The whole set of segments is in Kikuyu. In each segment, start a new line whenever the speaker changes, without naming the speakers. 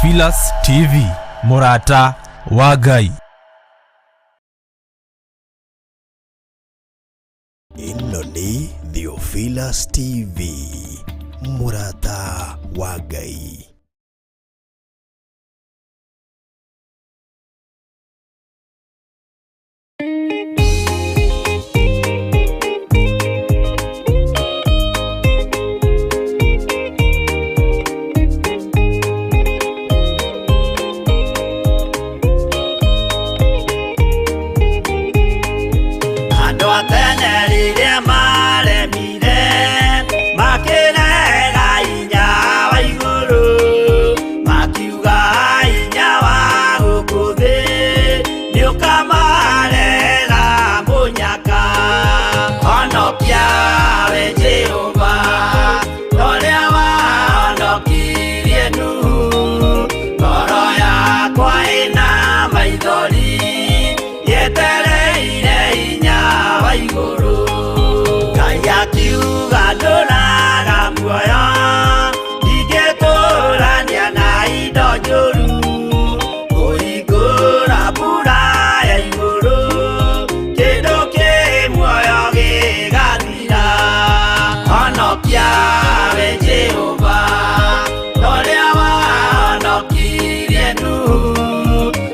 Theophilus TV, mũrata wa Ngai.
Ĩno nĩ Theophilus TV, mũrata wa Ngai.
Andũ a tene rĩrĩa maremire makĩrega hinya wa igũrũ, makiuga hinya wa gũkũ thĩ nĩũkamarehera mũnyaka. Honokia we Jehova, torĩa wahonokirie Nuhu, ngoro yakwa ĩna maithori yetereire hinya wa igũrũ. Ngai akiuga ndũraga muoyo, ndingĩtũrania na indo njũru, kũhingũra mbura ya igũrũ, kĩndũ kĩ muoyo gĩgathira. Honokia we Jehova, torĩa wahonokirie Nuhu,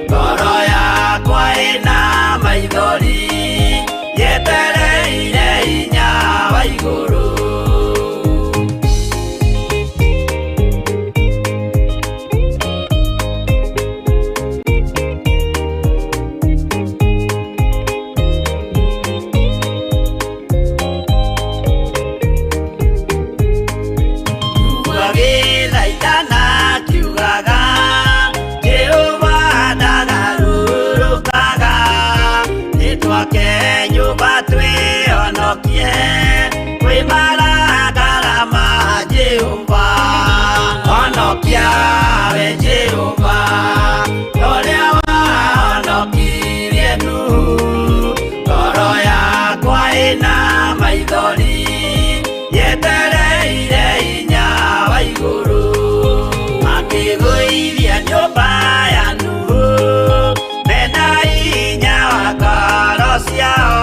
ngoro yakwa ĩna maithori yetereire hinya wa igũrũ. Agĩthaithana akiugaga, Jehova ndagarũrũkaga, nĩtwake nyũmba twĩhonokie kwĩ marakara ma Jehova. Honokia we Jehova, torĩa wahonokirie Nuhu, ngoro yakwa ĩna maithori yetereire hinya wa igũrũ. Makĩgũithia nyũmba ya Nuhu mena hinya wa ngoro ciao,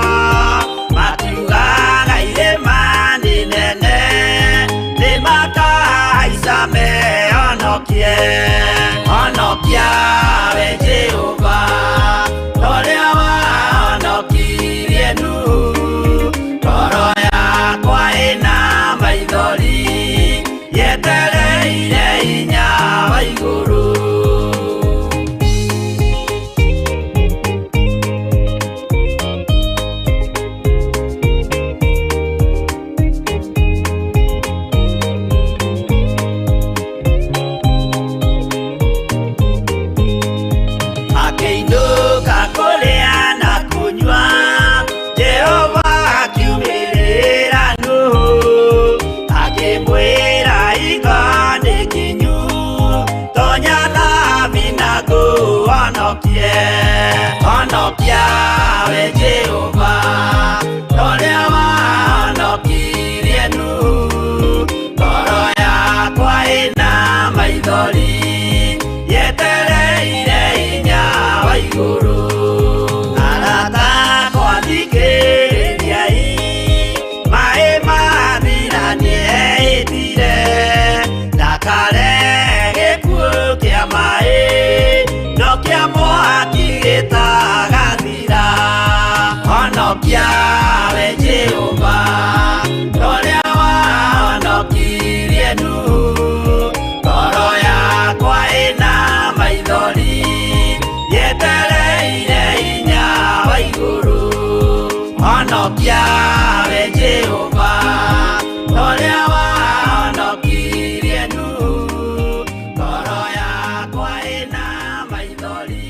makiugaga irĩma nĩ nene nĩmakahaica mehonokie. Honokia we Jehova, torĩa wahonokirie Nuhu, ngoro yakwa ĩna maithori yetereire hinya wa igũrũ. Akĩinũka kũrĩa na kũnyua, Jehova akiumĩrĩra Nuhu, akĩmwĩra hingo nĩ kinyu, tonya thabina ngũhonokie. Honokia we Jehova, torĩa wahonokirie Nuhu, ngoro yakwa ĩna maithori yetereire hinya wa igũrũ. Arata akwa thikĩrĩriai, maĩ mathira nĩehĩtire, ndakarehe gĩkuũ kĩa maĩ, no kĩa mwaki gĩtagathira. Honokia we Jehova, torĩa wahonokirie Nuhu, ngoro yakwa ĩna maithori yetereire hinya wa igũrũ. Honokia we Jehova, torĩa wahonokirie Nuhu, ngoro yakwa ĩna maithori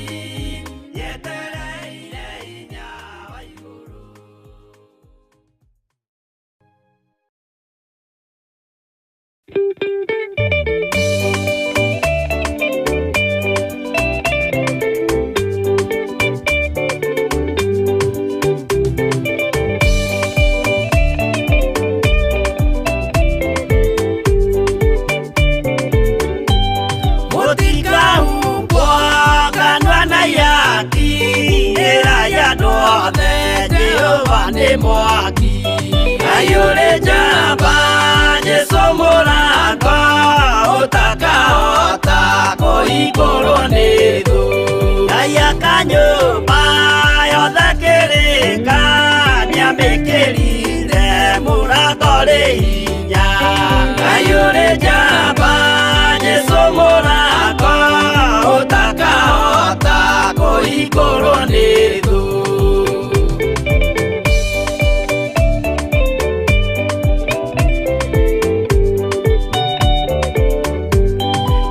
yetereire hinya wa igũrũ. Mwaki Ngai ũrĩ njamba Jesũ mũrango ũtakahota kũhingũrwo nĩ thũ Ngai aka nyũmba yothe kĩrĩka nĩamĩkĩrire mũrango rĩ hinya Ngai ũrĩ njamba Jesũ mũrango ũtakahota kũhingũrwo nĩ thũ.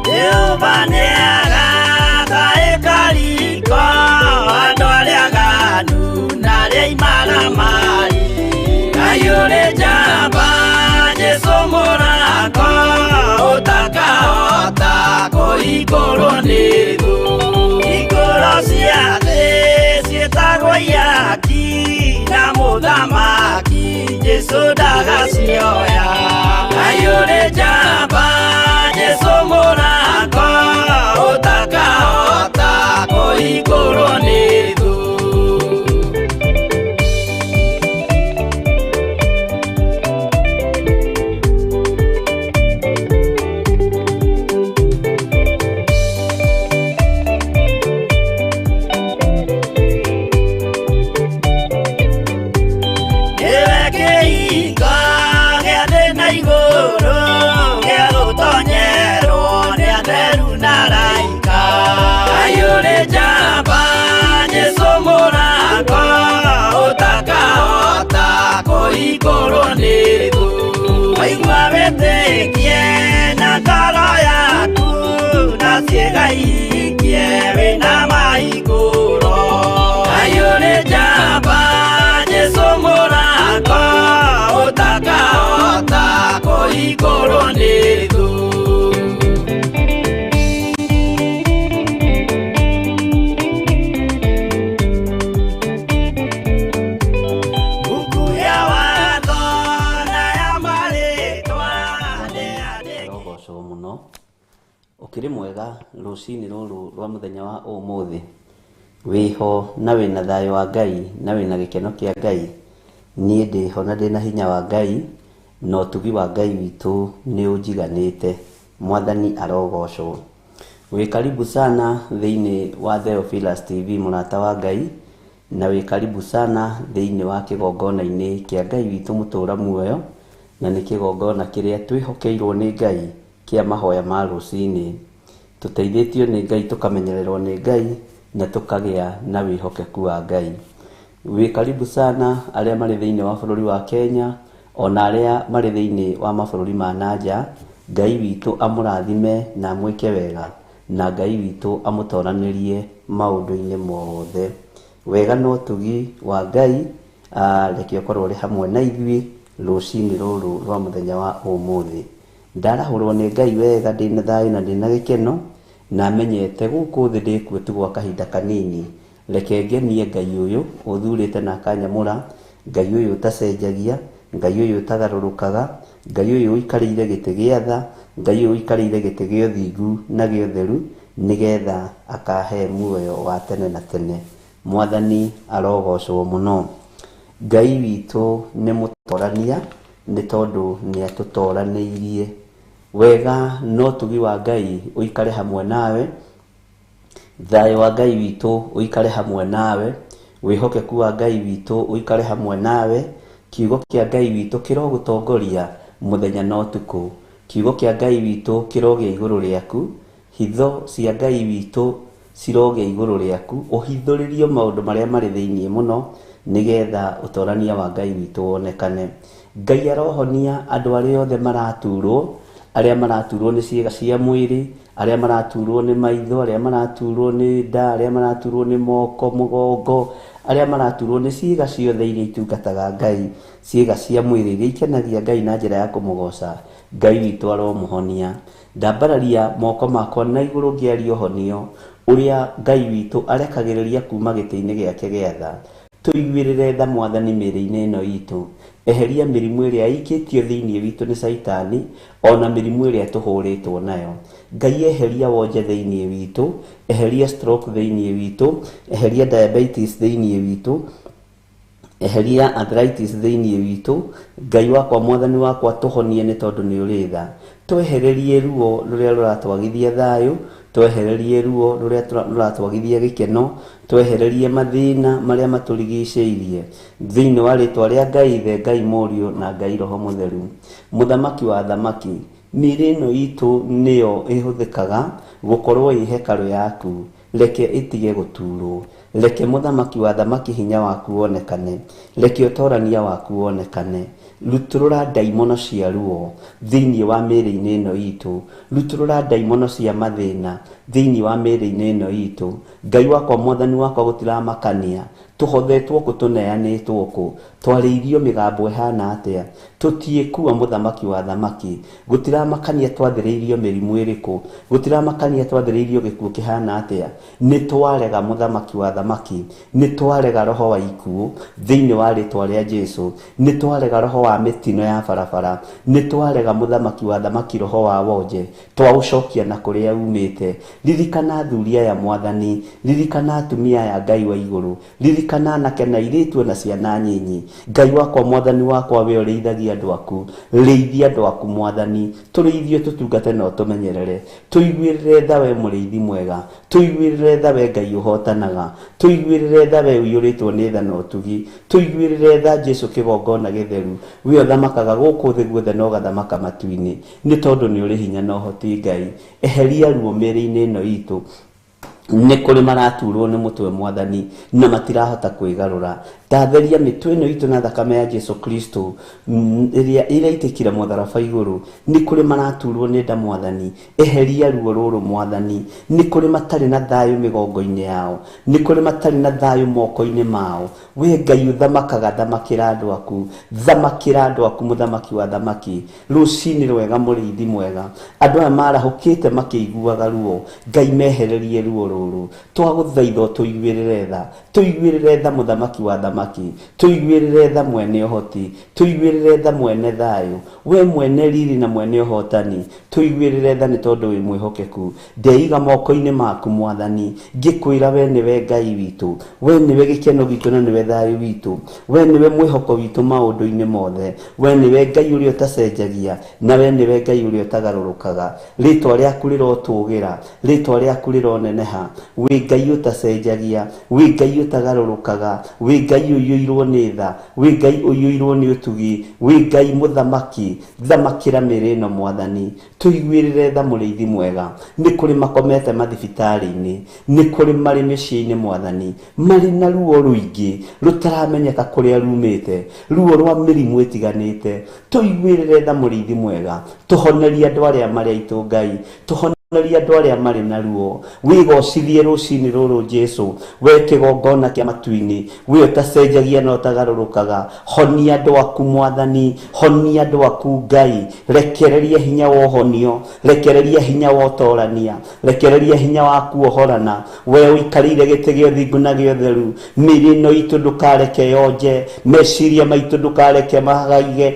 Jehova nĩagaka ĩkariko andũ arĩa aganu na arĩa imaramari Ngai ũrĩ njamba Jesũ mũrango ũtakahota kũhingũrwo nĩ thũ Hingũro cia thĩ ciĩtagwo ihaki na mũthamaki Jesũ ndagacioya Ngai ũrĩ njamba Jesũ mũrango ũtakahota kũhingũrwo nĩ thũ. Nĩwe kĩhingo gĩa thĩ na igũrũ gĩa gũtonyerwo nĩ atheru na araika Ngai ũrĩ njamba Jesũ mũrango ũtakahota kũhingũrwo nĩ thũ Waigua wĩtĩkie na ngoro yaku na ciĩga ihingie wĩna mahingũro Ngai ũrĩ njamba Jesũ mũrango ũtakahota kũhingũrwo nĩ thũ. Buku ya watho na ya marĩtwa nĩyandĩkĩtwo.
Rogocwo mũno ũkĩrĩ mwega rũcinĩ rũrũ rwa mũthenya wa ũmũthĩ wĩho na wĩna thayũ wa Ngai na wĩna gĩkeno kĩa Ngai niĩ ndĩho na ndĩna hinya wa Ngai na ũtugi wa Ngai witũ nĩ ũnjiganĩte Mwathani arogocwo. Wĩ karibu sana thĩinĩ wa Theophilus TV mũrata wa Ngai na wĩ karibu sana thĩinĩ wa kĩgongona-inĩ kĩa Ngai witũ mũtũra muoyo na nĩ kĩgongona kĩrĩa twĩhokeirwo nĩ Ngai kĩa mahoya ma rũcinĩ tũteithĩtio nĩ Ngai tũkamenyererwo nĩ Ngai na tũkagĩa na wĩhokeku wa Ngai. Wĩ karibu sana arĩa marĩ thĩinĩ wa bũrũri wa Kenya ona arĩa marĩ thĩinĩ wa mabũrũri ma nanja Ngai witũ amũrathime na amwĩke wega na Ngai witũ amũtoranĩrie maũndũ-inĩ mothe. Wega na ũtugi wa Ngai reke ũkorwo ũrĩ hamwe na ithuĩ rũcinĩ rũrũ rwa mũthenya wa ũmũthĩ. Ndarahũrwo nĩ Ngai wega ndĩna thayũ na ndĩna gĩkeno na menyete gũkũ thĩ ndĩkuo tu gwa kahinda kanini reke ngenie Ngai ũyũ ũthurĩte na akanyamũra Ngai ũyũ ũtacenjagia Ngai ũyũ ũtagarũrũkaga Ngai ũyũ ũikarĩire gĩtĩ gĩa tha Ngai ũyũ ũikarĩire gĩtĩ gĩa ũthingu na gĩa ũtheru nĩgetha akahe muoyo wa tene na tene. Mwathani arogocwo mũno. Ngai witũ nĩ mũtorania nĩ tondũ nĩ atũtoranĩirie. Wega na ũtugi wa Ngai ũikare hamwe nawe thayũ wa Ngai witũ ũikare hamwe nawe wĩhokeku wa Ngai witũ ũikare hamwe nawe kiugo kĩa Ngai witũ kĩrogũtongoria mũthenya na ũtukũ kiugo kĩa Ngai witũ kĩrogĩa igũrũ rĩaku hitho cia Ngai witũ cirogĩa igũrũ rĩaku ũhithũrĩrio maũndũ marĩa marĩ thĩinĩ mũno nĩgetha ũtorania wa Ngai witũ wonekane. Ngai arohonia andũ arĩa othe maraturwo arĩa maraturwo nĩ ciĩga cia mwĩrĩ arĩa maraturwo nĩ maitho arĩa maraturwo nĩ nda arĩa maraturwo nĩ moko mũgongo arĩa maraturwo nĩ ciĩga ciothe iria itungataga Ngai ciĩga cia mwĩrĩ iria ikenagia Ngai na njĩra ya kũmũgoca Ngai witũ aromũhonia. Ndambararia moko makwa na igũrũ ngĩaria ũhonio ũrĩa Ngai witũ arekagĩrĩria kuma gĩtĩ-inĩ gĩake gĩa tha tũiguĩrĩre tha Mwathani mĩĩrĩ-inĩ ĩno itũ eheria mĩrimũ ĩrĩa ĩikĩtio thĩinĩ witũ nĩ Caitani ona mĩrimũ ĩrĩa tũhũrĩtwo nayo. Ngai eheria wonje thĩinĩ witũ eheria stroke thĩinĩ witũ eheria diabetes thĩinĩ witũ Eheria arthritis thĩinĩ witũ. Ngai wakwa, mwathani wakwa, tũhonie nĩ tondũ nĩ ũrĩ tha. Twehererie ruo rũrĩa rũratwagithia thayũ, twehererie ruo rũrĩa rũratwagithia gĩkeno, twehererie mathĩna marĩa matũrigicĩirie thĩinĩ wa rĩtwa rĩa Ngai Ithe, Ngai Mũriũ na Ngai Roho Mũtheru. Mũthamaki wa thamaki, mĩĩrĩ ĩno itũ nĩyo ĩhũthĩkaga gũkorwo ĩ hekarũ yaku, reke ĩtige gũturwo. Reke mũthamaki wa thamaki hinya waku wonekane, reke ũtorania waku wonekane. Rutũrũra ndaimono cia ruo thĩinĩ wa mĩĩrĩ-inĩ ĩno itũ, rutũrũra ndaimono cia mathĩna thĩinĩ wa mĩĩrĩ-inĩ ĩno itũ. Ngai wakwa, mwathani wakwa, gũtiramakania tũhothetwo kũ, tũneanĩtwo kũ, twarĩirio mĩgambo ĩhana atĩa, tũtiĩkua mũthamaki wa thamaki. Gũtiramakania twathĩrĩirio mĩrimũ ĩrĩkũ, gũtiramakania twathĩrĩirio gĩkuũ kĩhana atĩa, nĩ twarega mũthamaki wa thamaki, nĩ twarega roho wa ikuũ thĩinĩ wa rĩtwa rĩa Jesu, nĩ twarega roho wa mĩtino ya barabara, nĩ twarega mũthamaki wa thamaki roho wa wonje, twaũcokia na kũrĩa umĩte. Ririkana athuri aya mwathani, ririkana atumia aya Ngai wa igũrũ, ririkana anake na airĩtu na ciana nyinyi. Ngai wakwa, mwathani wakwa, we ũrĩithagia andũ aku, rĩithia andũ aku mwathani, tũrĩithie tũtungate na ũtũmenyerere, tũiguĩrĩre tha we mũrĩithi mwega, tũiguĩrĩre tha we Ngai ũhotanaga, tũiguĩrĩre tha we ũiyũrĩtwo nĩ tha na ũtugi, tũiguĩrĩre tha Jesu kĩgongona gĩtheru, we ũthamakaga gũkũ thĩ guothe na ũgathamaka matu-inĩ, nĩ tondũ nĩ ũrĩ hinya na ũhoti Ngai. Eheria ruo mĩĩrĩ-inĩ ĩno itũ. Nĩ kũrĩ maraturwo nĩ mũtwe mwathani na matirahota kwĩgarũra. Ndatheria mĩtwe ĩno itũ na thakame ya Jesu Kristo ĩrĩa ĩraitĩkire mũtharaba igũrũ. Nĩ kũrĩ maraturwo nĩ nda mwathani, eheria ruo rũrũ mwathani. Nĩ kũrĩ matarĩ na thayũ mĩgongo-inĩ yao, nĩ kũrĩ matarĩ na thayũ moko-inĩ mao. We Ngai ũthamakaga, thamakĩra andũ aku, thamakĩra andũ aku mũthamaki wa thamaki. Rũcinĩ rwega mũrĩithi mwega, andũ aya marahũkĩte makĩiguaga ruo, Ngai mehererie ruo rũrũ. Twagũthaitha tũiguĩrĩre tha, tũiguĩrĩre tha mũthamaki wa thamaki, tũiguĩrĩre tha mwene ũhoti, tũiguĩrĩre tha mwene thayũ, we mwene riri na mwene ũhotani, tũiguĩrĩre tha nĩ tondũ wĩ mwĩhokeku. Ndeiga moko-inĩ maku mwathani, ngĩkwĩra we nĩwe Ngai witũ, we nĩwe gĩkeno gitũ na nĩwe thayũ witũ, we nĩwe mwĩhoko witũ maũndũ-inĩ mothe, we nĩwe Ngai ũrĩa ũtacenjagia na we nĩwe Ngai ũrĩa ũtagarũrũkaga. Rĩtwa rĩaku rĩrotũgĩra, rĩtwa rĩaku rĩroneneha. Wĩ Ngai ũtacenjagia, wĩ Ngai ũtagarũrũkaga, wĩ Ngai ũiyũirwo nĩ tha, wĩ Ngai ũiyũirwo nĩ ũtugi, wĩ Ngai mũthamaki. Thamakĩra mĩĩrĩ ĩno mwathani, tũiguĩrĩre tha mũrĩithi mwega. Nĩ kũrĩ makomete mathibitarĩ-inĩ, nĩ kũrĩ marĩ mĩciĩ-inĩ mwathani, marĩ na ruo rũingĩ rũtaramenyeka kũrĩa rumĩte, ruo rwa mĩrimũ ĩtiganĩte. Tũiguĩrĩre tha mũrĩithi mwega, tũhonerie andũ arĩa marĩ aitũ Ngai, tũhonerie andũ arĩa marĩ na ruo. Wĩgocithie rũcinĩ rũrũ Jesu, we kĩgongona kĩa matu-inĩ, we ũtacenjagia na ũtagarũrũkaga. Honia andũ aku mwathani, honia andũ aku Ngai, rekereria hinya wa ũhonio, rekereria hinya wa ũtorania, rekereria hinya wa kuohorana. We ũikarĩire gĩtĩ gĩa ũthingu na gĩa ũtheru, mĩĩrĩ ĩno itũ ndũkareke yonje, meciria maitũ ndũkareke magaige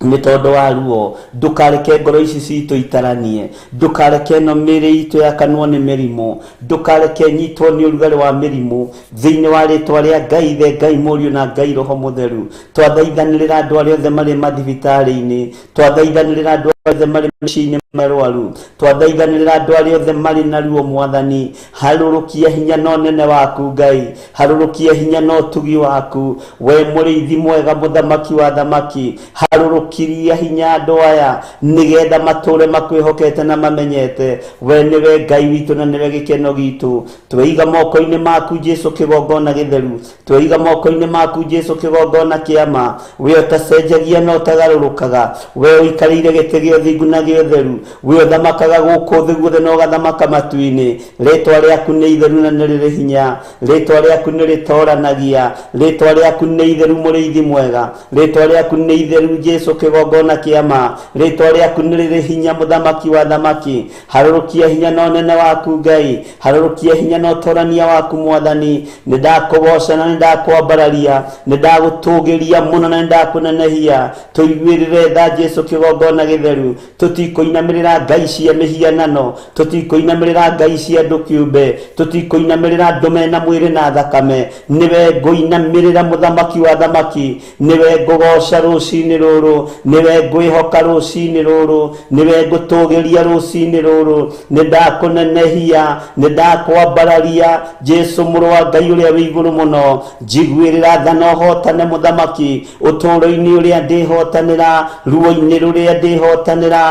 nĩ tondũ wa ruo. Ndũkareke ngoro ici citũ itaranie, ndũkareke ĩno mĩĩrĩ itũ yakanwo nĩ mĩrimũ, ndũkareke nyitwo nĩ ũrugarĩ wa mĩrimũ. Thĩinĩ wa rĩtwa rĩa Ngai Ithe, Ngai Mũriũ na Ngai Roho Mũtheru, twathaithanĩrĩra andũ arĩa othe marĩ mathibitarĩ-inĩ, twathaithanĩrĩra andũ arĩa othe marĩ mĩciĩ-inĩ marwaru, twathaithanĩrĩra andũ arĩa othe marĩ na ruo mwathani. Harũrũkia hinya na ũnene waku Ngai, harũrũkia hinya na ũtugi waku, we mũrĩithi mwega, mũthamaki wa thamaki. Harũrũkiria hinya andũ aya nĩgetha matũre makwĩhokete na mamenyete we nĩwe Ngai witũ na nĩwe gĩkeno gitũ. Tweiga moko-inĩ maku Jesu kĩgongona gĩtheru, tweiga moko-inĩ maku Jesu kĩgongona kĩa ma, we ũtacenjagia na ũtagarũrũkaga, we ũikarĩire gĩtĩ gĩa ũthingu na gĩa ũtheru, we ũthamakaga gũkũ thĩ guothe na ũgathamaka matu-inĩ. Rĩtwa rĩaku nĩ itheru na nĩ rĩrĩ hinya, rĩtwa rĩaku nĩ rĩtoranagia, rĩtwa rĩaku nĩ itheru mũrĩithi mwega, rĩtwa rĩaku nĩ itheru Jesu kĩgongona kĩa ma, rĩtwa rĩaku nĩ rĩrĩ hinya mũthamaki wa thamaki. Harũrũkia hinya na ũnene waku Ngai, harũrũkia hinya na ũtorania waku mwathani. Nĩ ndakũgoca na nĩ ndakwambararia, nĩ ndagũtũgĩria mũno na nĩ ndakũnenehia. Tũiguĩrĩre tha Jesu kĩgongona gĩtheru. mũtheru. Tũtikũinamĩrĩra ngai cia mĩhianano, tũtikũinamĩrĩra ngai cia andũ kĩũmbe, tũtikũinamĩrĩra andũ mena mwĩrĩ na thakame. Nĩwe ngũinamĩrĩra, mũthamaki wa thamaki, nĩwe ngũgoca rũcinĩ rũrũ, nĩwe ngwĩhoka rũcinĩ rũrũ, nĩwe ngũtũgĩria rũcinĩ rũrũ. Nĩ ndakũnenehia, nĩ ndakwambararia, Jesu mũrũ wa Ngai ũrĩa wĩ igũrũ mũno. Njiguĩrĩra tha na ũhotane, mũthamaki, ũtũũro-inĩ ũrĩa ndĩhotanĩra, ruo-inĩ rũrĩa ndĩhotanĩra,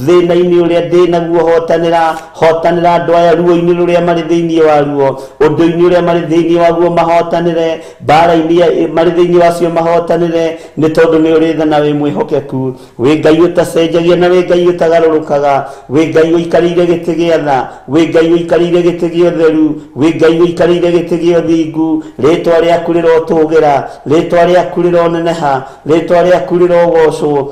thĩna-inĩ ũrĩa ndĩnaguo hotanĩra. Hotanĩra andũ aya ruo-inĩ rũrĩa marĩ thĩinĩ waruo, ũndũ-inĩ ũrĩa marĩ thĩinĩ waguo mahotanĩre, mbara-inĩ marĩ thĩinĩ wacio mahotanĩre, nĩ tondũ nĩ ũrĩ tha na wĩ mwĩhokeku. Wĩ Ngai ũtacenjagia na wĩ Ngai ũtagarũrũkaga, wĩ Ngai ũikarĩire gĩtĩ gĩa tha, wĩ Ngai ũikarĩire gĩtĩ gĩa ũtheru, wĩ Ngai ũikarĩire gĩtĩ gĩa ũthingu. Rĩtwa rĩaku rĩrotũgĩra, rĩtwa rĩaku rĩroneneha, rĩtwa rĩaku rĩrogocwo,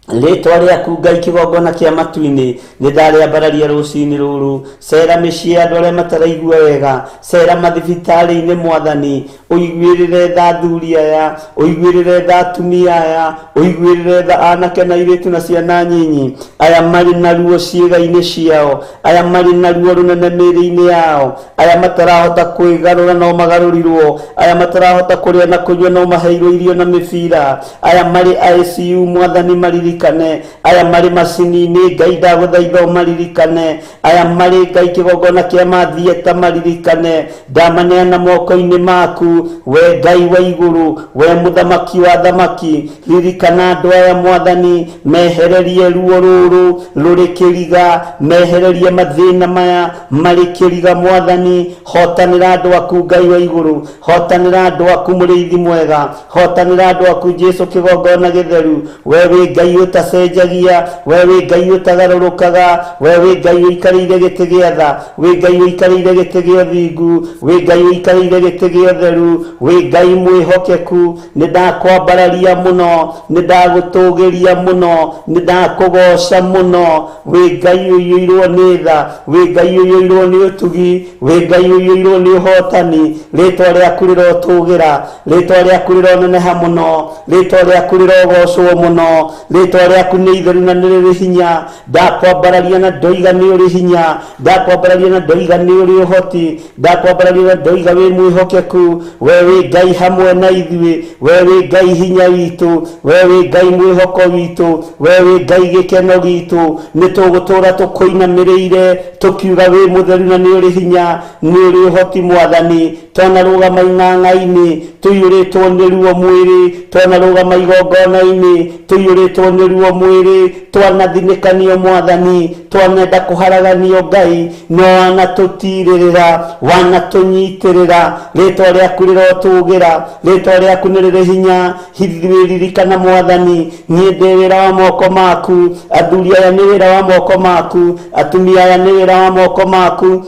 rĩtwa rĩaku Ngai kĩgongona kĩa matu-inĩ. Nĩ ndarĩambararia rũcinĩ rũrũ. Cera mĩciĩ ya andũ arĩa mataraigua wega, cera mathibitarĩ-inĩ, mwathani, ũiguĩrĩre tha athuri aya, ũiguĩrĩre tha atumia aya, ũiguĩrĩre tha anake na airĩtu na ciana nyinyi, aya marĩ na ruo ciĩga-inĩ ciao, aya marĩ na ruo rũnene mĩĩrĩ-inĩ yao, aya matarahota kwĩgarũra no magarũrirwo, aya matarahota kũrĩa na kũnyua no maheirwo irio na mĩbira, aya marĩ ICU, mwathani, maririkane, aya marĩ macini-inĩ, Ngai, ndagũthaitha ũmaririkane, aya marĩ, Ngai, kĩgongona kĩa mathieta, maririkane. Ndamaneana moko-inĩ maku, we Ngai wa igũrũ, we mũthamaki wa thamaki. Ririkana andũ aya, mwathani, mehererie ruo rũrũ rũrĩ kĩriga, mehererie mathĩna maya marĩ kĩriga. Mwathani, hotanĩra andũ aku. Ngai wa igũrũ, hotanĩra andũ aku. Mũrĩithi mwega, hotanĩra andũ aku. Jesu kĩgongona gĩtheru, we wĩ Ngai ũtacenjagia, we wĩ Ngai ũtagarũrũkaga, we wĩ Ngai ũikarĩire gĩtĩ gĩa tha, wĩ Ngai ũikarĩire gĩtĩ gĩa ũthingu, wĩ Ngai ũikarĩire gĩtĩ gĩa ũtheru, wĩ Ngai mwĩhokeku. Nĩ ndakwambararia mũno, nĩ ndagũtũgĩria mũno, nĩ ndakũgoca mũno. Wĩ Ngai ũiyũirwo nĩ tha, wĩ Ngai ũiyũirwo nĩ ũtugi, wĩ Ngai ũiyũirwo nĩ ũhotani. Rĩtwa rĩaku rĩrotũgĩra, rĩtwa rĩaku rĩroneneha mũno, rĩtwa rĩaku rĩrogocwo mũno. Rĩtwa rĩaku nĩ itheru na nĩ rĩrĩ hinya. Ndakwambararia na ndoiga nĩ ũrĩ hinya, ndakwambararia na ndoiga nĩ ũrĩ ũhoti, ndakwambararia na ndoiga wĩ mwĩhokeku. We wĩ Ngai hamwe na ithuĩ, we wĩ Ngai hinya witũ, we wĩ Ngai mwĩhoko witũ, we wĩ Ngai gĩkeno gitũ. Nĩ tũgũtũra tũkũinamĩrĩire tũkiuga wĩ mũtheru na nĩ ũrĩ hinya, nĩ ũrĩ ũhoti. Mwathani, twanarũgama ing'ang'a-inĩ tũiyũrĩtwo nĩ ruo mwĩrĩ, twanarũgama igongona-inĩ tũiyũrĩtwo nĩ ruo mwĩrĩ, twanathinĩkanio, mwathani, twanenda kũharaganio, Ngai, no wanatũtirĩrĩra, wanatũnyitĩrĩra. Rĩtwa rĩaku rĩrotũgĩra, rĩtwa rĩaku nĩ rĩrĩ hinya. Hithiwĩririkana, mwathani, niĩ ndĩ wĩra wa moko maku, athuri aya nĩ wĩra wa moko maku, atumia aya nĩ wĩra wa moko maku,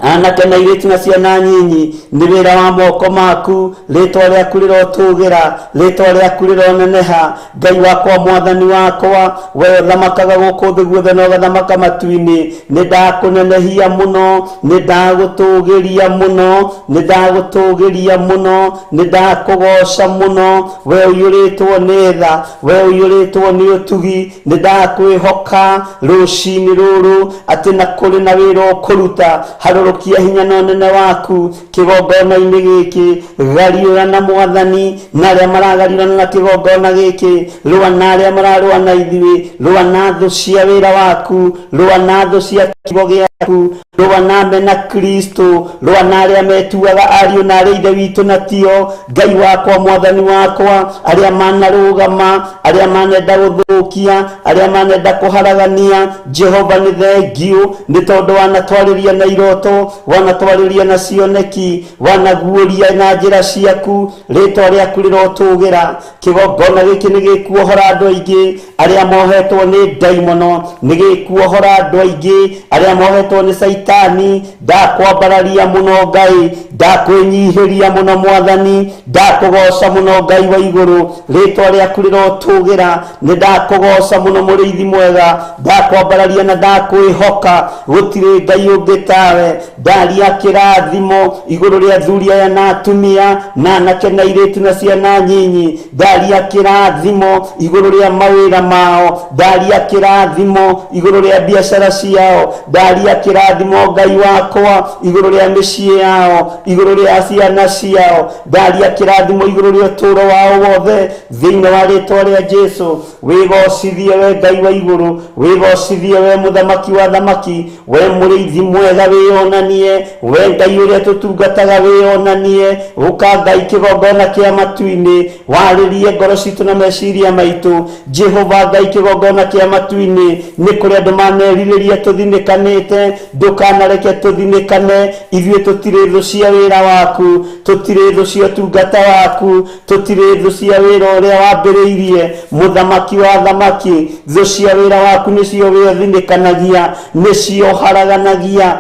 anake na airĩtu na ciana nyinyi nĩ wĩra wa moko maku. Rĩtwa rĩaku rĩrotũgĩra, rĩtwa rĩaku rĩroneneha. Ngai wakwa, mwathani wakwa, we ũthamakaga gũkũ thĩ guothe na ũgathamaka matu-inĩ, nĩ ndakũnenehia mũno, nĩ ndagũtũgĩria mũno, nĩ ndagũtũgĩria mũno, nĩ ndakũgoca mũno. We ũiyũrĩtwo nĩ tha, we ũiyũrĩtwo nĩ ũtugi, nĩ ndakwĩhoka rũcinĩ rũrũ atĩ na kũrĩ na wĩra ũkũruta. Harũrũkia hinya na ũnene waku kĩgongona-inĩ gĩkĩ. Gariũrana, mwathani, na arĩa maragariũrana na kĩgongona gĩkĩ. Rũa na arĩa mararũa na ithuĩ, rũa na thũ cia wĩra waku, rũa na thũ cia kiugo gĩaku, rũa na mena Kristo, rũa na arĩa metuaga ariũ na arĩa ithe witũ na tio. Ngai wakwa, mwathani wakwa, arĩa manarũgama, arĩa manenda gũthũkia, arĩa manenda kũharagania, Jehova, nĩ thengiũ nĩ tondũ wanatwarĩria na iroto, wanatwarĩria na cioneki, wanaguũria na njĩra ciaku. Rĩtwa rĩaku rĩrotũgĩra. Kĩgongona gĩkĩ nĩ gĩkuohora andũ aingĩ arĩa mohetwo nĩ ndaimono, nĩ gĩkuohora andũ aingĩ arĩa mohetwo nĩ caitani. Ndakwambararia mũno, Ngai. Ndakwĩnyihĩria mũno Mwathani, ndakũgoca mũno Ngai wa igũrũ, rĩtwa rĩaku rĩrotũgĩra. Nĩ ndakũgoca mũno mũrĩithi mwega, ndakwambararia na ndakwĩhoka, gũtirĩ Ngai ũngĩ tawe. Ndaria kĩrathimo igũrũ rĩa athuri aya na atumia na anake na airĩtu na ciana nyinyi. Ndaria kĩrathimo igũrũ rĩa mawĩra mao, ndaria kĩrathimo igũrũ rĩa biacara ciao, ndaria kĩrathimo Ngai wakwa igũrũ rĩa mĩciĩ yao, igũrũ rĩa ciana ciao, ndaria kĩrathimo igũrũ rĩa ũtũũro wao wothe thĩinĩ wa rĩtwa rĩa Jesu. Wĩgocithie we Ngai wa igũrũ, wĩgocithie we mũthamaki wa thamaki, we mũrĩithi mwega wĩyonanie, we Ngai ũrĩa tũtungataga wĩyonanie. Ũka Ngai kĩgongona kĩa matu-inĩ, warĩrie ngoro citũ na meciria maitũ. Jehova Ngai kĩgongona kĩa matu-inĩ, nĩ kũrĩ andũ manerirĩria tũthinĩkanĩte, ndũkanareke tũthinĩkane. Ithuĩ tũtirĩ thũ cia wĩra waku, tũtirĩ thũ cia ũtungata waku, tũtirĩ thũ cia wĩra ũrĩa wambĩrĩirie. Mũthamaki wa thamaki, thũ cia wĩra waku nĩcio we ũthinĩkanagia, nĩcio ũharaganagia,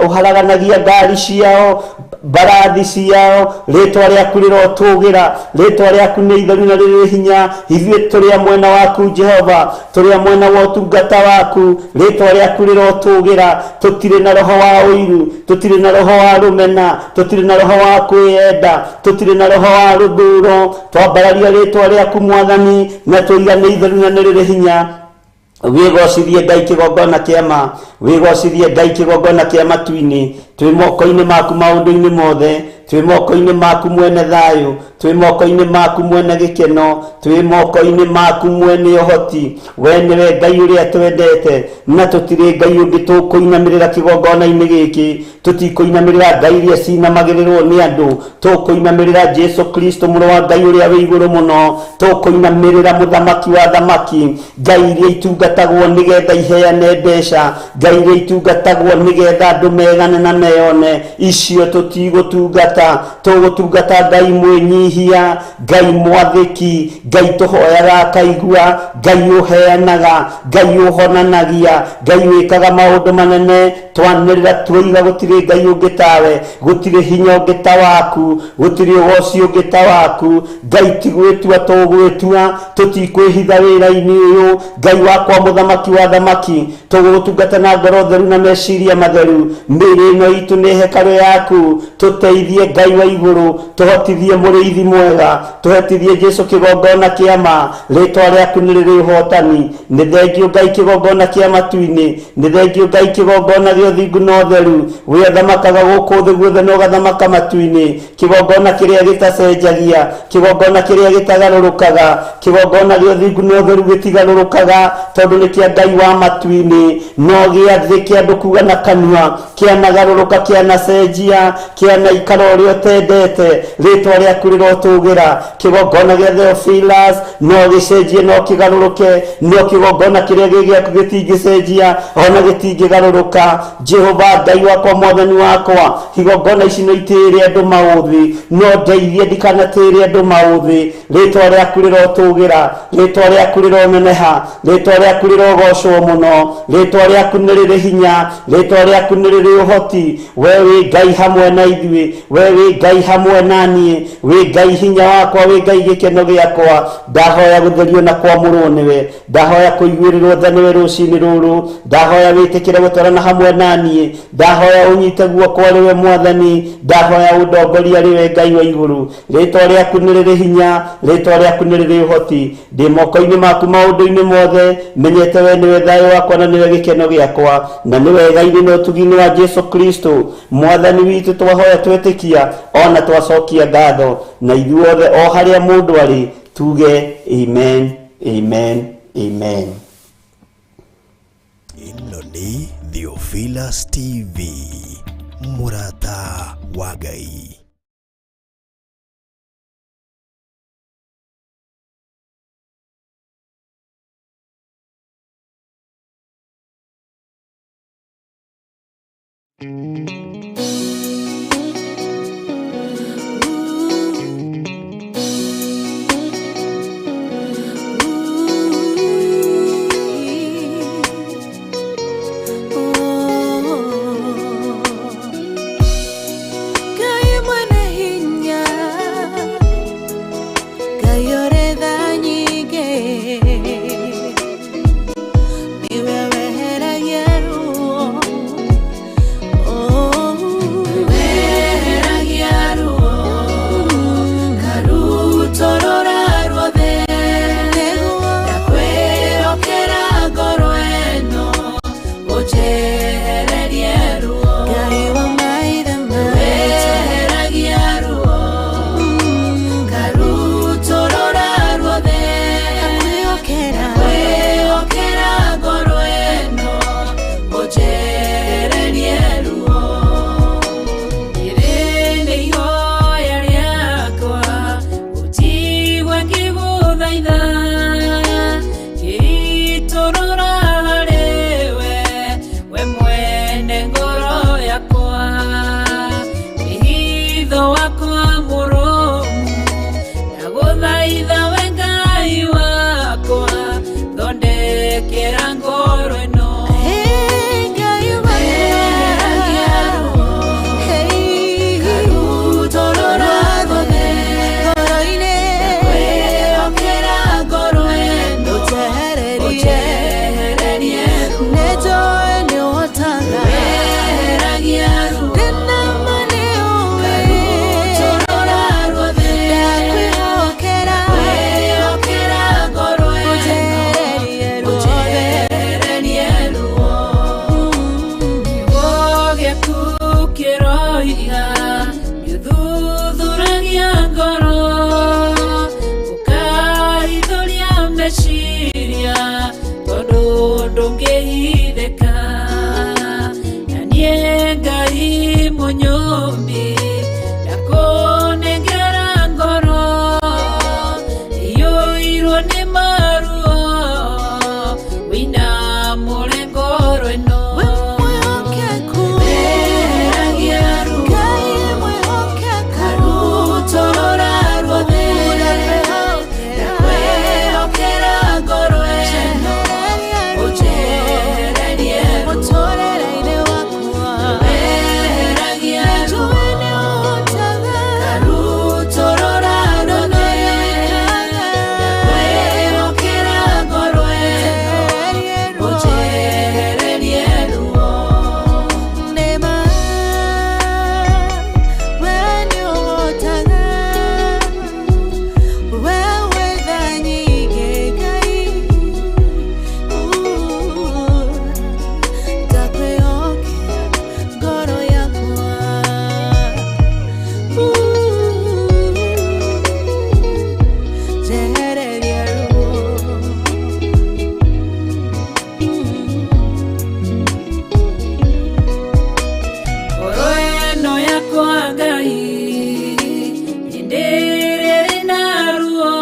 ũharaganagia ngari ciao, mbarathi ciao. Rĩtwa rĩaku rĩrotũgĩra, rĩtwa rĩaku nĩ itheru na rĩrĩ hinya. Ithuĩ tũrĩ a mwena waku Jehova, tũrĩ a mwena wa ũtungata waku, rĩtwa rĩaku rĩrotũgĩra. Tũtirĩ na roho wa ũiru, tũtirĩ na roho wa rũmena, tũtirĩ na roho wa kwĩyenda, tũtirĩ na roho wa rũthũro. Twambararia rĩtwa rĩaku Mwathani, na tũiga nĩ itheru na nĩ rĩrĩ hinya. Wĩgocithie Ngai kĩgongona kĩa ma, wĩgocithie Ngai kĩgongona kĩa matu-inĩ. Twĩ moko-inĩ maku maũndũ-inĩ mothe, twĩ moko-inĩ maku mwene thayũ, twĩ moko-inĩ maku mwene gĩkeno, twĩ moko-inĩ maku mwene ũhoti. We nĩwe Ngai ũrĩa twendete, na tũtirĩ Ngai ũngĩ tũkũinamĩrĩra kĩgongona-inĩ gĩkĩ. Tũtikũinamĩrĩra Ngai iria cinamagĩrĩrwo nĩ andũ, tũkũinamĩrĩra Jesu Kristo mũrũ wa Ngai ũrĩa wĩ igũrũ mũno, tũkũinamĩrĩra mũthamaki wa thamaki. Ngai iria itungatagwo nĩgetha iheane mbeca, Ngai iria itungatagwo nĩgetha andũ megane na meyone, icio tũtigũtungata. Tũgũtungata Ngai mwĩnyihia, Ngai mwathĩki, Ngai tũhoyaga akaigua, Ngai ũheanaga, Ngai ũhonanagia, Ngai wĩkaga maũndũ manene. Twanĩrĩra tuoiga gũtirĩ Ngai ũngĩ tawe, gũtirĩ hinya ũngĩ ta waku, gũtirĩ ũgoci ũngĩ ta waku. Ngai ti gwĩtua tũgwĩtua, tũtikwĩhitha wĩra-inĩ ũyũ. Ngai wakwa mũthamaki wa thamaki, tũgũgũtungata na ngoro theru na meciria matheru. Mĩĩrĩ ĩno itũ nĩ hekarũ yaku, tũteithie Ngai wa igũrũ, tũhotithie mũrĩithi mwega, tũhotithie Jesu kĩgongona kĩa ma. Rĩtwa rĩaku nĩ rĩrĩ ũhotani. Nĩ thengio Ngai kĩgongona kĩa matu-inĩ, nĩ thengio Ngai kĩgongona gĩa ũthingu na ũtheru. We ũthamakaga gũkũ thĩ guothe na ũgathamaka matu-inĩ. Kĩgongona kĩrĩa gĩtacenjagia, kĩgongona kĩrĩa gĩtagarũrũkaga, kĩgongona gĩa ũthingu na ũtheru gĩtigarũrũkaga, tondũ nĩ kĩa Ngai wa matu-inĩ. No gĩa thĩ kĩa andũ kuga na kanua, kĩanagarũrũka, kĩanacenjia, kĩanaikara ũrĩa ũtendete. Rĩtwa rĩaku rĩrotũgĩra. Kĩgongona gĩa Theophilus no gĩcenjie, no kĩgarũrũke, no kĩgongona kĩrĩa gĩ gĩaku gĩtingĩcenjia ona gĩtingĩgarũrũka. Jehova Ngai wakwa, Mwathani wakwa, igongona ici no itĩĩre andũ maũthĩ, no ndeithie ndikanatĩĩre andũ maũthĩ. Rĩtwa rĩaku rĩrotũgĩra, rĩtwa rĩaku rĩroneneha, rĩtwa rĩaku rĩrogocwo mũno, rĩtwa rĩaku nĩ rĩrĩ hinya, rĩtwa rĩaku nĩ rĩrĩ ũhoti. We wĩ Ngai hamwe na ithuĩ, we wĩ Ngai hamwe na niĩ, wĩ Ngai hinya wakwa, wĩ Ngai gĩkeno gĩakwa. Ndahoya gũtherio na kwamũrwo nĩwe, ndahoya kũiguĩrĩrwo tha nĩwe rũcinĩ rũrũ, ndahoya wĩtĩkĩre gũtwarana hamwe na niĩ, ndahoya ũnyite guoko arĩ we Mwathani, ndahoya ũndongorie arĩ we Ngai wa igũrũ. Rĩtwa rĩaku nĩ rĩrĩ hinya, rĩtwa rĩaku nĩ rĩrĩ ũhoti. Ndĩ moko-inĩ maku maũndũ-inĩ mothe, menyete we nĩwe thayũ wakwa na nĩwe gĩkeno gĩakwa, na nĩ wega-inĩ na ũtugi-inĩ wa Jesu Kristo Mwathani witũ twahoya twetĩkia ona twacokia ngatho, na ithuothe o harĩa mũndũ arĩ tuge amen, amen, amen.
Ĩno nĩ Theophilus TV, mũrata wa Ngai.
Ndũngĩhithĩka na niĩ Ngai mũnyũmbi ndakũnengera ngoro iyũirwo nĩ maruo wĩna mũre ngoro ĩno. Weheragia ruo karutũrũra ruothe, ndakwĩhokera ngoro ĩno ũnjehererie ruo. Weheragia ruo karutũrũra ruothe, ndakwĩhokera ngoro ĩno ũnjehererie ruo. Ngoro ĩno yakwa Ngai hĩndĩ ĩrĩa ĩrĩ na ruo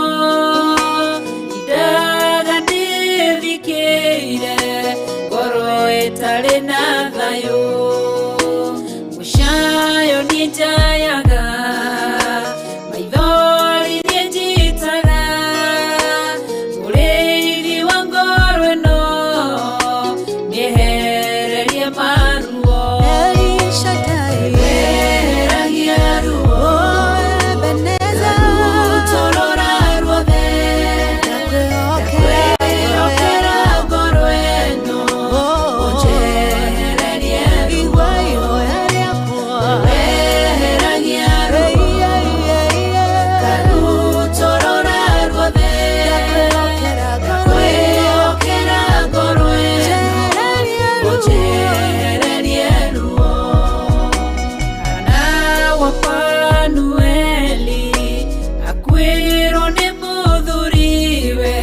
indaga ndĩthikĩire ngoro ĩtarĩ na thayũ mũcayo niĩ njayaga maithori niĩ njitaga mũrĩithi wa ngoro ĩno mĩehererie maruo. Weheragia ruo karutũrũra ruothe, ndakwĩhokera ngoro ĩno ũnjehererie ruo. Weheragia ruo karutũrũra ruothe, ndakwĩhokera ngoro ĩno ũnjehererie ruo. Hana wa Fanueli akuĩrwo nĩ mũthuriwe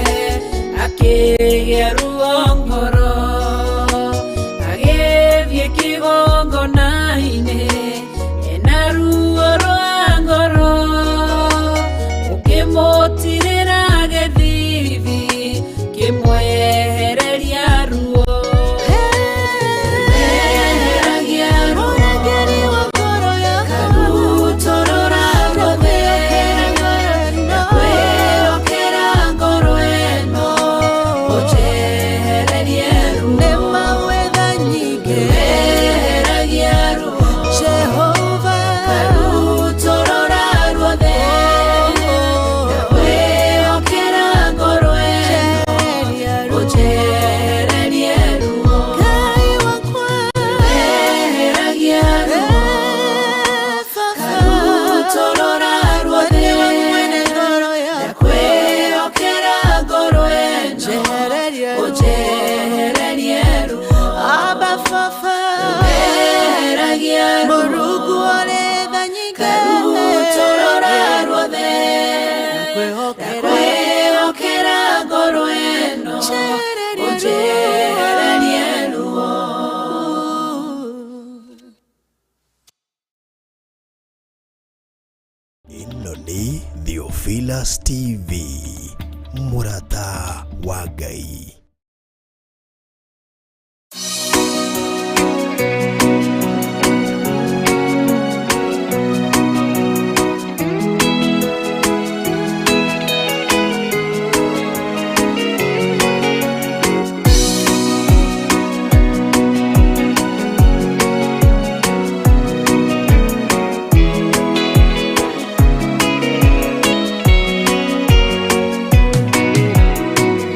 akĩgĩa ruo ngoro agĩthiĩ kĩgongona-inĩ ena ruo rwa ngoro ũkĩmũtirĩra gĩthithi kĩmwehereria ruo. Weheragia ruo karutũrũra ruothe, ndakwĩhokera ngoro ĩno ũnjehererie ruo. Weheragia ruo karutũrũra ruothe, ndakwĩhokera ngoro ĩno ũnjehererie ruo. Weheragia ruo karutũrũra ruothe, ndakwĩhokera ngoro ĩno ũnjehererie ruo. Weheragia ruo karutũrũra ruothe, ndakwĩhokera ngoro ĩno ũnjehererie ruo.
Ĩno nĩ Theophilus TV, mũrata wa Ngai.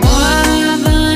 Mwathani.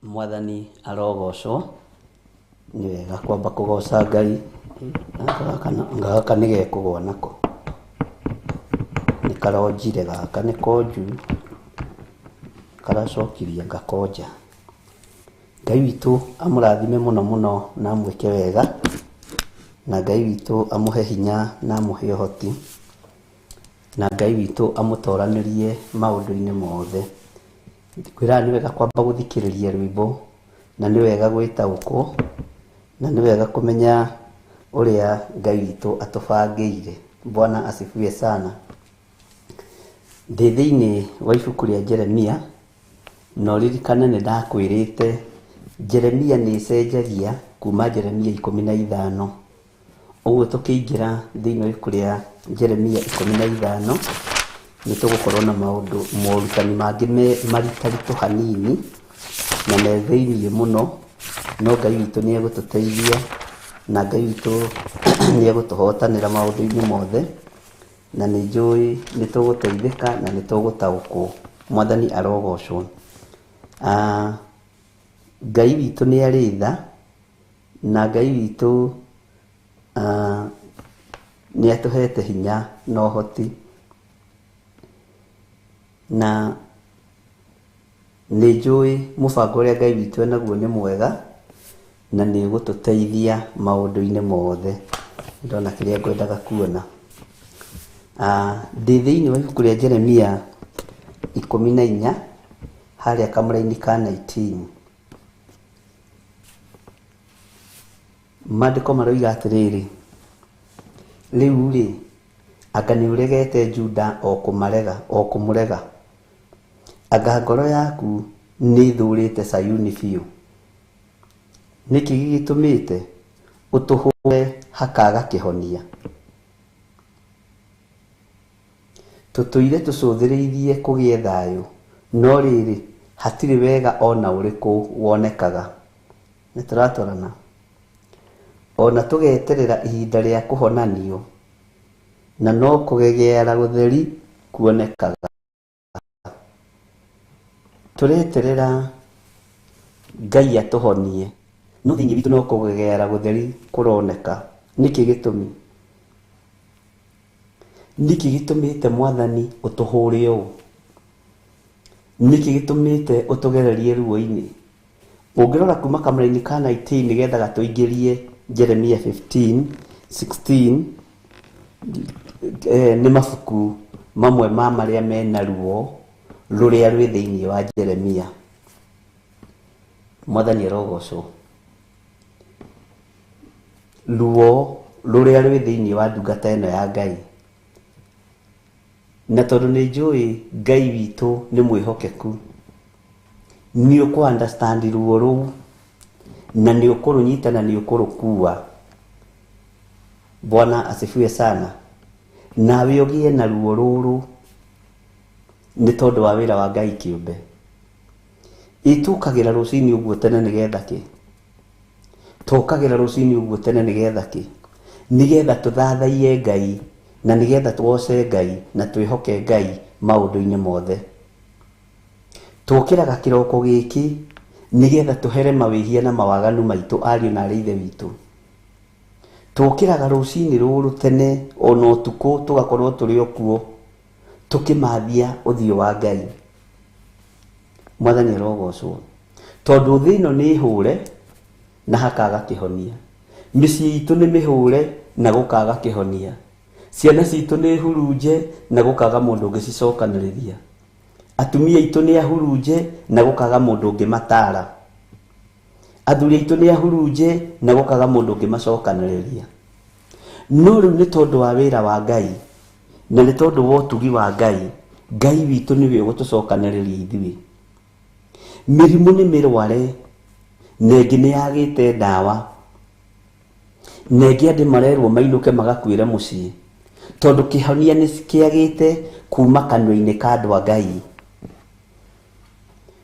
Mwathani arogocwo. Nĩ wega kwamba kũgoca Ngai. Gaka nĩ gekũgwa nako, nĩ karonjire gaka, nĩ konju karacokirie ngakonja. Ngai witũ amũrathime mũno mũno na amwĩke wega, na Ngai witũ amũhe hinya na amũhe ũhoti, na Ngai witũ amũtoranĩrie maũndũ-inĩ mothe. Ngwĩraga nĩ wega kwamba gũthikĩrĩria rwĩmbo, na nĩ wega gwĩtaũkwo, na nĩ wega kũmenya ũrĩa Ngai witũ atũbangĩire. Bwana asifiwe sana. Ndĩ thĩinĩ wa ibuku rĩa Jeremia, na ũririkane nĩ ndakwĩrĩte Jeremia nĩ ĩcenjagia kuma Jeremia 15. Ũguo tũkĩingĩra thĩinĩ wa ibuku rĩa Jeremia 15, nĩ tũgũkorwo na maũndũ morutani mangĩ me maritaritũ hanini na me thĩiniĩ mũno, no Ngai witũ nĩ egũtũteithia na Ngai witũ nĩ egũtũhotanĩra maũndũ-inĩ mothe, na nĩ njũĩ nĩ tũgũteithĩka na nĩ tũgũtaũkwo. Mwathani arogocwo. Ngai witũ nĩ arĩ tha, na Ngai witũ nĩ atũhete hinya na ũhoti, na nĩ njũĩ mũbango ũrĩa Ngai witũ enaguo nĩ mwega na nĩ ũgũtũteithia maũndũ-inĩ mothe. Ndona kĩrĩa ngwendaga kuona. Ndĩ thĩinĩ wa ibuku rĩa Jeremia 14 harĩa kamũraini ka 19. Maandĩko maroiga atĩrĩrĩ, rĩu rĩ, anga nĩ ũregete Juda o kũmarega, o kũmũrega? Anga ngoro yaku nĩ ĩthũrĩte Sayuni biũ? Nĩkĩ gĩgĩtũmĩte ũtũhũre hakaga kĩhonia? Tũtũire tũcũthĩrĩirie kũgĩe thayũ, no rĩrĩ, hatirĩ wega ona ũrĩkũ wonekaga. Nĩ tũratwarana? Ona tũgeterera ihinda rĩa kũhonanio, na no kũgegeara gũtheri kuonekaga. Tũreterera Ngai atũhonie, no thĩinĩ witũ no kũgegeara gũtheri kũroneka. Nĩkĩ gĩtũmi? Nĩkĩ gĩtũmĩte Mwathani ũtũhũre ũũ? Nĩkĩ gĩtũmĩte ũtũgererie ruo-inĩ? Ũngĩrora kuma kamũraini ka 19 nĩgetha gatũingĩrie Jeremia 15, 16, nĩ mabuku mamwe ma marĩa mena ruo rũrĩa rwĩ thĩinĩ wa Jeremia. Mwathani arogocwo. Ruo rũrĩa rwĩ thĩinĩ wa ndungata ĩno ya Ngai. Na tondũ nĩ njũĩ Ngai witũ nĩ mwĩhokeku, nĩ ũkũ understand ruo rũu, na nĩ ũkũrũnyita na nĩ ũkũrũkua. Bwana asifiwe sana. Nawe ũgĩe na ruo rũrũ nĩ tondũ wa wĩra wa Ngai kĩũmbe. Ĩtũkagĩra rũcinĩ ũguo tene nĩgetha kĩ? Tũkagĩra rũcinĩ ũguo tene nĩgetha kĩ? Nĩgetha tũthathaiye Ngai, na nĩgetha tũgoce Ngai na twĩhoke Ngai maũndũ-inĩ mothe. Tũkĩraga kĩroko gĩkĩ nĩgetha tũhere mawĩhia na mawaganu maitũ ariũ na arĩ ithe witũ. Tũkĩraga rũcinĩ rũrũ tene ona ũtukũ tũgakorwo tũrĩ o kuo tũkĩmathia ũthiũ wa Ngai. Mwathani arogocwo. Tondũ thĩ ĩno nĩ hũre na hakaga kĩhonia. Mĩciĩ itũ nĩ mĩhũre na gũkaga kĩhonia. Ciana citũ nĩ hurunje na gũkaga mũndũ ũngĩcicokanĩrĩria. Atumia aitũ nĩ ahurunje na gũkaga mũndũ ũngĩmatara. Athuri aitũ nĩ ahurunje na gũkaga mũndũ ũngĩmacokanĩrĩria. No rĩu nĩ tondũ wa wĩra wa Ngai na nĩ tondũ wa ũtugi wa Ngai, Ngai witũ nĩwe ũgũtũcokanĩrĩria ithuĩ. Mĩrimũ nĩ mĩrware na ĩngĩ nĩ yagĩte ndawa, na ĩngĩ andũ marerwo mainũke magakuĩre mũciĩ tondũ kĩhonia nĩ kĩagĩte kuma kanua-inĩ ka andũ a Ngai.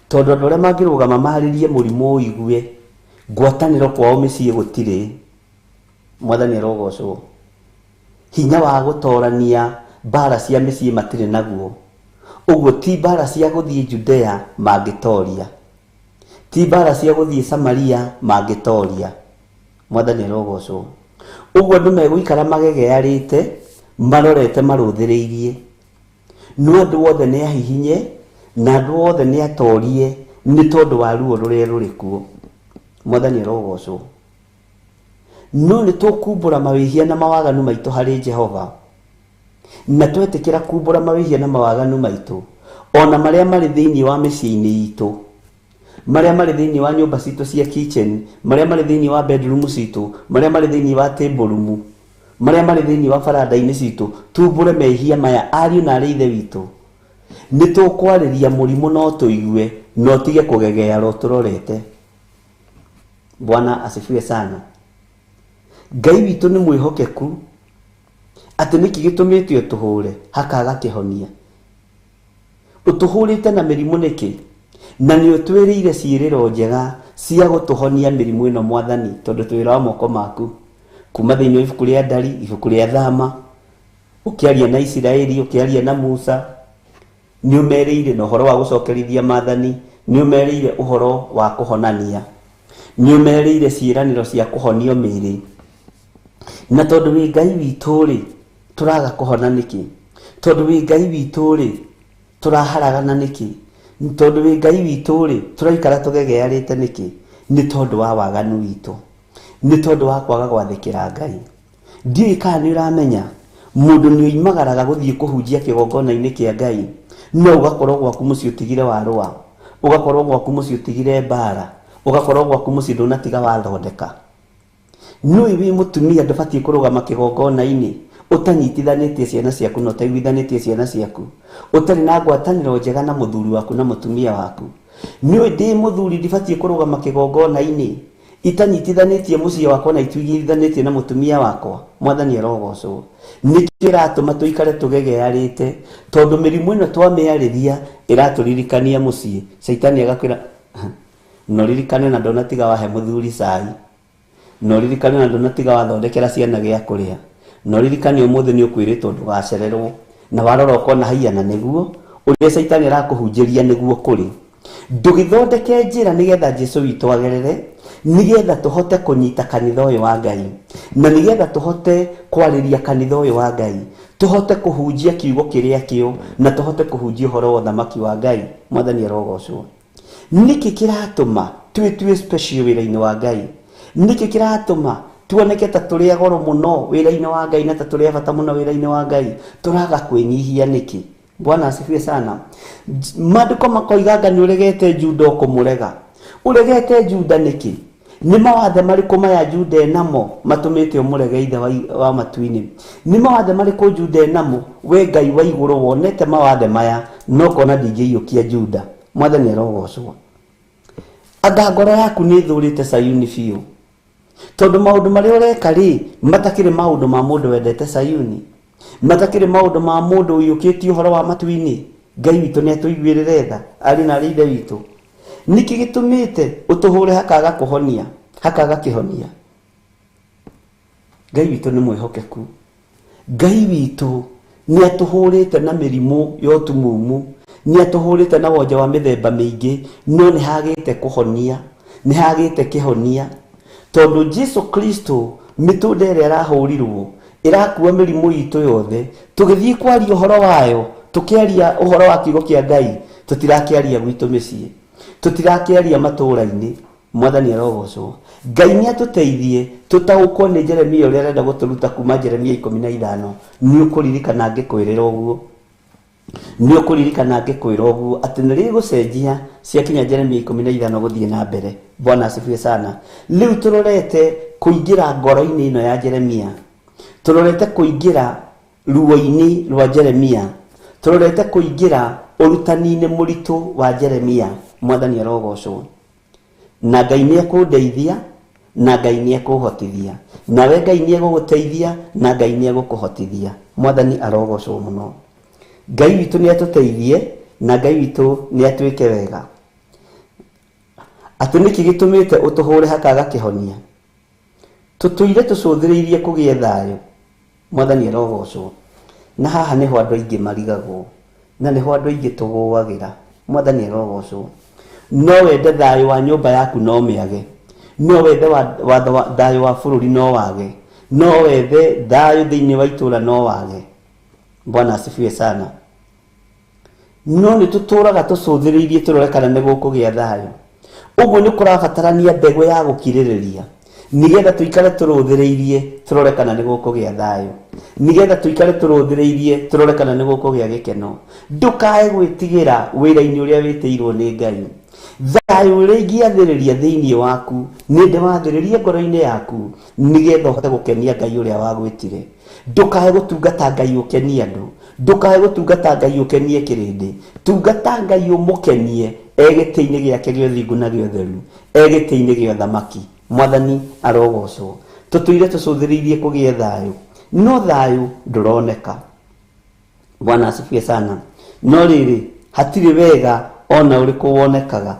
Tondũ andũ arĩa mangĩrũgama marĩrie mũrimũ ũigue, ngwatanĩro kwao mĩciĩ gũtirĩ. Mwathani arogocwo. Hinya wa gũtorania mbara cia mĩciĩ matirĩ naguo. Ũguo ti mbara cia gũthiĩ Judea mangĩtoria, Ti mbara cia gũthiĩ Samaria mangĩtoria. Mwathani arogocwo. Ũguo andũ megũikara magegearĩte, marorete marũthĩrĩirie. No andũ othe nĩ ahihinye na andũ othe nĩ atorie nĩ tondũ wa ruo rũrĩa rũrĩ kuo. Mwathani arogocwo. No nĩ tũkumbũra mawĩhia na mawaganu maitũ harĩ Jehova, na twetĩkĩra kumbũra mawĩhia na mawaganu maitũ, ona marĩa marĩ thĩinĩ wa mĩciĩ-inĩ itũ, marĩa marĩ thĩinĩ wa nyũmba citũ cia kitchen, marĩa marĩ thĩinĩ wa bedroom citũ, marĩa marĩ thĩinĩ wa table room, marĩa marĩ thĩinĩ wa baranda-inĩ citũ, tumbũre mehia maya ariũ na arĩ ithe witũ. Nĩ tũkwarĩria mũrimũ no tũigue, no tige kũgegeara ũtũrorete. Bwana asifiwe sana. Ngai witũ nĩ mwĩhokeku atĩ nĩkĩ gĩtũmĩte ũtũhũre hakaga kĩhonia. Ũtũhũrĩte na mĩrimũ nĩkĩ? Na nĩ ũtwĩrĩire ciĩrĩro njega cia gũtũhonia mĩrimũ ĩno Mwathani, tondũ twĩ wĩra wa moko maku. Kuma thĩinĩ wa ibuku rĩa Ndari, ibuku rĩa Thama, ũkĩaria na Isiraeli, ũkĩaria na Musa, nĩ ũmerĩire na ũhoro wa gũcokerithia maathani, nĩ ũmerĩire ũhoro wa kũhonania, nĩ ũmerĩire ciĩranĩro cia kũhonio mĩĩrĩ. Na tondũ wĩ Ngai witũ rĩ, tũraga kũhona nĩkĩ? Tondũ wĩ Ngai witũ rĩ, tũraharagana nĩkĩ? Tondũ wĩ Ngai witũ rĩ, tũraikara tũgegearĩte nĩkĩ? Nĩ tondũ wa waganu witũ, nĩ tondũ wa kwaga gwathĩkĩra Ngai. Ndiũĩ kana nĩ ũramenya mũndũ nĩ oimagaraga gũthiĩ kũhunjia kĩgongona-inĩ kĩa Ngai, no ũgakorwo gwaku mũciĩ ũtigire warũa, ũgakorwo gwaku mũciĩ ũtigire mbara, ũgakorwo gwaku mũciĩ ndũnatiga wathondeka. Nĩũĩ wĩ mũtumia ndũbatiĩ kũrũgama kĩgongona-inĩ ũtanyitithanĩtie ciana ciaku na ũtaiguithanĩtie ciana ciaku, ũtarĩ na ngwatanĩro njega na mũthuri waku na mũtumia waku. Nĩũĩ ndĩ mũthuri ndibatiĩ kũrũgama kĩgongona-inĩ itanyitithanĩtie mũciĩ wakwa na ituiguithanĩtie na mũtumia wakwa. Mwathani arogocwo. Nĩkĩo kĩratũma tũikare tũgegearĩte, tondũ mĩrimũ ĩno twamĩarĩria ĩratũririkania mũciĩ. Caitani agakwĩra no ririkane na ndũnatiga wahe mũthuri cai, no ririkane na ndũnatiga wathondekera ciana gĩa kũrĩa, no ririkane ũmũthĩ nĩ ũkwĩrĩtwo ndũgacererwo, na warora ũkona haiya na nĩguo ũrĩa caitani arakũhunjĩria nĩguo kũrĩ. Ndũgĩthondeke njĩra nĩgetha Jesũ witũ agerere, nĩgetha tũhote kũnyita kanitha ũyũ wa Ngai, na nĩgetha tũhote kwarĩria kanitha ũyũ wa Ngai, tũhote kũhunjia kiugo kĩrĩa kĩo, na tũhote kũhunjia ũhoro wa ũthamaki wa Ngai. Mwathani arogocwo. Nĩkĩ kĩratũma twĩtue special wĩra-inĩ wa Ngai? Nĩkĩ kĩratũma tuoneke ta tũrĩ a goro mũno wĩra-inĩ wa Ngai na ta tũrĩ a bata mũno wĩra-inĩ wa Ngai? Tũraga kwĩnyihia nĩkĩ? Bwana asifiwe sana. Maandĩko makoiga anga nĩ ũregete Juda ũkũmũrega. Ũregete Juda nĩkĩ? Nĩ mawathe marĩkũ maya Juda enamo matũmĩte ũmũrege ithe wa matu-inĩ? Nĩ mawathe marĩkũ Juda enamo we Ngai wa igũrũ wonete mawathe maya no kona ndingĩiyũkia Juda? Mwathani arogocwo. Anga ngoro yaku nĩ ĩthũrĩte Sayuni biũ, tondũ maũndũ marĩa ũreka rĩ matakĩrĩ maũndũ ma mũndũ wendete Sayuni, matakĩrĩ maũndũ ma mũndũ ũiyũkĩtie ũhoro wa matu-inĩ. Ngai witũ nĩ atũiguĩrĩre tha, arĩ na arĩ ithe witũ. Nĩkĩ gĩtũmĩte ũtũhũre hakaga kũhonia, hakaga kĩhonia? Ngai witũ nĩ mwĩhokeku. Ngai witũ nĩ atũhũrĩte na mĩrimũ ya ũtumumu, nĩ atũhũrĩte na wonje wa mĩthemba mĩingĩ, no nĩ hagĩte kũhonia, nĩ hagĩte kĩhonia, tondũ Jesu Kristo mĩtũnda ĩrĩa arahũrirwo ĩrakua mĩrimũ itũ yothe. Tũgĩthiĩ kwaria ũhoro wayo, tũkĩaria ũhoro wa kiugo kĩa Ngai, tũtirakĩaria gwitũ mĩciĩ, tũtirakĩaria matũũra-inĩ. Mwathani arogocwo. Ngai nĩ atũteithie tũtaũkwo nĩ Jeremia ũrĩa arenda gũtũruta kuma Jeremia 15. Nĩ ũkũririkana ngĩkwĩrĩra ũguo, nĩ ũkũririkana ngĩkwĩra ũguo atĩ nĩ rĩgũcenjia ciakinya Jeremia 15 gũthiĩ na mbere. Bwana asifiwe sana. Rĩu tũrorete kũingĩra ngoro-inĩ ĩno ya Jeremia, tũrorete kũingĩra ruo-inĩ rwa Jeremia, tũrorete kũingĩra ũrutani-inĩ mũritũ wa Jeremia. Mwathani arogocwo. Na Ngai nĩ ekũndeithia, na Ngai nĩ ekũhotithia, nawe Ngai nĩ egũgũteithia, na Ngai nĩ egũkũhotithia. Mwathani arogocwo mũno. Ngai witũ nĩ atũteithie, na Ngai witũ nĩ atwĩke wega. Atĩ nĩkĩ gĩtũmĩte ũtũhũre hakaga kĩhonia? Tũtũire tũcũthĩrĩirie kũgĩe thayũ. Mwathani arogocwo. Na haha nĩho andũ aingĩ marigagwo, na nĩho andũ aingĩ tũgũagĩra. Mwathani arogocwo. No wende thayũ wa nyũmba yaku no mĩage, no wethe thayũ wa bũrũri no wage, no wethe thayũ thĩinĩ wa itũũra no wage. Bwana asifiwe sana. No nĩ tũtũraga tũcũthĩrĩirie tũrore kana nĩ gũkũgĩa thayũ. Ũguo nĩ kũrabatarania mbegũ ya gũkirĩrĩria nĩgetha tũikare tũrũthĩrĩirie tũrore kana nĩ gũkũgĩa thayũ, nĩgetha tũikare tũrũthĩrĩirie tũrore kana nĩ gũkũgĩa gĩkeno. Ndũkae gwĩtigĩra wĩra-inĩ ũrĩa wĩtĩirwo nĩ Ngai. Thayũ ũrĩa ingĩathĩrĩria thĩinĩ waku nĩ ndĩwathĩrĩrie ngoro-inĩ yaku nĩgetha ũhote gũkenia Ngai ũrĩa wagwĩtire. Ndũkae gũtungata Ngai ũkenie andũ, ndũkae gũtungata Ngai ũkenie kĩrĩndĩ, tungata Ngai ũmũkenie e gĩtĩ-inĩ gĩake gĩa ũthingu na gĩa ũtheru, e gĩtĩ-inĩ gĩa ũthamaki. Mwathani arogocwo. Tũtũire tũcũthĩrĩirie kũgĩe thayũ, no thayũ ndũroneka. Bwana asifiwe sana. No rĩrĩ, hatirĩ wega ona ũrĩkũ wonekaga.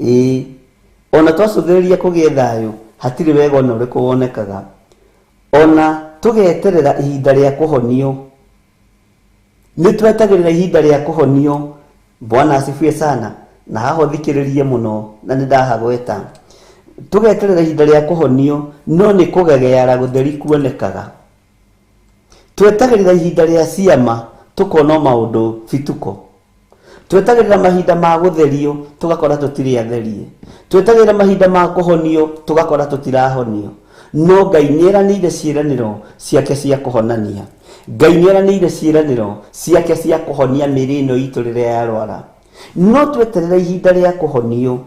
Ĩĩ, ona twacũthĩrĩria kũgĩe thayũ, hatirĩ wega ona ũrĩkũ wonekaga. Ona tũgeterera ihinda rĩa kũhonio, nĩ twetagĩrĩra ihinda rĩa kũhonio. Bwana asifiwe sana. Na haha ũthikĩrĩrie mũno na nĩ ndahagweta. Tũgeterera ihinda rĩa kũhonio, no nĩ kũgegeara gũtheri kuonekaga. Twetagĩrĩra ihinda rĩa ciama, tũkona maũndũ bituko. Twetagĩrĩra mahinda ma gũtherio, tũgakora tũtirĩ atherie. Twetagĩrĩra mahinda ma kũhonio, tũgakora tũtirahonio. No Ngai nĩ eranĩire ciĩranĩro ciake cia kũhonania. Ngai nĩ eranĩire ciĩranĩro ciake cia kũhonia mĩĩrĩ ĩno itũ rĩrĩa yarwara. No tweterera ihinda rĩa kũhonio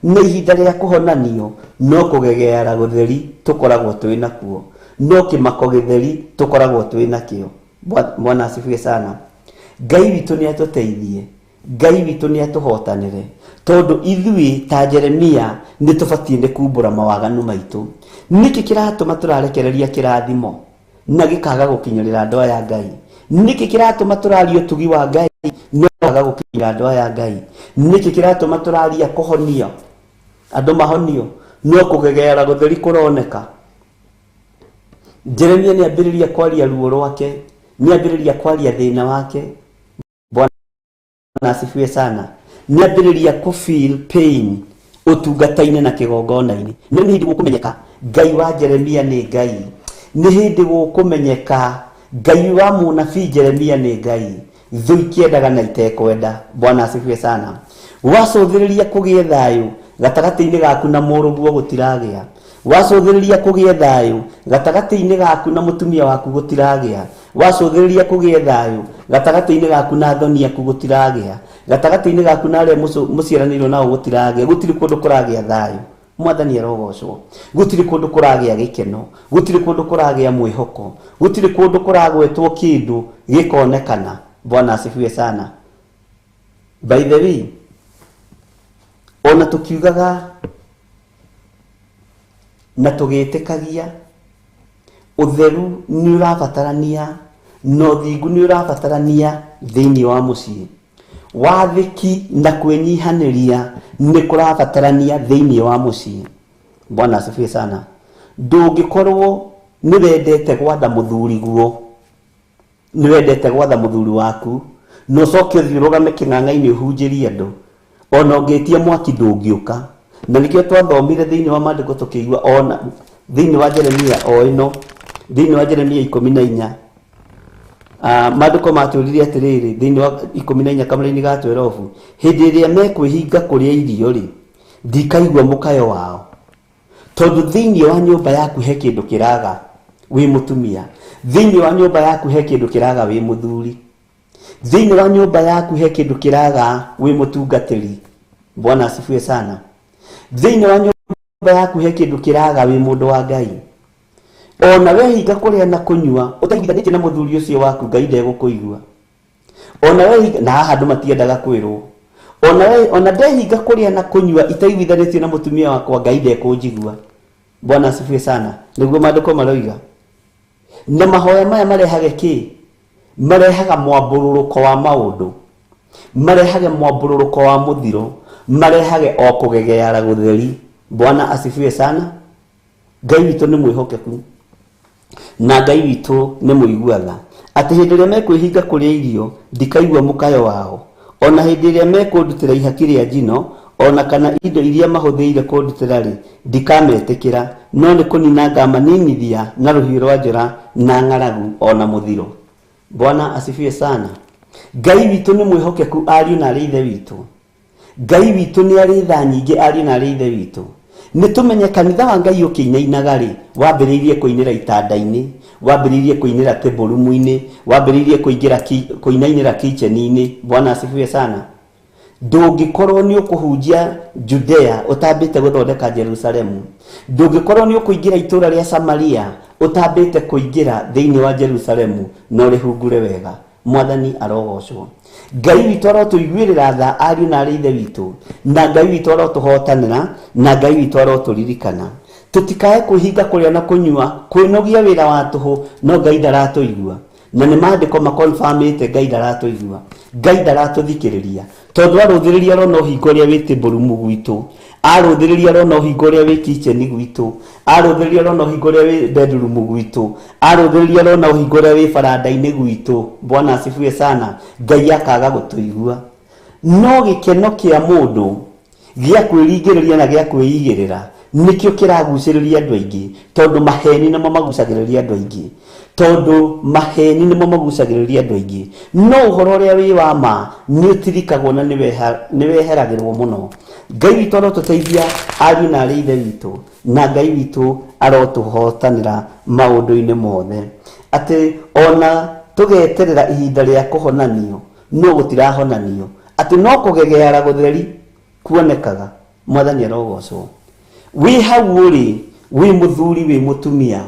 na ihinda rĩa kũhonanio, no kũgegeara gũtheri tũkoragwo twĩ nakuo, no kĩmako gĩtheri tũkoragwo twĩ nakĩo. Bwana asifiwe sana. Ngai witũ nĩ atũteithie, Ngai witũ nĩ atũhotanĩre, tondũ ithuĩ ta Jeremia nĩ tũbatiĩ nĩ kumbũra mawaganu maitũ. Nĩkĩ kĩratũma tũrarekereria kĩrathimo na gĩkaga gũkinyĩrĩra andũ aya Ngai? Nĩkĩ kĩratũma tũraria ũtugi wa Ngai no kaga gũkinyĩra andũ aya Ngai? Nĩkĩ kĩratũma tũraria kũhonio andũ mahonio no kũgegeara gũtheri kũroneka? Jeremia nĩ ambĩrĩria kwaria ruo rwake, nĩ ambĩrĩria kwaria thĩna wake. Bwana asifiwe sana. Nĩ ambĩrĩria kũ feel pain ũtungata-inĩ na kĩgongona-inĩ. Nĩ hĩndĩ gũkũmenyeka Ngai wa Jeremia nĩ Ngai. Nĩ hĩndĩ gũkũmenyeka Ngai wa mũnabii Jeremia nĩ Ngai. Thũ ikĩendaga na itekwenda. Bwana asifiwe sana. Wacũthĩrĩria kũgĩe thayũ gatagatĩ-inĩ gaku na mũrũguo gũtiragĩa. Wacũthĩrĩria kũgĩe thayũ gatagatĩ-inĩ gaku na mũtumia waku gũtiragĩa. Wacũthĩrĩria kũgĩe thayũ gatagatĩ-inĩ gaku na thoni yaku gũtiragĩa. Gatagatĩ-inĩ gaku na arĩa mũciaranĩirwo nao gũtiragĩa. Gũtirĩ kũndũ kũragĩa thayũ. Mwathani arogocwo. Gũtirĩ kũndũ kũragĩa gĩkeno, gũtirĩ kũndũ kũragĩa mwĩhoko, gũtirĩ kũndũ kũragwetwo kĩndũ gĩkonekana. Bwana asifiwe sana. By the way, ona tũkiugaga na tũgĩtĩkagia ũtheru nĩ ũrabatarania na ũthingu nĩ ũrabatarania thĩinĩ wa mũciĩ. Wathĩki na kwĩnyihanĩria nĩ kũrabatarania thĩinĩ wa mũciĩ. Bwana asifiwe sana. Ndũngĩkorwo nĩ wendete gwatha mũthuri guo, nĩ wendete gwatha mũthuri waku, na ũcoke ũthiĩ ũrũgame kĩng'ang'a-inĩ ũhunjĩrie andũ, ona ũngĩtia mwaki ndũngĩũka. Na nĩkĩo twathomire thĩinĩ wa maandĩko tũkĩigua ona thĩinĩ wa Jeremia o ĩno, thĩinĩ wa Jeremia 14, maandĩko matwĩrire atĩrĩrĩ, thĩinĩ wa 14 kamũra-inĩ ga 12, hĩndĩ ĩrĩa mekwĩhinga kũrĩa irio rĩ, ndikaigua mũkayo wao. Tondũ thĩinĩ wa nyũmba yaku he kĩndũ kĩraga wĩ mũtumia, thĩinĩ wa nyũmba yaku he kĩndũ kĩraga wĩ mũthuri, thĩinĩ wa nyũmba yaku he kĩndũ kĩraga wĩ mũtungatĩri. Bwana asifiwe sana. Thĩinĩ wa nyũmba yaku he kĩndũ kĩraga wĩ mũndũ wa Ngai. Ona wehinga kũrĩa na kũnyua ũtaiguithanĩtie na mũthuri ũcio waku, Ngai ndegũkũigua. Ona wehinga, na haha andũ matiendaga kwĩrwo, ona ndehinga kũrĩa na kũnyua itaiguithanĩtie na mũtumia wakwa, Ngai ndekũnjigua. Bwana asifiwe sana. Nĩguo maandĩko maroiga. Na mahoya maya marehage kĩ? Marehaga mwambũrũrũko wa maũndũ, marehage mwambũrũrũko wa mũthiro, marehage o kũgegeara gũtheri. Bwana asifiwe sana. Ngai witũ nĩ mwĩhokeku na Ngai witũ nĩ mũigua tha, atĩ hĩndĩ ĩrĩa mekwĩhinga kũrĩa irio ndikaigua mũkayo wao, ona hĩndĩ ĩrĩa mekũndutĩra ihaki rĩa njino, Ona kana indo iria mahũthĩire kũndutĩra rĩ, ndikametĩkĩra, no nĩ kũnina ngamaninithia na rũhiũ rwa njora na ng'aragu ona mũthiro. Bwana asifiwe sana. Ngai witũ nĩ mwĩhokeku ariũ na arĩ ithe witũ. Ngai witũ nĩ arĩ tha nyingĩ ariũ na arĩ ithe witũ. Nĩ tũmenye kanitha wa Ngai ũkĩinainaga rĩ, wambĩrĩirie kũinĩra itanda-inĩ, wambĩrĩirie kũinĩra table room-inĩ, wambĩrĩirie kũingĩra kũinainĩra kitchen-inĩ. Bwana asifiwe sana. Ndũngĩkorwo nĩ ũkũhunjia Judea ũtambĩte gũthondeka Jerusalemu. Ndũngĩkorwo nĩ ũkũingĩra itũũra rĩa Samaria ũtambĩte kũingĩra thĩinĩ wa Jerusalemu na ũrĩhungure wega. Mwathani arogocwo. Ngai witũ arotũiguĩrĩra tha ariũ na arĩ ithe witũ, na Ngai witũ arotũhotanĩra, na Ngai witũ arotũririkana. Tũtikae kwĩhinga kũrĩa na kũnyua, kwĩnogia wĩra wa tũhũ, no Ngai ndaratũigua. Na nĩ maandĩko makonfamĩte Ngai ndaratũigua, Ngai ndaratũthikĩrĩria, tondũ arũthĩrĩria arona ũhingo ũrĩa wĩ table room gwitũ, arũthĩrĩria arona ũhingo ũrĩa wĩ kitchen gwitũ, arũthĩrĩria arona ũhingo ũrĩa wĩ bedroom gwitũ, arũthĩrĩria arona ũhingo ũrĩa wĩ baranda-inĩ gwitũ. Bwana asifiwe sana. Ngai akaga gũtũigua. No gĩkeno kĩa mũndũ gĩa kwĩringĩrĩria na gĩa kwĩigĩrĩra nĩkĩo kĩragucĩrĩria andũ aingĩ, tondũ maheni nĩmo magucagĩrĩria andũ aingĩ, tondũ maheni nĩmo magucagĩrĩria andũ aingĩ. No ũhoro ũrĩa wĩ wa ma nĩ ũtirikagwo na nĩ weheragĩrwo mũno. Ngai witũ arotũteithia ariũ na arĩ ithe witũ, na Ngai witũ arotũhotanĩra maũndũ-inĩ mothe, atĩ ona tũgeterera ihinda rĩa kũhonanio no gũtirahonanio, atĩ no kũgegeara gũtheri kuonekaga. Mwathani arogocwo. Wĩ hau ũrĩ, wĩ mũthuri, wĩ mũtumia,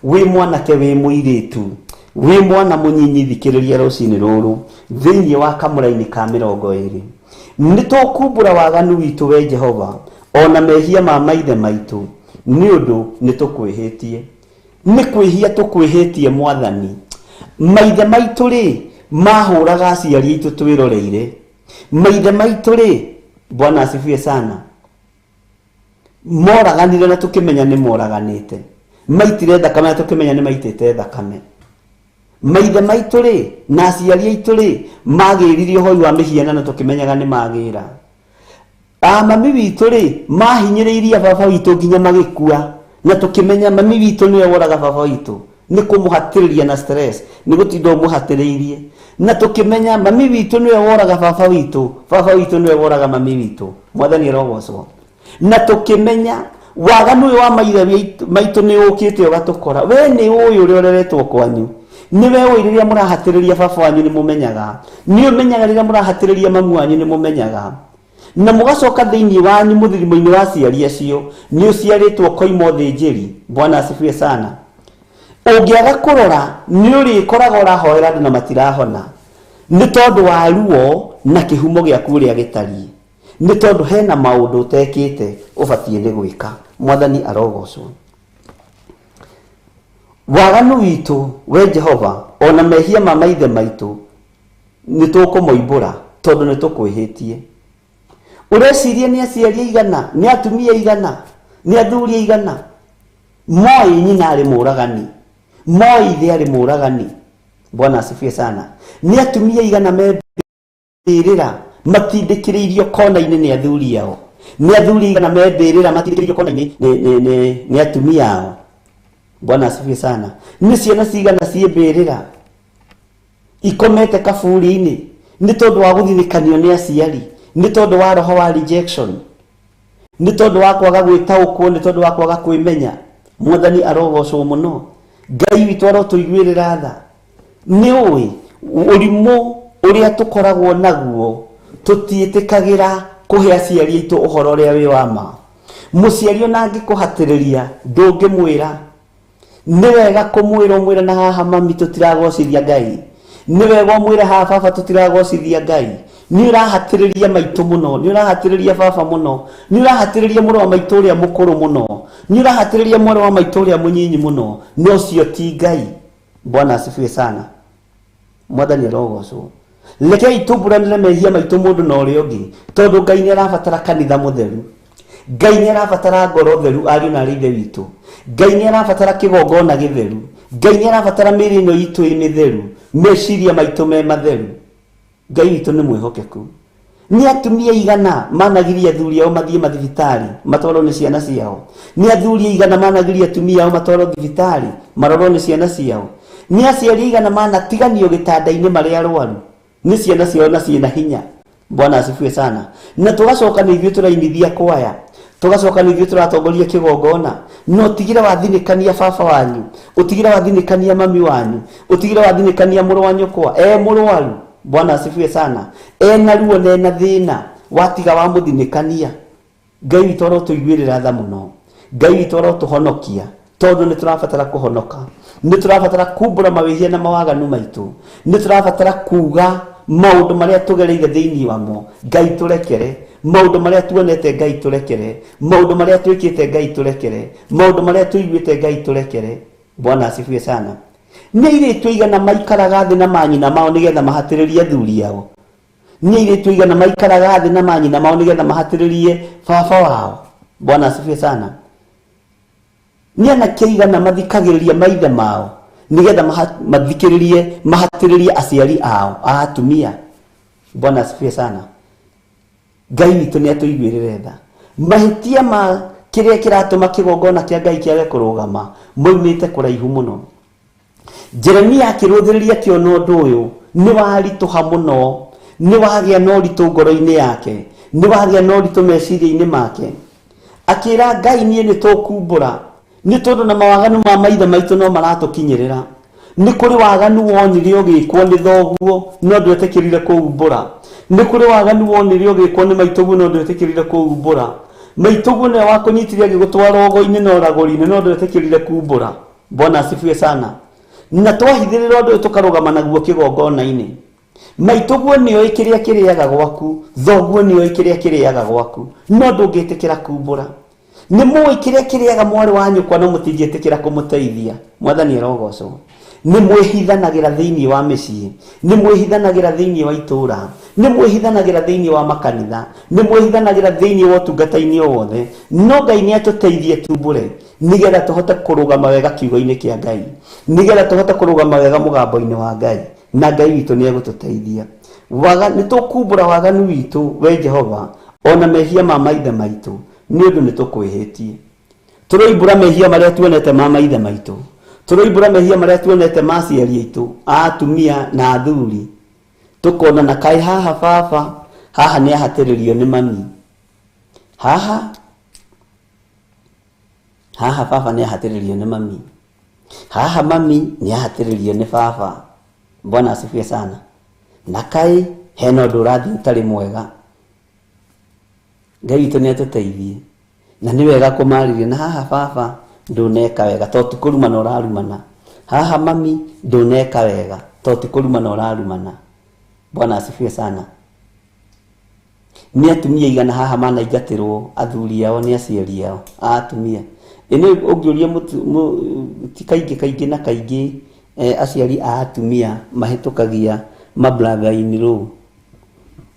wĩ mwanake, wĩ mũirĩtu, wĩ mwana mũnyinyi, thikĩrĩria rũcinĩ rũrũ thĩinĩ wa kamũraini ka 20. Nĩ tũkumbũra waganu witũ we Jehova, ona mehia ma maithe maitũ, nĩ ũndũ nĩ tũkwĩhĩtie. Nĩ kwĩhia tũkwĩhĩtie Mwathani. Maithe maitũ rĩ, mahũraga aciari aitũ twĩroreire. Maithe maitũ rĩ, Bwana asifiwe sana, moraganire na tũkĩmenya nĩ moraganĩte, maitire thakame na tũkĩmenya nĩ maitĩte thakame. Maithe maitũ rĩ na aciari aitũ rĩ magĩririe ũhoi wa mĩhianano tũkĩmenyaga nĩ magĩra. Mami witũ rĩ mahinyĩrĩirie baba witũ nginya magĩkua, na tũkĩmenya mami witũ nĩwe woraga baba witũ, nĩ kũmũhatĩrĩria na stress, nĩ gũtinda ũmũhatĩrĩirie. Na tũkĩmenya mami witũ nĩwe woraga baba witũ, baba witũ nĩwe woraga mami witũ. Mwathani arogocwo. Na tũkĩmenya waganu ũyũ wa maithe maitũ nĩ ũkĩte ũgatũkora. We nĩ ũĩ ũrĩa ũreretwo kwanyu, nĩwe ũĩ rĩrĩa mũrahatĩrĩria baba wanyu nĩ mũmenyaga, nĩ ũmenyaga rĩrĩa mũrahatĩrĩria mamu wanyu nĩ mũmenyaga, na mũgacoka thĩinĩ wanyu mũthirimo-inĩ wa aciari acio nĩ ũciarĩtwo koima ũthĩnjĩri. Bwana asifiwe sana. Ũngĩaga kũrora nĩ ũrĩkoraga ũrahoera andũ na matirahona, nĩ tondũ wa ruo na kĩhumo gĩaku ũrĩa gĩtariĩ, nĩ tondũ hena maũndũ ũtekĩte ũbatiĩ nĩ gwĩka. Mwathani arogocwo. Waganu witũ we Jehova, ona mehia ma maithe maitũ nĩ tũkũmoimbũra, tondũ nĩ tũkwĩhĩtie. Ũreciria nĩ aciari aigana, nĩ atumia aigana, nĩ athuri aigana moĩ nyina arĩ mũragani, moĩ ithe arĩ mũragani. Bwana asifiwe sana. Nĩ atumia aigana membĩrĩra matindĩkĩrĩirio kona-inĩ nĩ athuri ao, nĩ athuri aigana membĩrĩra matindĩkĩrĩirio kona-inĩ nĩ atumia ao. Bwana asifiwe sana. Nĩ ciana cigana ciĩmbĩrĩra ikomete kaburi-inĩ nĩ tondũ wa gũthinĩkanio nĩ aciari, nĩ tondũ wa roho wa rejection, nĩ tondũ wa kwaga gwĩtaũkwo, nĩ tondũ wa kwaga kwĩmenya. Mwathani arogocwo mũno. Ngai witũ arotũiguĩrĩra tha. Nĩ ũĩ ũrimũ ũrĩa tũkoragwo naguo, tũtiĩtĩkagĩra kũhe aciari aitũ ũhoro ũrĩa wĩ wa ma. Mũciari ona angĩkũhatĩrĩria ndũngĩmwĩra. Nĩ wega kũmwĩra ũmwĩre na haha mami tũtiragocithia Ngai, nĩ wega ũmwĩre haha baba tũtiragocithia Ngai. Nĩ ũrahatĩrĩria maitũ mũno, nĩ ũrahatĩrĩria baba mũno, nĩ ũrahatĩrĩria mũrũ wa maitũ ũrĩa mũkũrũ mũno, nĩ ũrahatĩrĩria mwarĩ wa maitũ ũrĩa mũnyinyi mũno, no ũcio ti Ngai. Bwana asifiwe sana. Mwathani arogocwo. Rekei tũmburanĩre mehia maitũ mũndũ na ũrĩa ũngĩ, tondũ Ngai nĩ arabatara kanitha mũtheru, Ngai nĩ arabatara ngoro theru ariũ na arĩ ithe witũ, Ngai nĩ arabatara kĩgongona gĩtheru, Ngai nĩ arabatara mĩĩrĩ ĩno itũ ĩ mĩtheru, meciria maitũ me matheru. Ngai witũ nĩ mwĩhokeku. Nĩ atumia igana managiria athuri ao mathiĩ mathibitarĩ matwarwo nĩ ciana ciao. Nĩ athuri igana managiria atumia ao matwarwo thibitarĩ marorwo nĩ ciana ciao. Nĩ aciari igana manatiganio gĩtanda-inĩ marĩ arwaru nĩ ciana ciao na ciĩna hinya. Bwana asifiwe sana. Na tũgacoka nĩ ithuĩ tũrainithia kwaya, tũgacoka nĩ ithuĩ tũratongoria kĩgongona, no ũtigire wathinĩkania baba wanyu, ũtigire wathinĩkania mami wanyu, ũtigire wathinĩkania mũrũ wa nyũkwa e mũrwaru. Bwana asifiwe sana. Ena ruo na ena thĩna, watiga wamũthinĩkania. Ngai witũ arotũiguĩrĩra tha mũno, Ngai witũ arotũhonokia, tondũ nĩ tũrabatara kũhonoka, nĩ tũrabatara kumbũra mawĩhia na mawaganu maitũ, nĩ tũrabatara kuga maũndũ marĩa tũgereire thĩinĩ wamo. Ngai tũrekere maũndũ marĩa tuonete, Ngai tũrekere maũndũ marĩa twĩkĩte, Ngai tũrekere maũndũ marĩa tũiguĩte, Ngai tũrekere. Bwana asifiwe sana. Nĩ airĩtu aigana maikaraga thĩ na manyina mao nĩgetha mahatĩrĩrie athuri ao. Nĩ airĩtu aigana maikaraga thĩ na manyina mao nĩgetha mahatĩrĩrie baba wao. Bwana asifiwe sana. Nĩ anake aigana mathikagĩrĩria maithe mao nĩgetha mathikĩrĩrie mahatĩrĩrie aciari ao a atumia. Bwana asifiwe sana. Ngai witũ nĩ atũiguĩrĩre tha. Mahĩtia ma kĩrĩa kĩratũma kĩgongona kĩa Ngai kĩage kũrũgama moimĩte kũraihu mũno. Jeremia akĩrũthĩrĩria akĩona ũndũ ũyũ nĩ waritũha mũno, nĩ wagĩa na ũritũ ngoro-inĩ yake, nĩ wagĩa na ũritũ meciria-inĩ make. Akĩra Ngai, niĩ nĩ tũkumbũra, nĩ tondũ na mawaganu ma maithe maitũ no maratũkinyĩrĩra. Nĩ kũrĩ waganu wonire ũgĩkwo nĩ thoguo no ndwetĩkĩrire kũumbũra. Nĩ kũrĩ waganu wonire ũgĩkwo nĩ maitũguo no ndwetĩkĩrire kũumbũra. Maitũguo nĩwe wakũnyitire agĩgũtwara ũgo-inĩ na ũragũri-inĩ no ndwetĩkĩrire kumbũra. Bwana asifiwe sana. Na twahithĩrĩra ũndũ ũyũ tũkarũgama naguo kĩgongona-inĩ. Maitũguo nĩoĩ kĩrĩa kĩrĩaga gwaku, thoguo nĩoĩ kĩrĩa kĩrĩaga gwaku, no ndũngĩtĩkĩra kumbũra. Nĩ mũĩ kĩrĩa kĩrĩaga mwarĩ wa nyũkwa no mũtingĩtĩkĩra kũmũteithia. Mwathani arogocwo. Nĩ mwĩhithanagĩra thĩinĩ wa mĩciĩ, nĩ mwĩhithanagĩra thĩinĩ wa itũũra, nĩ mwĩhithanagĩra thĩinĩ wa makanitha, nĩ mwĩhithanagĩra thĩinĩ wa ũtungata-inĩ o wothe. No Ngai nĩ atũteithie tumbũre nĩgetha tũhote kũrũgama wega kiugo-inĩ kĩa Ngai, nĩgetha tũhote kũrũgama wega mũgambo-inĩ wa Ngai, na Ngai witũ nĩ egũtũteithia. Nĩ tũkumbũra waganu witũ we Jehova, ona mehia ma maithe maitũ, nĩ ũndũ nĩ tũkwĩhĩtie. Tũroimbũra mehia marĩa tuonete ma maithe maitũ, tũroimbũra mehia marĩa tuonete ma aciari aitũ, a atumia na athuri, tũkona na kaĩ haha baba, haha nĩ ahatĩrĩrio nĩ mami, haha haha baba nĩ ahatĩrĩrio nĩ mami, haha mami nĩ ahatĩrĩrio nĩ baba. Bwana asifiwe sana. Na kaĩ hena ũndũ ũrathiĩ ũtarĩ mwega. Ngai witũ nĩ atũteithie. Na nĩ wega kũmarĩria, na haha baba ndũneka wega to ti kũrumana ũrarumana, haha mami ndũneka wega to ti kũrumana ũrarumana. Bwana asifiwe sana. Nĩ atumia igana haha manaingatĩrwo athuri ao nĩ aciari ao a atumia. Ĩnĩ ũngĩũria ti kaingĩ kaingĩ na kaingĩ aciari a atumia mahĩtũkagia ma brother in law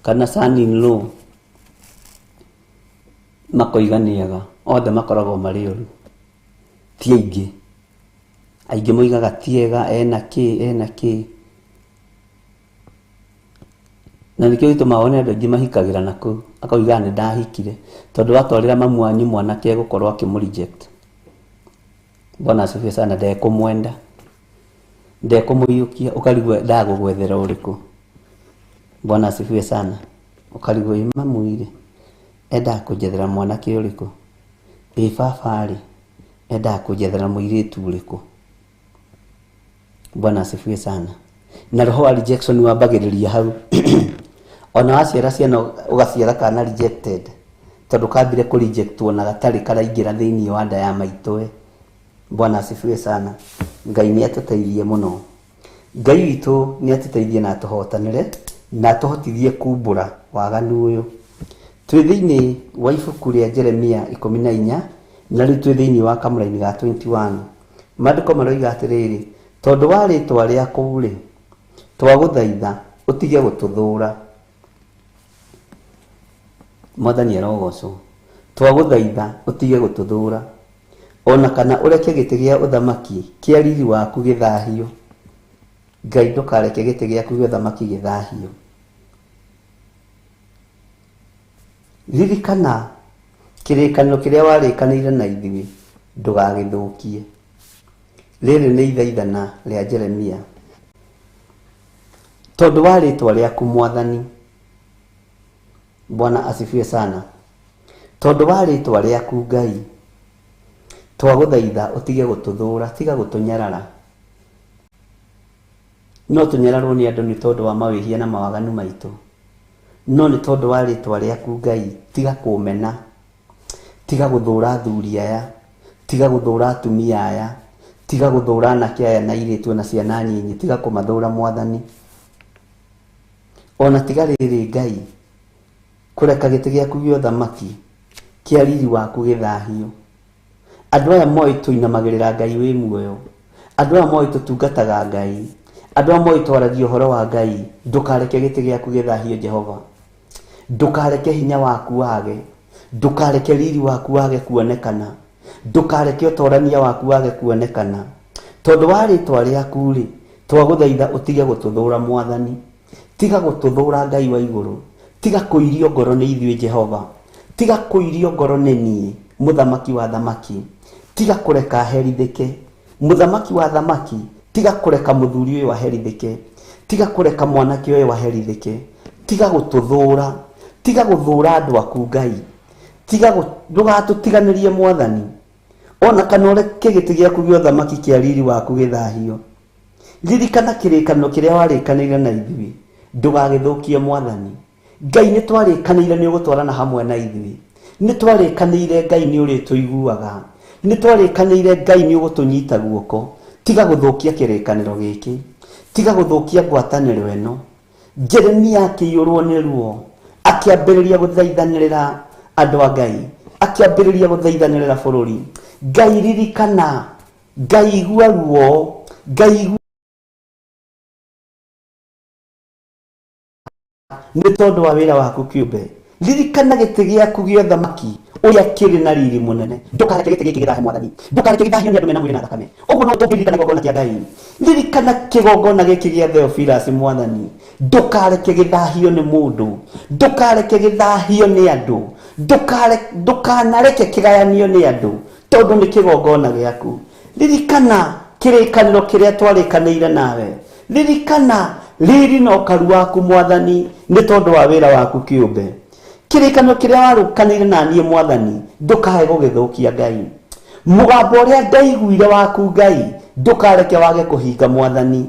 kana son in law, makoiga nĩ ega, othe makoragwo marĩ oru, ti aingĩ. Aingĩ moigaga ti ega, ena kĩ, ena kĩ. Na nĩkĩo gĩtũmaga wone andũ aingĩ mahikagĩra na kũu, akoiga nĩ ndahikire, tondũ watwarĩra mamu wanyu mwanake egũkorwo akĩmũ reject. Bwana asifiwe sana. Ndekũmwenda, ndekũmũiyũkia, ũkarigwo ndagũgwethera ũrĩkũ. Bwana asifiwe sana. Ũkarigwo ĩ mamu rĩ, endaga kũnjethera mwanake ũrĩkũ? Ĩ baba rĩ, endaga kũnjethera mũirĩtu ũrĩkũ? Bwana asifiwe sana. Na roho wa rejection wambagĩrĩria hau. Ona waciara ciana ũgaciara kana rejected, tondũ kambire kũ rejectwo na gatarĩ karaingĩra thĩinĩ wa nda ya maitũwe. Bwana asifiwe sana. Ngai nĩ atũteithie mũno. Ngai witũ nĩ atũteithie na atũhotanĩre na atũhotithie kumbũra waganu ũyũ. Twĩ thĩinĩ wa ibuku rĩa Jeremia 14 na rĩu twĩ thĩinĩ wa kamũraini ga 21. Maandĩko maroiga atĩrĩrĩ, tondũ wa rĩtwa rĩaku rĩ, twagũthaitha ũtige gũtũthũra. Mwathani arogocwo. Twagũthaitha ũtige gũtũthũra, ona kana ũreke gĩtĩ gĩa ũthamaki kĩa riri waku gĩthahio. Ngai ndũkareke gĩtĩ gĩaku gĩa ũthamaki gĩthahio. Ririkana kĩrĩkanĩro kĩrĩa warĩkanĩire na ithuĩ, ndũgagĩthũkie. Rĩrĩ nĩ ithaithana rĩa Jeremia. Tondũ wa rĩtwa rĩaku Mwathani, Bwana asifiwe sana. Tondũ wa rĩtwa rĩaku Ngai, twagũthaitha ũtige gũtũthũra, tiga gũtũnyarara. No tũnyararwo nĩ andũ nĩ tondũ wa mawĩhia na mawaganu maitũ, no nĩ tondũ wa rĩtwa rĩaku Ngai, tiga kũmena, tiga gũthũra athuri aya, tiga gũthũra atumia aya, tiga gũthũra anake aya na airĩtu na ciana nyinyi, tiga kũmathũra Mwathani. Ona tiga rĩrĩ Ngai, kũreka gĩtĩ gĩaku gĩa ũthamaki kĩa riri waku gĩthahio. Andũ aya moĩ tũinamagĩrĩra Ngai wĩ muoyo, andũ aya moĩ tũtungataga Ngai, andũ aya moĩ twaragia ũhoro wa Ngai, ndũkareke gĩtĩ gĩaku gĩthahio Jehova. Ndũkareke hinya waku wage, ndũkareke riri waku wage kuonekana, ndũkareke ũtorania waku wage kuonekana. Tondũ wa rĩtwa rĩaku rĩ, twagũthaitha ũtige gũtũthũra Mwathani, tiga gũtũthũra Ngai wa igũrũ, tiga kũirio ngoro nĩ ithuĩ Jehova, tiga kũirio ngoro nĩ niĩ mũthamaki wa thamaki, tiga kũreka herithĩke mũthamaki wa thamaki, tiga kũreka mũthuri ũyũ aherithĩke, tiga kũreka mwanake ũyũ aherithĩke, tiga gũtũthũra, tiga gũthũra andũ aku Ngai, tiga ndũgatũtiganĩrie Mwathani, ona kana ũreke gĩtĩ gĩaku gĩa ũthamaki kĩa riri waku gĩthahio. Ririkana kĩrĩkanĩro kĩrĩa warĩkanĩire na ithuĩ, ndũgagĩthũkie Mwathani. Ngai nĩ twarĩkanĩire nĩ ũgũtwarana hamwe na ithuĩ, nĩ twarĩkanĩire Ngai nĩ ũrĩtũiguaga, nĩ twarĩkanĩire Ngai nĩ ũgũtũnyita guoko. Tiga gũthũkia kĩrĩkanĩro gĩkĩ, tiga gũthũkia ngwatanĩro ĩno. Jeremia akĩiyũrwo nĩ ruo, akĩambĩrĩria gũthaithanĩrĩra andũ a Ngai, akĩambĩrĩria gũthaithanĩrĩra bũrũri. Ngai ririkana, Ngai igua ruo, Ngai igua nĩ tondũ wa wĩra waku kĩũmbe. Ririkana gĩtĩ gĩaku gĩa ũthamaki ũrĩa kĩrĩ na riri mũnene. Ndũkareke gĩtĩ gĩkĩ gĩthahe Mwathani, ndũkareke gĩthahio nĩ andũ mena mwĩrĩ na thakame. Ũguo no tũngĩririkana kĩgongona kĩa Ngai. Ririkana kĩgongona gĩkĩ gĩa Theophilus Mwathani, ndũkareke gĩthahio nĩ mũndũ, ndũkareke gĩthahio nĩ andũ, ndũkanareke kĩgayanio nĩ andũ, tondũ nĩ kĩgongona gĩaku. Ririkana kĩrĩkanĩro kĩrĩa twarĩkanĩire nawe, ririkana riri na ũkaru waku Mwathani, nĩ tondũ wa wĩra waku kĩũmbe. Kĩrĩkanĩro kĩrĩa warũkanĩire na niĩ Mwathani, ndũkae gũgĩthũkia Ngai. Mũgambo ũrĩa ndaiguire waku Ngai, ndũkareke wage kũhinga Mwathani.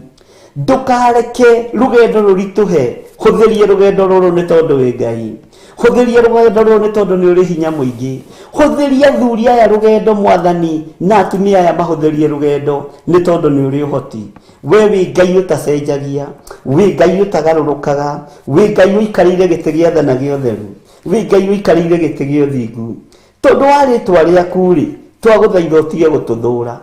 Ndũkareke rũgendo rũritũhe, hũthĩrie rũgendo rũrũ nĩ tondũ wĩ Ngai. Hũthĩria rũgendo rũrũ nĩ tondũ nĩ ũrĩ hinya mũingĩ. Hũthĩria athuri aya rũgendo Mwathani, na atumia aya mahũthĩrie rũgendo nĩ tondũ nĩ ũrĩ ũhoti. We wĩ Ngai ũtacenjagia, wĩ Ngai ũtagarũrũkaga, wĩ Ngai ũikarĩire gĩtĩ gĩa tha na gĩa ũtheru, wĩ Ngai ũikarĩire gĩtĩ gĩa ũthingu. Tondũ wa rĩtwa rĩaku rĩ, twagũthaitha ũtige gũtũthũra.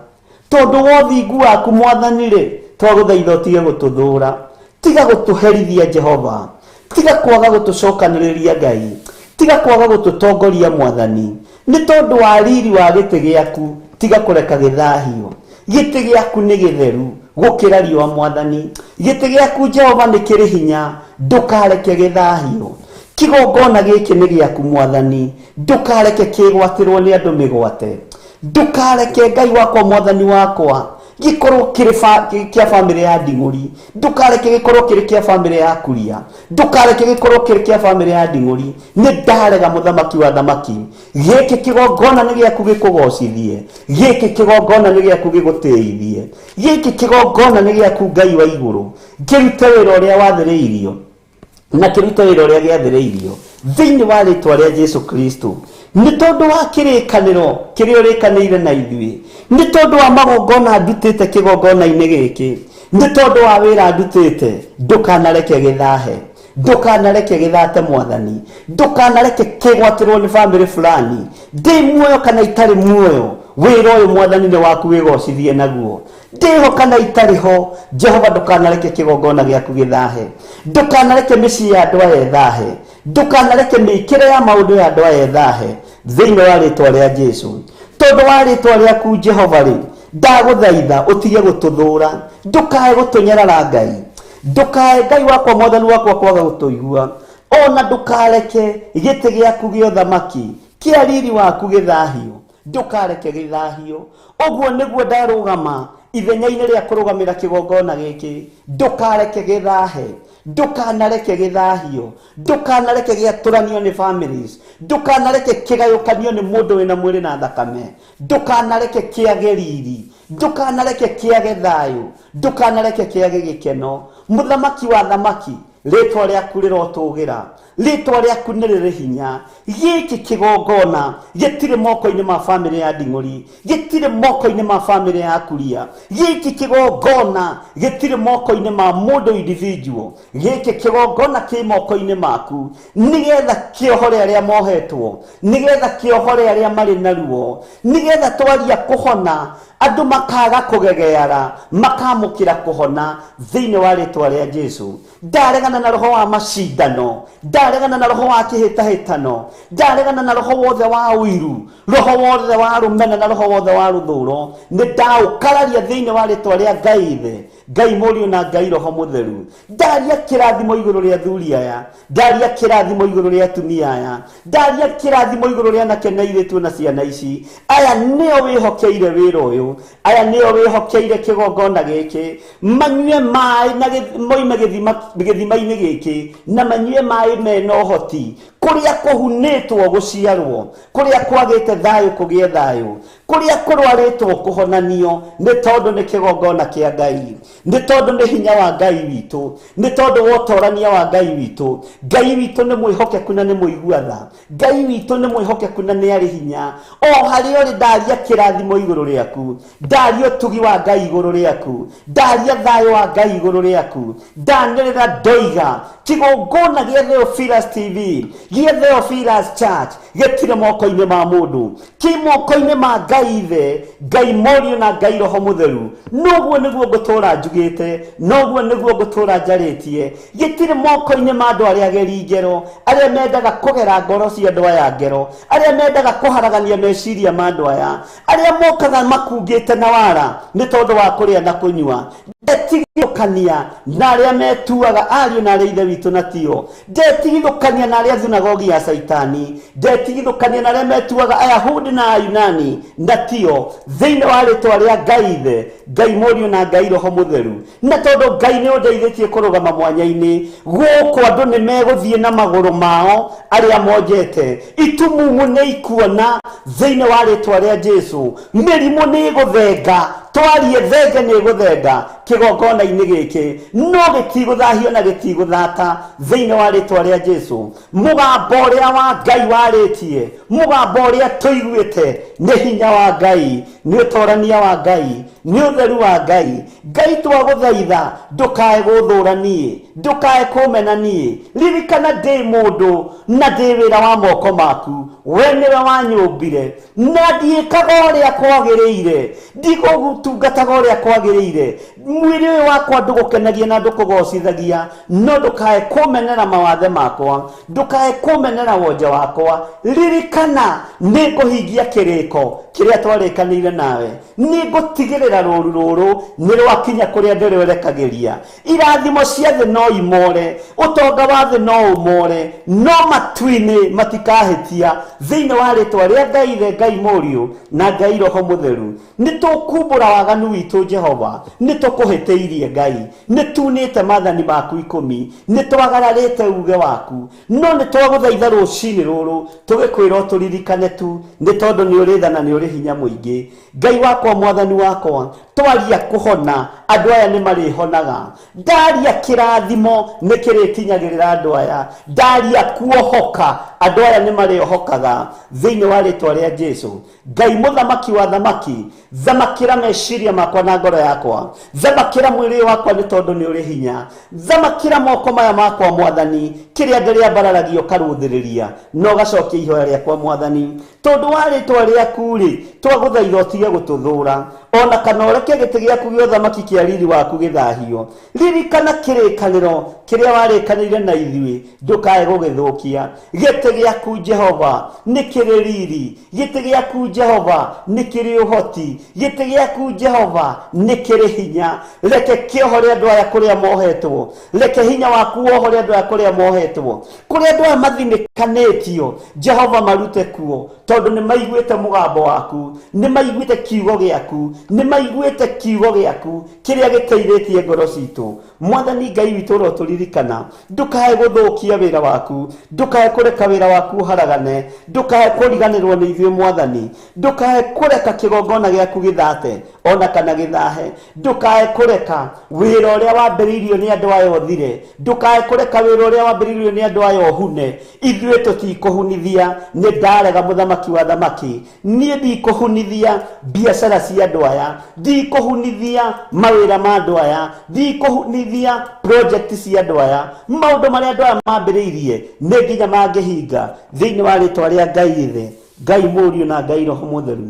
Tondũ wa ũthingu waku Mwathani rĩ, twagũthaitha ũtige gũtũthũra. Tiga gũtũherithia Jehova, tiga kwaga gũtũcokanĩrĩria Ngai, tiga kwaga gũtũtongoria Mwathani. Nĩ tondũ wa riri wa gĩtĩ gĩaku, tiga kũreka gĩthahio. Gĩtĩ gĩaku nĩ gĩtheru gũkĩra riũa Mwathani. Gĩtĩ gĩaku Jehova nĩ kĩrĩ hinya, ndũkareke gĩthahio. Kĩgongona gĩkĩ nĩ gĩaku Mwathani, ndũkareke kĩgwatĩrwo nĩ andũ mĩgwate. Ndũkareke Ngai wakwa Mwathani wakwa gĩkorwo kĩrĩ kĩa bamĩrĩ ya Nding'ũri, ndũkareke gĩkorwo kĩrĩ kĩa bamĩrĩ ya Kuria, ndũkareke gĩkorwo kĩrĩ kĩa bamĩrĩ ya Nding'ũri. Nĩ ndarega mũthamaki wa thamaki, gĩkĩ kĩgongona nĩ gĩaku gĩkũgocithie, gĩkĩ kĩgongona nĩ gĩaku gĩgũtĩithie, gĩkĩ kĩgongona nĩ gĩaku Ngai wa igũrũ. Kĩrute wĩra ũrĩa wathĩrĩirio na kĩrute wĩra ũrĩa gĩathĩrĩirio thĩinĩ wa rĩtwa rĩa Jesu Kristo. Nĩ tondũ wa kĩrĩkanĩro kĩrĩa ũrĩkanĩire na ithuĩ, nĩ tondũ wa magongona ndutĩte kĩgongona-inĩ gĩkĩ, nĩ tondũ wa wĩra ndutĩte, ndũkanareke gĩthahe, ndũkanareke gĩthate Mwathani, ndũkanareke kĩgwatĩrwo nĩ bamĩrĩ fulani. Ndĩ muoyo kana itarĩ muoyo, wĩra ũyũ Mwathani nĩ waku wĩgocithie naguo. Ndĩho kana itarĩ ho, Jehova ndũkanareke kĩgongona gĩaku gĩthahe, ndũkanareke mĩciĩ ya andũ aya ĩthahe, ndũkanareke mĩkĩre ya maũndũ ya andũ aya ĩthahe thĩinĩ wa rĩtwa rĩa Jesu. Tondũ wa rĩtwa rĩaku Jehova rĩ, ndagũthaitha ũtige gũtũthũra, ndũkae gũtũnyarara Ngai, ndũkae Ngai wakwa Mwathani wakwa kwaga gũtũigua. Ona ndũkareke gĩtĩ gĩaku gĩa ũthamaki kĩa riri waku gĩthahio, ndũkareke gĩthahio. Ũguo nĩguo ndarũgama ithenya-inĩ rĩa kũrũgamĩra kĩgongona gĩkĩ, ndũkareke gĩthahe, ndũkanareke gĩthahio, ndũkanareke gĩatũranio nĩ families, ndũkanareke kĩgayũkanio nĩ mũndũ wĩna mwĩrĩ na thakame, ndũkanareke kĩage riri, ndũkanareke kĩage thayũ, ndũkanareke kĩage gĩkeno. Mũthamaki wa thamaki, rĩtwa rĩaku rĩrotũgĩra, rĩtwa rĩaku nĩ rĩrĩ hinya. Gĩkĩ kĩgongona gĩtirĩ moko-inĩ ma bamĩrĩ ya Nding'ũri, gĩtirĩ moko-inĩ ma bamĩrĩ ya Kuria, gĩkĩ kĩgongona gĩtirĩ moko-inĩ ma mũndũ individual, gĩkĩ kĩgongona kĩ moko-inĩ maku, nĩgetha kĩohore arĩa mohetwo, nĩgetha kĩohore arĩa marĩ na ruo, nĩgetha twaria kũhona andũ makaga kũgegeara, makamũkĩra kũhona thĩinĩ wa rĩtwa rĩa Jesu. Ndaregana na roho wa macindano, ndaregana na roho wa kĩhĩtahĩtano, ndaregana na roho wothe wa ũiru, roho wothe wa rũmena na roho wothe wa rũthũro. Nĩ ndaũkararia thĩinĩ wa rĩtwa rĩa Ngai Ithe, Ngai Mũriũ na Ngai Roho Mũtheru. Ndaria kĩrathimo igũrũ rĩa athuri aya, ndaria kĩrathimo igũrũ rĩa atumia aya, ndaria kĩrathimo igũrũ rĩa anake na airĩtu na ciana ici. Aya nĩo wĩhokeire wĩra ũyũ, aya nĩo wĩhokeire kĩgongona gĩkĩ, manyue maĩ na moime gĩthima-inĩ gĩkĩ, na manyue maĩ mena ũhoti. Kũrĩa kũhunĩtwo gũciarwo, kũrĩa kwagĩte thayũ kũgĩe thayũ, kũrĩa kũrwarĩtwo kũhonanio, nĩ tondũ nĩ kĩgongona kĩa Ngai, nĩ tondũ nĩ hinya wa Ngai witũ, nĩ tondũ wa ũtorania wa Ngai witũ. Ngai witũ nĩ mwĩhokeku na nĩ mũigua tha, Ngai witũ nĩ mwĩhokeku na nĩ arĩ hinya. O harĩa ũrĩ, ndaria kĩrathimo igũrũ rĩaku, ndaria ũtugi wa Ngai igũrũ rĩaku, ndaria thayũ wa Ngai igũrũ rĩaku. Ndanĩrĩra ndoiga kĩgongona gĩa Theophilus TV, gĩa Theophilus Church, gĩtirĩ moko-inĩ ma mũndũ, kĩ moko-inĩ ma Ngai Ithe, Ngai Mũriũ na Ngai Roho Mũtheru. Noguo nĩguo ngũtũra njugĩte, noguo nĩguo ngũtũra njarĩtie. Gĩtirĩ moko-inĩ ma andũ arĩa ageri ngero, arĩa mendaga kũgera ngoro cia andũ aya ngero, arĩa mendaga kũharagania meciria ma andũ aya, arĩa mokaga makungĩte na wara nĩ tondũ wa kũrĩa na kũnyua. Ndetigithũkania na arĩa metuaga ariũ na arĩa ithe witũ na tio. Ndetigithũkania na arĩa thunagogi ya Caitani. Ndetigithũkania na arĩa metuaga Ayahudi na Ayunani na tio, thĩinĩ wa rĩtwa rĩa Ngai Ithe, Ngai Mũriũ na Ngai Roho Mũtheru. Na tondũ Ngai nĩ ũndeithĩtie kũrũgama mwanya-inĩ, gũkũ andũ nĩ megũthiĩ na magũrũ mao arĩa monjete. Itumumu nĩ ikuona thĩinĩ wa rĩtwa rĩa Jesu. Mĩrimũ nĩ ĩgũthenga, twarie thenge nĩ ĩgũthenga kĩgongona-inĩ gĩkĩ, no gĩtigũthahio na gĩtigũthata thĩinĩ wa rĩtwa rĩa Jesu. Mũgambo ũrĩa wa Ngai warĩtie, mũgambo ũrĩa tũiguĩte nĩ hinya wa Ngai, nĩ ũtorania wa Ngai, nĩ ũtheru wa Ngai. Ngai twagũthaitha ndũkae gũthũra niĩ, ndũkae kũmena niĩ. Ririkana ndĩ mũndũ na ndĩ wĩra wa moko maku, we nĩwe wanyũmbire, na ndiĩkaga ũrĩa kwagĩrĩire, ndigũgũtungataga ũrĩa kwagĩrĩire. Mwĩrĩ ũyũ wakwa ndũgũkenagia na ndũkũgocithagia, no ndũkae kũmenera mawathe makwa, ndũkae kũmenera wonje wakwa. Ririkana nĩ ngũhingia kĩrĩko kĩrĩa twarĩkanĩire nawe, nĩ ngũtigĩrĩra rũru rũrũ nĩ rwakinya kũrĩa ndĩrwerekagĩria. Irathimo cia thĩ no imore, ũtonga wa thĩ no ũmore, no matu-inĩ matikahĩtia thĩinĩ wa rĩtwa rĩa Ngai Ithe, Ngai Mũriũ na Ngai Roho Mũtheru. Nĩ tũkumbũra waganu witũ Jehova, nĩ tũkũhĩtĩirie Ngai, nĩ tunĩte maathani maku 10, nĩ twagararĩte uge waku, no nĩ twagũthaitha rũcinĩ rũrũ tũgĩkwĩra ũtũririkane tu, nĩ tondũ nĩ ũrĩ tha na nĩ ũrĩ hinya mũingĩ. Ngai wakwa, mwathani wakwa, twaria kũhona andũ aya nĩ marĩhonaga. Ndaria kĩrathimo nĩ kĩrĩkinyagĩrĩra andũ aya. Ndaria kuohoka andũ aya nĩ marĩohokaga thĩinĩ wa rĩtwa rĩa Jesu. Ngai mũthamaki wa thamaki, thamakĩra meciria makwa na ngoro yakwa, thamakĩra mwĩrĩ wakwa nĩ tondũ nĩ ũrĩ hinya, thamakĩra moko maya makwa mwathani, kĩrĩa ndĩrĩambararagia ũkarũthĩrĩria na ũgacokia ihoya rĩakwa mwathani. Tondũ wa rĩtwa rĩaku rĩ, twagũthaitha ũtige gũtũthũra, Ona kana ũreke gĩtĩ gĩaku gĩa ũthamaki kĩa riri waku gĩthahio. Ririkana kĩrĩkanĩro kĩrĩa warĩkanĩire na ithuĩ, ndũkae gũgĩthũkia. Gĩtĩ gĩaku Jehova nĩ kĩrĩ riri, gĩtĩ gĩaku Jehova nĩ kĩrĩ ũhoti, gĩtĩ gĩaku Jehova nĩ kĩrĩ hinya. Reke kĩohore andũ aya kũrĩa mohetwo, reke hinya waku wohore andũ aya kũrĩa mohetwo, kũrĩa andũ aya mathinĩkanĩtio, Jehova marute kuo, tondũ nĩ maiguĩte mũgambo waku, nĩ maiguĩte kiugo gĩaku, nĩ maiguĩte kiugo gĩaku kĩrĩa gĩteithĩtie ngoro citũ. Mwathani Ngai witũ ũrotũririkana, ndũkae gũthũkia wĩra waku, ndũkae kũreka wĩra waku ũharagane, ndũkae kũriganĩrwo nĩ ithuĩ Mwathani, ndũkae kũreka kĩgongona gĩaku gĩthate ona kana gĩthahe, ndũkae kũreka wĩra ũrĩa wambĩrĩirio nĩ andũ aya ũthire, ndũkae kũreka wĩra ũrĩa wambĩrĩirio nĩ andũ aya ũhune. Ithuĩ tũtikũhunithia, nĩ ndarega mũthamaki wa thamaki, niĩ ndikũhunithia biacara cia andũ aya, ndikũhunithia mawĩra ma andũ aya, ndikũhunithia project cia andũ aya. Maũndũ marĩa andũ aya mambĩrĩirie nĩ nginya mangĩhinga thĩinĩ wa rĩtwa rĩa Ngai Ithe, Ngai Mũriũ na Ngai Roho Mũtheru.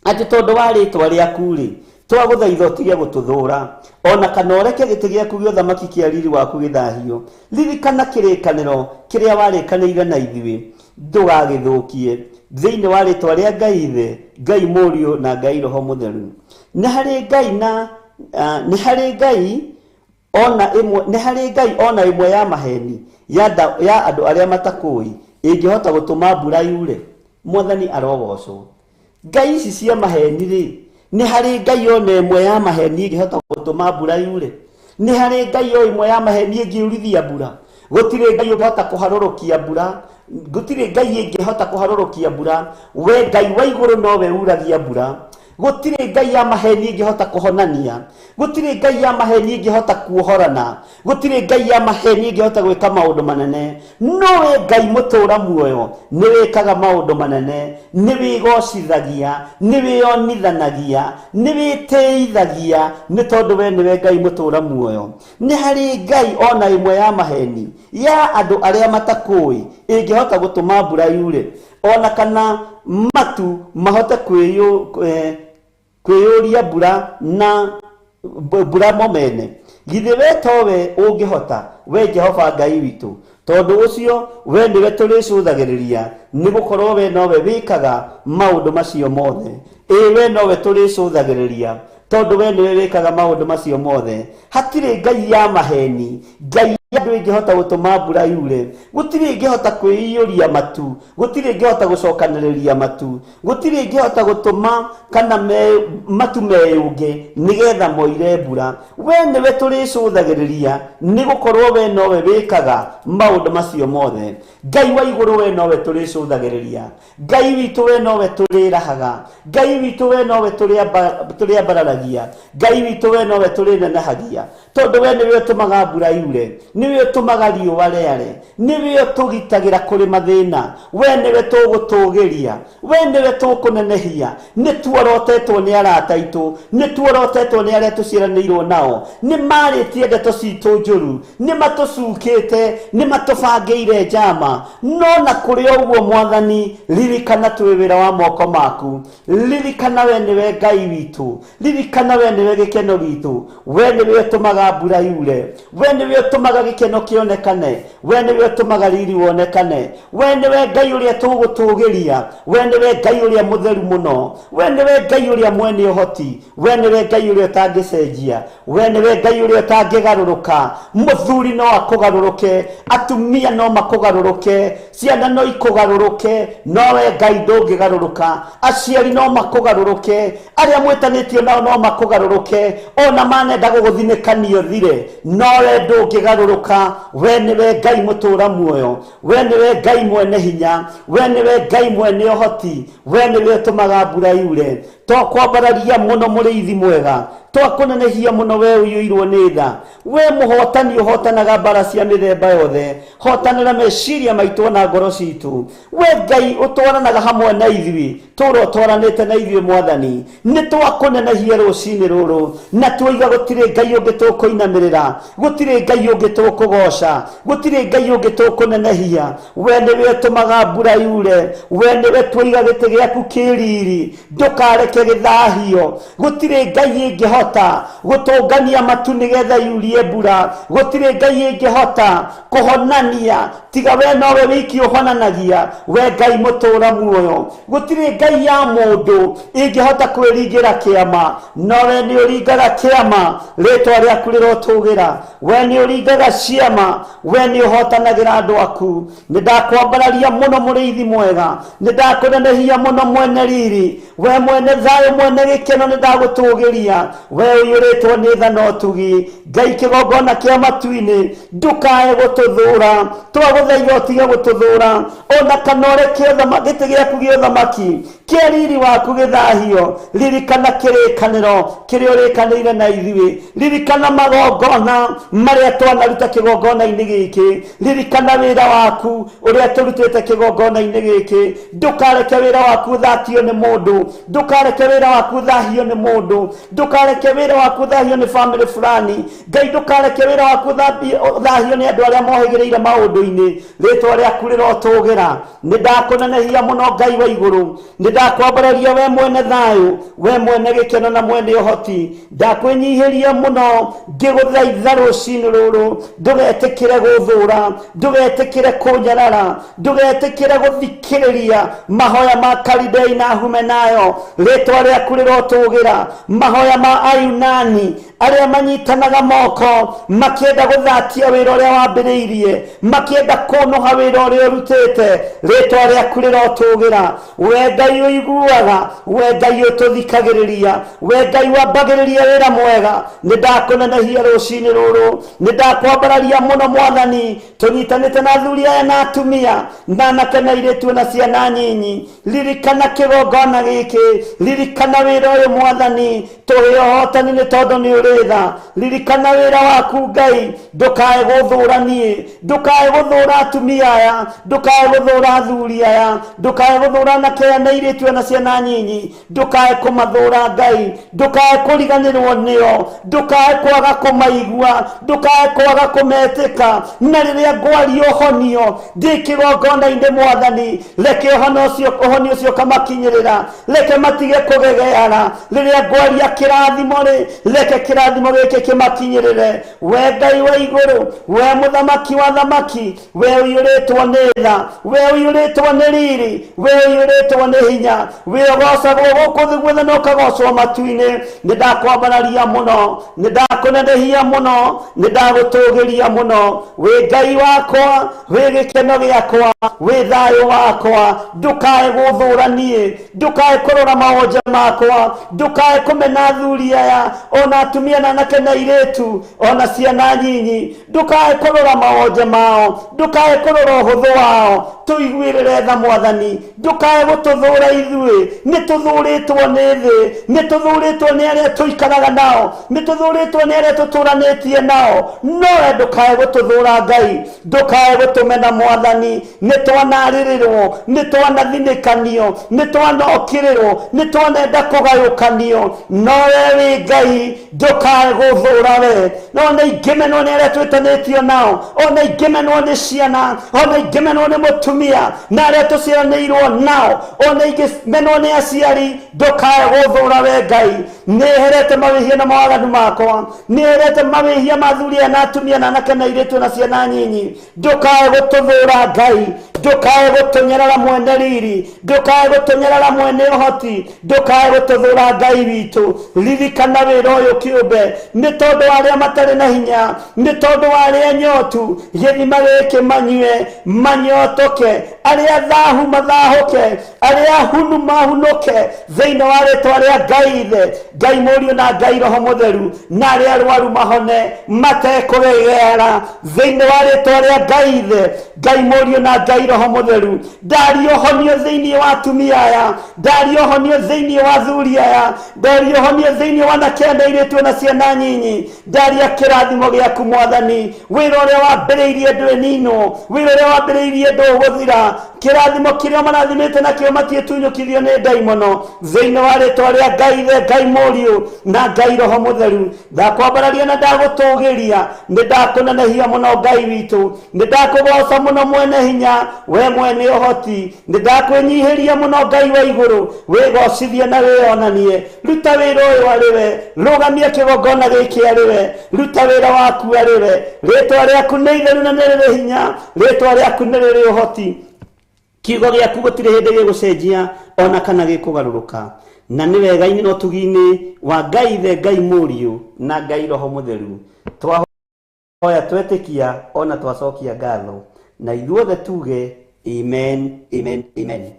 Atĩ tondũ wa rĩtwa rĩaku rĩ, twagũthaitha ũtige gũtũthũra, ona kana ũreke gĩtĩ gĩaku gĩa ũthamaki kĩa riri waku gĩthahio. Ririkana kĩrĩkanĩro kĩrĩa warĩkanĩire na ithuĩ, ndũgagĩthũkie thĩinĩ wa rĩtwa rĩa Ngai Ithe, Ngai Mũriũ na Ngai Roho Mũtheru. Nĩ harĩ Ngai na nĩ harĩ Ngai ona ĩmwe, nĩ harĩ Ngai ona ĩmwe ya maheni ya andũ arĩa matakũĩ ĩngĩhota gũtũma mbura yure. Mwathani arogocwo. Ngai ici cia maheni rĩ, nĩ harĩ Ngai ona ĩmwe ya maheni ĩngĩhota gũtũma mbura yure? Nĩ harĩ Ngai o ĩmwe ya maheni ĩngĩurithia mbura? Gũtirĩ Ngai ũngĩhota kũharũrũkia mbura, gũtirĩ Ngai ĩngĩhota kũharũrũkia mbura. We Ngai wa igũrũ nowe uragia mbura. Gũtirĩ Ngai ya maheni ĩngĩhota kũhonania, gũtirĩ Ngai ya maheni ĩngĩhota kuohorana, gũtirĩ Ngai ya maheni ĩngĩhota gwĩka maũndũ manene. Nowe Ngai mũtũũra muoyo nĩ wĩkaga maũndũ manene, nĩ wĩgocithagia, nĩ wĩonithanagia, nĩ wĩtĩithagia, nĩ tondũ we nĩwe Ngai mũtũũra muoyo. Nĩ harĩ Ngai ona ĩmwe ya maheni ya andũ arĩa matakũĩ ĩngĩhota gũtũma mbura yure, ona kana matu mahote kwĩyũria mbura na mbura mo mene. Githĩ we towe ũngĩhota, we Jehova Ngai witũ? Tondũ ũcio we nĩwe tũrĩcũthagĩrĩria, nĩ gũkorwo we nowe wĩkaga maũndũ macio mothe. Ĩĩ, we nowe tũrĩcũthagĩrĩria, tondũ we nĩwe wĩkaga maũndũ macio mothe. Hatirĩ Ngai ya maheni, Ngai andũ ĩngĩhota gũtũma mbura yure, gũtirĩ ĩngĩhota kwĩiyũria matu, gũtirĩ ĩngĩhota gũcokanĩrĩria matu, gũtirĩ ĩngĩhota gũtũma kana matu meyũnge nĩgetha moire mbura. We nĩwe tũrĩcũthagĩrĩria, nĩ gũkorwo we nowe wĩkaga maũndũ macio mothe. Ngai wa igũrũ we nowe tũrĩcũthagĩrĩria, Ngai witũ we nowe tũrĩrahaga, Ngai witũ we nowe tũrĩambararagia, Ngai witũ we nowe tũrĩnenehagia, tondũ we nĩwe ũtũmaga mbura yure, nĩwe ũtũmaga riũa rĩare, nĩwe ũtũgitagĩra kũrĩ mathĩna, we nĩwe tũgũtũgĩria, we nĩwe tũkũnenehia. Nĩ tuorotetwo nĩ arata aitũ, nĩ tuorotetwo nĩ arĩa tũciaranĩirwo nao, nĩ marĩtie ndeto citũ njũru, nĩ matũcukĩte, nĩ matũbangĩire njama. No na kũrĩ ũguo Mwathani, ririkana twĩ wĩra wa moko maku, ririkana we nĩwe Ngai witũ, ririkana we nĩwe gĩkeno gitũ, we nĩwe ũtũmaga mbura yure, we nĩwe ũtũmaga gĩkeno kĩonekane, we nĩwe ũtũmaga riri wonekane, we nĩwe Ngai ũrĩa tũgũtũgĩria, we nĩwe Ngai ũrĩa mũtheru mũno, we nĩwe Ngai ũrĩa mwene ũhoti, we nĩwe Ngai ũrĩa ũtangĩcenjia, we nĩwe Ngai ũrĩa ũtangĩgarũrũka. Mũthuri no akũgarũrũke, atumia no makũgarũrũke, ciana no ikũgarũrũke, no we Ngai ndũngĩgarũrũka. Aciari no makũgarũrũke, arĩa mwĩtanĩtio nao no makũgarũrũke, ona manenda gũgũthinĩkania ũthire, no we ndũngĩgarũrũka. We nĩwe Ngai mũtũũra muoyo, we nĩwe Ngai mwene hinya, we nĩwe Ngai mwene ũhoti, we nĩwe ũtũmaga mbura yure. Twakwambararia mũno mũrĩithi mwega, twakũnenehia mũno we ũiyũirwo nĩ tha, we mũhotani ũhotanaga mbara cia mĩthemba yothe, hotanĩra meciria maitũ na ngoro citũ. We Ngai ũtwaranaga hamwe na ithuĩ, tũra ũtwaranĩte na ithuĩ Mwathani. Nĩ twakũnenehia rũcinĩ rũrũ, na tuoiga gũtirĩ Ngai ũngĩ tũkũinamĩrĩra, gũtirĩ Ngai ũngĩ tũkũgoca, gũtirĩ Ngai ũngĩ tũkũnenehia. We nĩwe ũtũmaga mbura yure, we nĩwe tuoiga gĩtĩ gĩaku kĩ riri. Ndũkareke
Ndũkareke gĩthahio. Gũtirĩ Ngai ĩngĩhota gũtũngania matu nĩgetha yurie mbura. Gũtirĩ Ngai ĩngĩhota kũhonania tiga we nowe wiki ũhonanagia, we Ngai mũtũra muoyo. Gũtirĩ Ngai ya mũndũ ĩngĩhota kwĩringĩra kĩama, nowe nĩ ũringaga kĩama. Rĩtwa rĩaku rĩrotũgĩra. We nĩ ũringaga ciama, we nĩ ũhotanagĩra andũ aku. Nĩ ndakwambararia mũno mũrĩithi mwega, nĩ ndakũnenehia mũno mwene riri, we mwene thayũ, mwene gĩkeno, nĩ ndagũtũgĩria. We ũiyũrĩtwo nĩ tha na ũtugi, Ngai kĩgongona kĩa matu-inĩ, ndũkae gũtũthũra. Twagũthaitha ũtige gũtũthũra, ona kana ũreke gĩtĩ gĩaku gĩa ũthamaki kĩa riri waku gĩthahio. Ririkana kĩrĩkanĩro kĩrĩa ũrĩkanĩire na ithuĩ, ririkana magongona marĩa twanaruta kĩgongona-inĩ gĩkĩ, ririkana wĩra waku ũrĩa tũrutĩte kĩgongona-inĩ gĩkĩ. Ndũkareke wĩra waku ũthatio nĩ mũndũ, ndũkareke wĩra waku ũthahio nĩ mũndũ, ndũkareke wĩra waku ũthahio nĩ bamĩrĩ fulani. Ngai, ndũkareke wĩra waku ũthahio nĩ andũ arĩa mohĩgĩrĩire maũndũ-inĩ. Rĩtwa rĩaku rĩrotũgĩra. Nĩ ndakũnenehia mũno Ngai wa igũrũ, nĩ ndakwambararia we mwene thayũ, we mwene gĩkeno na mwene ũhoti. Ndakwĩnyihĩria mũno ngĩgũthaitha rũcinĩ rũrũ, ndũgetĩkĩre gũthũra, ndũgetĩkĩre kũnyarara, ndũgetĩkĩre gũthikĩrĩria mahoya ma Kalidei na Humenayo. Rĩtwa rĩaku rĩrotũgĩra. Mahoya ma Ayunani arĩa manyitanaga moko makĩenda gũthatia wĩra ũrĩa wambĩrĩirie, makĩenda kũnũha wĩra ũrĩa ũrutĩte. Rĩtwa rĩaku rĩrotũgĩra. We Ngai ũiguaga, we Ngai ũtũthikagĩrĩria, we Ngai wambagĩrĩria wĩra mwega, nĩ ndakũnenehia rũcinĩ rũrũ, nĩ ndakwambararia mũno Mwathani. Tũnyitanĩte na athuri aya na atumia na anake na airĩtu na ciana nyinyi. Ririkana kĩgongona gĩkĩ, ririkana wĩra ũyũ Mwathani, tũhe ũhotani nĩ tondũ nĩ ũrĩ tha. Ririkana wĩra waku Ngai, ndũkae gũthũra niĩ, ndũkae gũthũra atumia aya, ndũkae gũthũra athuri aya, ndũkae gũthũra anake aya na airĩtu na ciana nyinyi, ndũkae kũmathũra Ngai, ndũkae kũriganĩrwo nĩo, ndũkae kwaga kũmaigua, ndũkae kwaga kũmetĩka. Na rĩrĩa ngwaria ũhonio ndĩ kĩgongona-inĩ Mwathani, reke ũhonio ũcio ũkamakinyĩrĩra, reke matige kũgegeara. Rĩrĩa ngwaria kĩrathimo rĩ, reke kĩrathimo gĩkĩ kĩmakinyĩrĩre. We Ngai wa igũrũ, we mũthamaki wa thamaki, we ũiyũrĩtwo nĩ tha, we ũiyũrĩtwo nĩ riri, we ũiyũrĩtwo nĩ hinya, we ũgocagwo gũkũ thĩ guothe na ũkagocwo matu-inĩ. Nĩ ndakwambararia mũno, nĩ ndakũnenehia mũno, nĩ ndagũtũgĩria mũno. Wĩ Ngai wakwa, wĩ gĩkeno gĩakwa, wĩ thayũ wakwa, ndũkae gũthũra niĩ, ndũkae kũrora mawonje makwa, ndũkae kũmena athuri aya, ona atumia na anake na airĩtu, ona ciana nyinyi, ndũkae kũrora mawonje mao, ndũkae kũrora ũhũthũ wao. Tũiguĩrĩre tha Mwathani, ndũkae gũtũthũra ithuĩ. Nĩ tũthũrĩtwo nĩ thĩ, nĩ tũthũrĩtwo nĩ arĩa tũikaraga nao, nĩ tũthũrĩtwo nĩ arĩa tũtũranĩtie nao, nowe ndũkae gũtũthũra Ngai, ndũkae gũtũmena Mwathani. Nĩ twanarĩrĩrwo, nĩ twanathinĩkanio, nĩ twanokĩrĩrwo, nĩ twanenda kũgayũkanio, nowe wĩ Ngai, ndũkae gũthũra we. Ona ingĩmenwo nĩ arĩa twĩtanĩtio nao, ona ingĩmenwo nĩ ciana, ona ingĩmenwo nĩ mũtumia na arĩa tũciaranĩirwo nao, ona ingĩmenwo nĩ aciari, ndũkae gũthũra we Ngai. Nĩherete mawĩhia na mawaganu makwa, nĩherete mawĩhia ma athuri aya na atumia na anake na airĩtu na ciana nyinyi. Ndũkae gũtũthũra Ngai, ndũkae gũtũnyarara mwene riri, ndũkae gũtũnyarara mwene ũhoti, ndũkae gũtũthũra Ngai witũ. Ririkana wĩra ũyũ kĩũmbe, nĩ tondũ wa arĩa matarĩ na hinya, nĩ tondũ wa arĩa nyotu, gĩthima gĩkĩ manyue manyotoke, arĩa thahu mathahũke, arĩa hunu mahunũke, thĩinĩ wa rĩtwa rĩa Ngai Ithe, Ngai Mũriũ na Ngai Roho Mũtheru, na arĩa arwaru mahone matekũgegeara, thĩinĩ wa rĩtwa rĩa Ngai Ithe, Ngai Mũriũ na Ngai Roho Mũtheru. Ndaria ũhonio thĩinĩ wa atumia aya, ndaria ũhonio thĩinĩ wa athuri aya, ndaria ũhonio thĩinĩ wa anake na airĩtu na ciana nyinyi. Ndaria kĩrathimo gĩaku Mwathani. Wĩra ũrĩa wambĩrĩirie ndwĩninwo, wĩra ũrĩa wambĩrĩirie ndũgũthira. Kĩrathimo kĩrĩa marathimĩte nakĩo matiĩtunyũkithio nĩ ndaimono. Thĩinĩ wa rĩtwa rĩa Ngai Ithe, Ngai Mũriũ na Ngai Roho Mũtheru, ndakwambararia na ndagũtũgĩria. Nĩ ndakũnenehia mũno Ngai witũ, nĩ ndakũgoca mũno mwene hinya, we mwene ũhoti. Nĩ ndakwĩnyihĩria mũno Ngai wa igũrũ, wĩgocithie na wĩonanie. Ruta wĩra ũyũ arĩ we, rũgamia kĩgongona gĩkĩ arĩ we, ruta wĩra waku arĩ we. Rĩtwa rĩaku nĩ itheru na nĩ rĩrĩ hinya, rĩtwa rĩaku nĩ rĩrĩ ũhoti. Kiugo gĩaku gũtirĩ hĩndĩ gĩgũcenjia ona kana gĩkũgarũrũka. Na nĩ wega-inĩ na ũtugi-inĩ wa Ngai Ithe, Ngai Mũriũ na Ngai Roho Mũtheru, twahoya twetĩkia ona twacokia ngatho, na ithuothe tuge amen, amen, amen.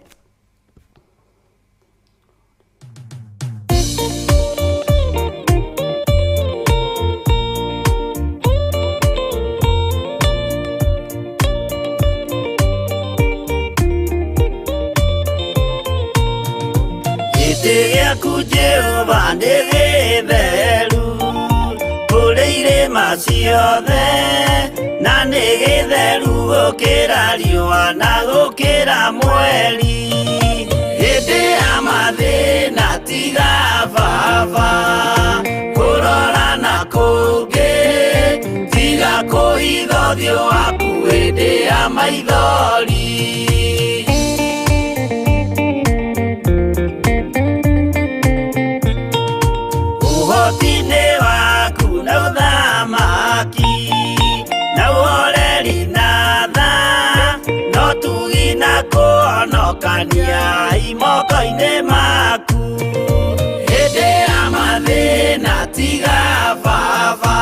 Gĩtĩ gĩaku Jehova nĩ gĩtheru kũrĩ irĩma ciothe, na nĩ gĩtheru gũkĩra riũa na gũkĩra mweri. Hĩndĩ ya mathĩna tiga baba kũrora na kũngĩ, tiga kũhitha ũthiũ waku hĩndĩ ya maithori. Ũhoti-inĩ waku na ũthamaki na ũhoreri na tha, no tugi na kũhonokania imoko-inĩ maku. Hĩndĩ ya mathĩna tiga baba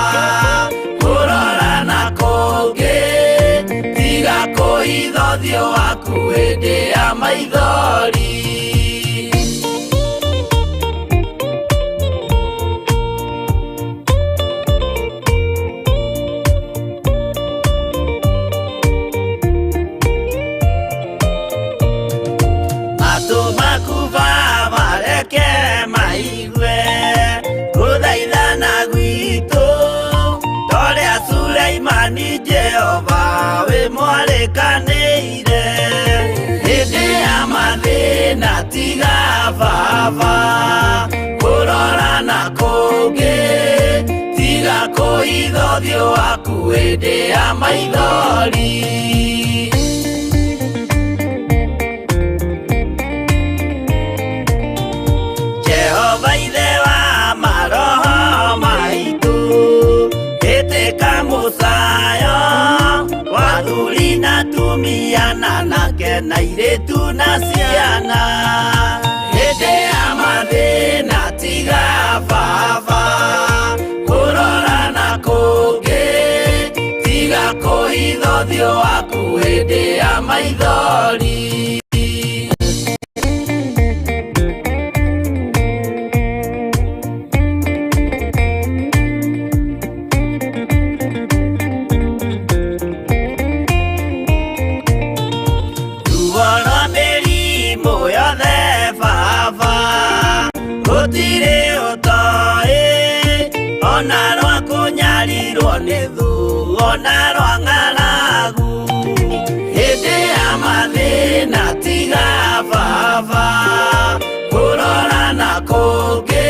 kũrora na kũngĩ, tiga kũhitha ũthiũ waku hĩndĩ ya maithori. Matũ maku baba reke maigue gũthaithana gwitũ, torĩa Suleimani Jehova wĩ mwarĩkanĩire. Hĩndĩ ya mathĩna tiga baba kũrora na kũngĩ, tiga kũhitha ũthiũ waku hĩndĩ ya maithori. Jehova Ithe wa maroho maitũ, ĩtĩka mũcayo wa athuri na atumia na anake na airĩtu na ciana. Hĩndĩ ya mathĩna tiga baba kũrora na kũngĩ, tiga kũhitha ũthiũ waku hĩndĩ ya maithori. Ruo rwa mĩrimũ yothe baba gũtirĩ ũtoĩ, ona rwa kũnyarirwo nĩ thũ, ona rwa ng'aragu. Hĩndĩ ya mathĩna tiga baba kũrora na kũngĩ,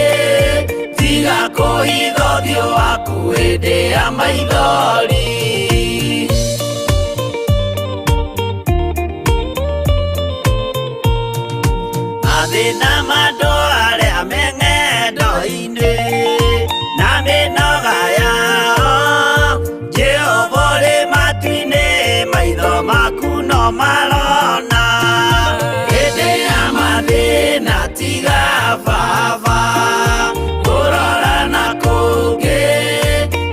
tiga kũhitha ũthiũ waku hĩndĩ ya maithori. Mathĩna ma andũ arĩa me ng'endo-inĩ na mĩnoga yao, Jehova ũrĩ matu-inĩ, maitho maku no marona. Hĩndĩ ya mathĩna tiga baba kũrora na kũngĩ,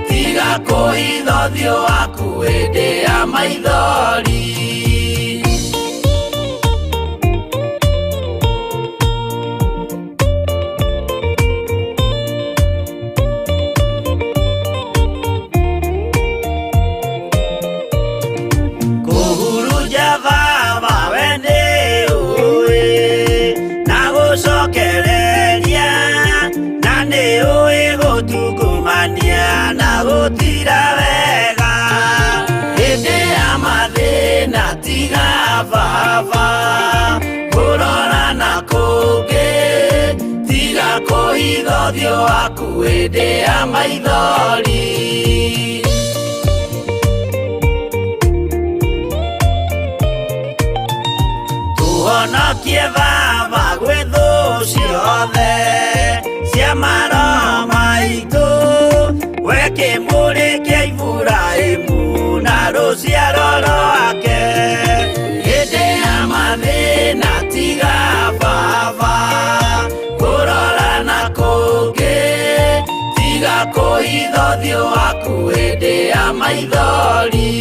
tiga kũhitha ũthiũ waku hĩndĩ ya maithori. Kũhurunja baba we nĩ ũĩ na gũcokereria, na nĩ ũĩ gũtungumania na gũtira wega. Hĩndĩ ya mathĩna Kũhitha ũthiũ waku hĩndĩ ya maithori. Tũhonokie Baba gwĩ thũ ciothe cia maroho maitũ, we kĩmũrĩ kĩa Iburahĩmu na rũciaro rwake. Hĩndĩ ya mathĩna tiga Baba kũrora na kũngĩ, tiga kũhitha ũthiũ waku hĩndĩ ya maithori.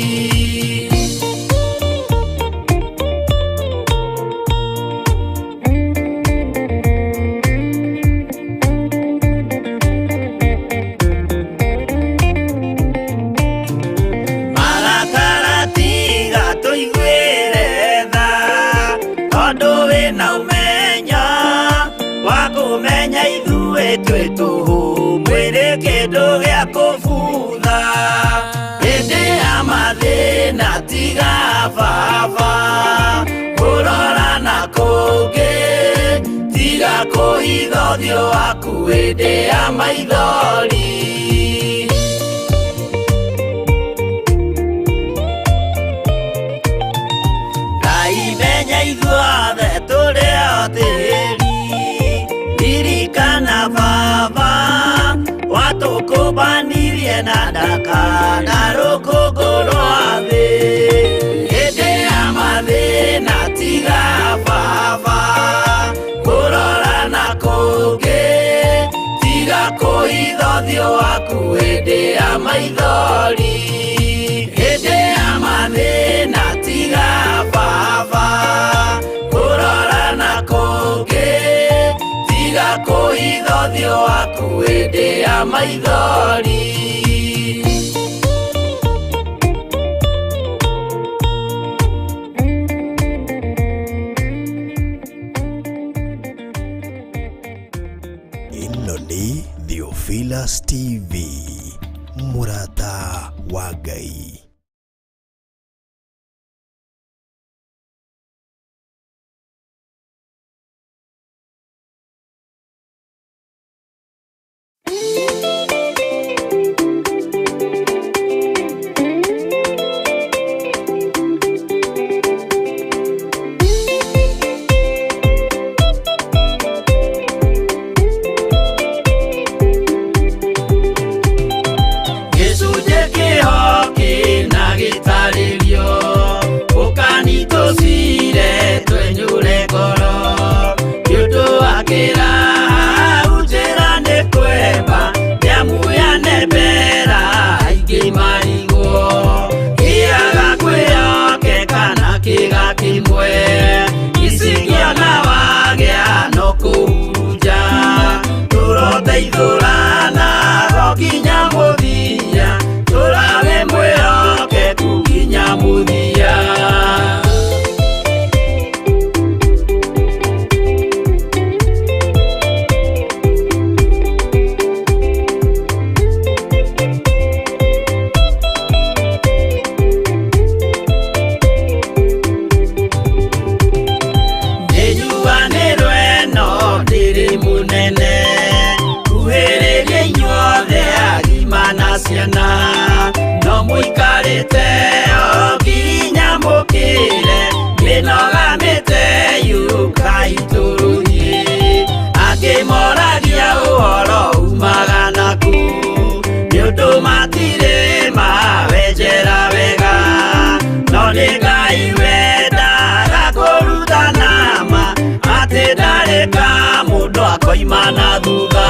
Marakara tiga tũiguĩre tha, tondũ wĩna ũmenyo wa kũmenya ithuĩ twĩ tũhũ, mwĩrĩ kĩndũ gĩa kũbutha. Hĩndĩ ya mathĩna tiga Baba kũrora na kũngĩ, tiga kũhitha ũthiũ waku hĩndĩ ya maithori. Ngai menya ithuothe tũrĩ o tĩri, ririkana Baba watũkũmbanirie na ndaka na rũkũngũ rwa thĩ. Hĩndĩ ya mathĩna tiga Baba kũrora na kũngĩ, tiga kũhitha ũthiũ waku hĩndĩ ya maithori. Hĩndĩ ya mathĩna tiga Baba kũrora na kũngĩ, tiga kũhitha ũthiũ waku hĩndĩ ya maithori.
Ĩno nĩ Theophilus TV, mũrata wa Ngai.
Gĩcunjĩ kĩho kĩna gĩtarĩrio, ũkani tũcire twenyũre ngoro, nĩ ũndũ wa kĩraha njĩra nĩ kwemba, nĩamu yanembera aingĩ marigwo, kĩaga kwĩyoke kana kĩga kĩmwe, icingĩona wagĩa no kũhurunja, tũroteithũrana go nginya mũthia, tũrawe mwĩhokeku nginya mũthia. Nĩnyuanĩrwo ĩno ndĩrĩ mũnene, kuhĩrĩria inyuothe agima na ciana, no mũikarĩte o nginya mũkĩre, mĩnoga mĩteyũkai tũrũthiĩ. Angĩ moragia ũhoro umaga nakũ, nĩ ũndũ matirĩ mawenjera wega, no nĩ Ngai wendaga kũrutana ma, atĩ ndarĩ ka mũndũ akoima na thutha.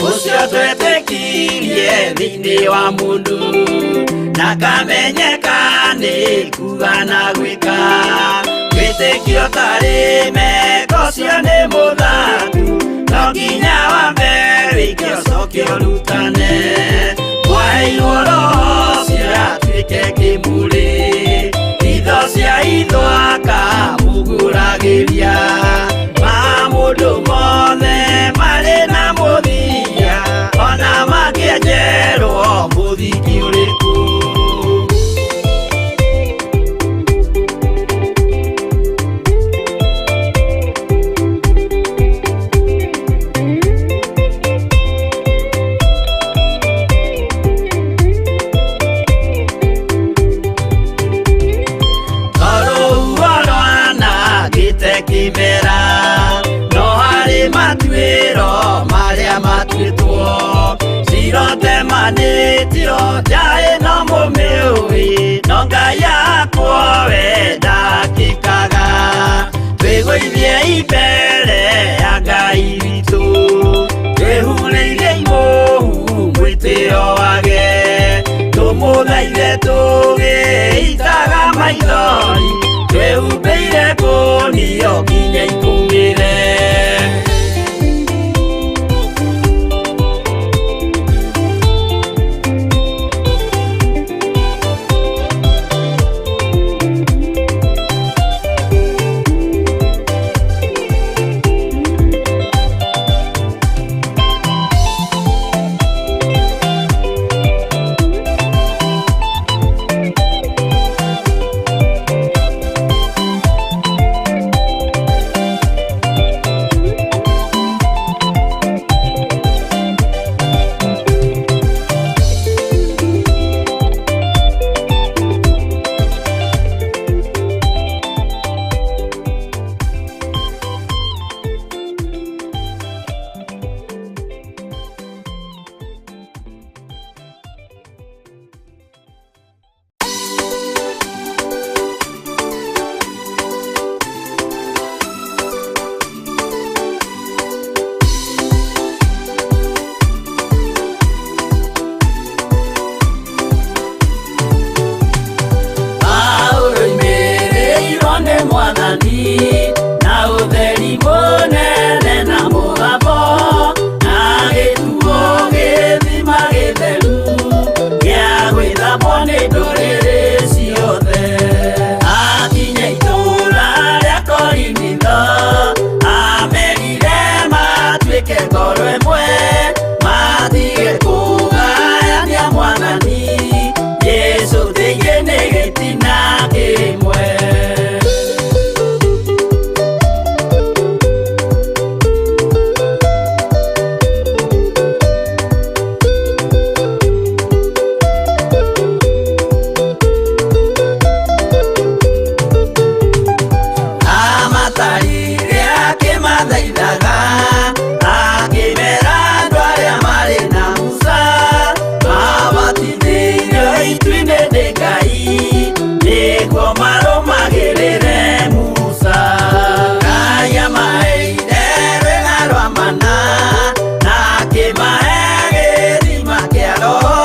Ũcio twetĩkirie thĩinĩ wa mũndũ, na kamenyeka nĩ kuga na gwĩka, wĩtĩkio tarĩ meko ũcio nĩ mũthatu, no nginya wambe wĩke ũcoke ũrutane, mwaheirwo roho ũcio atuĩke kĩmũrĩ, itho cia itho akamũgũragĩria. Ĩtanĩtio nja ĩno mũmĩũĩ, no Ngai yakwa we ndakĩkaga. Twĩgũithie mbere ya Ngai witũ, twĩhurĩirie imũhu mwĩtĩo wage. Tũmũthaithe tũgĩitaga maithori, twĩhumbĩire ngũnio nginya ikũmĩre. Paulo oimĩrĩirwo nĩ Mwathani na ũtheri mũnene na mũgambo, na gĩtuo gĩthima gĩtheru gĩa gwĩthambwo nĩ ndũrĩrĩ ciothe. Akinya itũũra rĩa Korinitho, amerire matuĩke ngoro ĩmwe, matige kũgayania Mwathani Jesũ thĩinĩ nĩ gĩtina kĩmwe. Amatarire akĩmathaithaga, akĩmera andũ arĩa marĩ na Musa, mabatithĩirio itu-inĩ nĩ Ngai, nĩguo marũmagĩrĩre Musa. Ngai amaheire rwĩga rwa mana, na akĩmahe gĩthima kĩa Roho,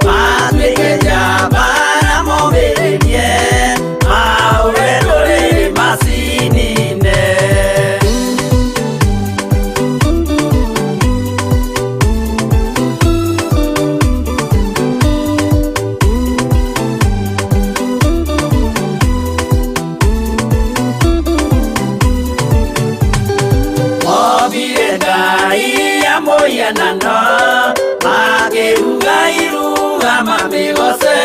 matuĩke njamba na momĩrĩrie, mahũre ndũrĩrĩ macinine. Mobire Ngai ya mũhianano, makĩruga iruga mamĩgoce,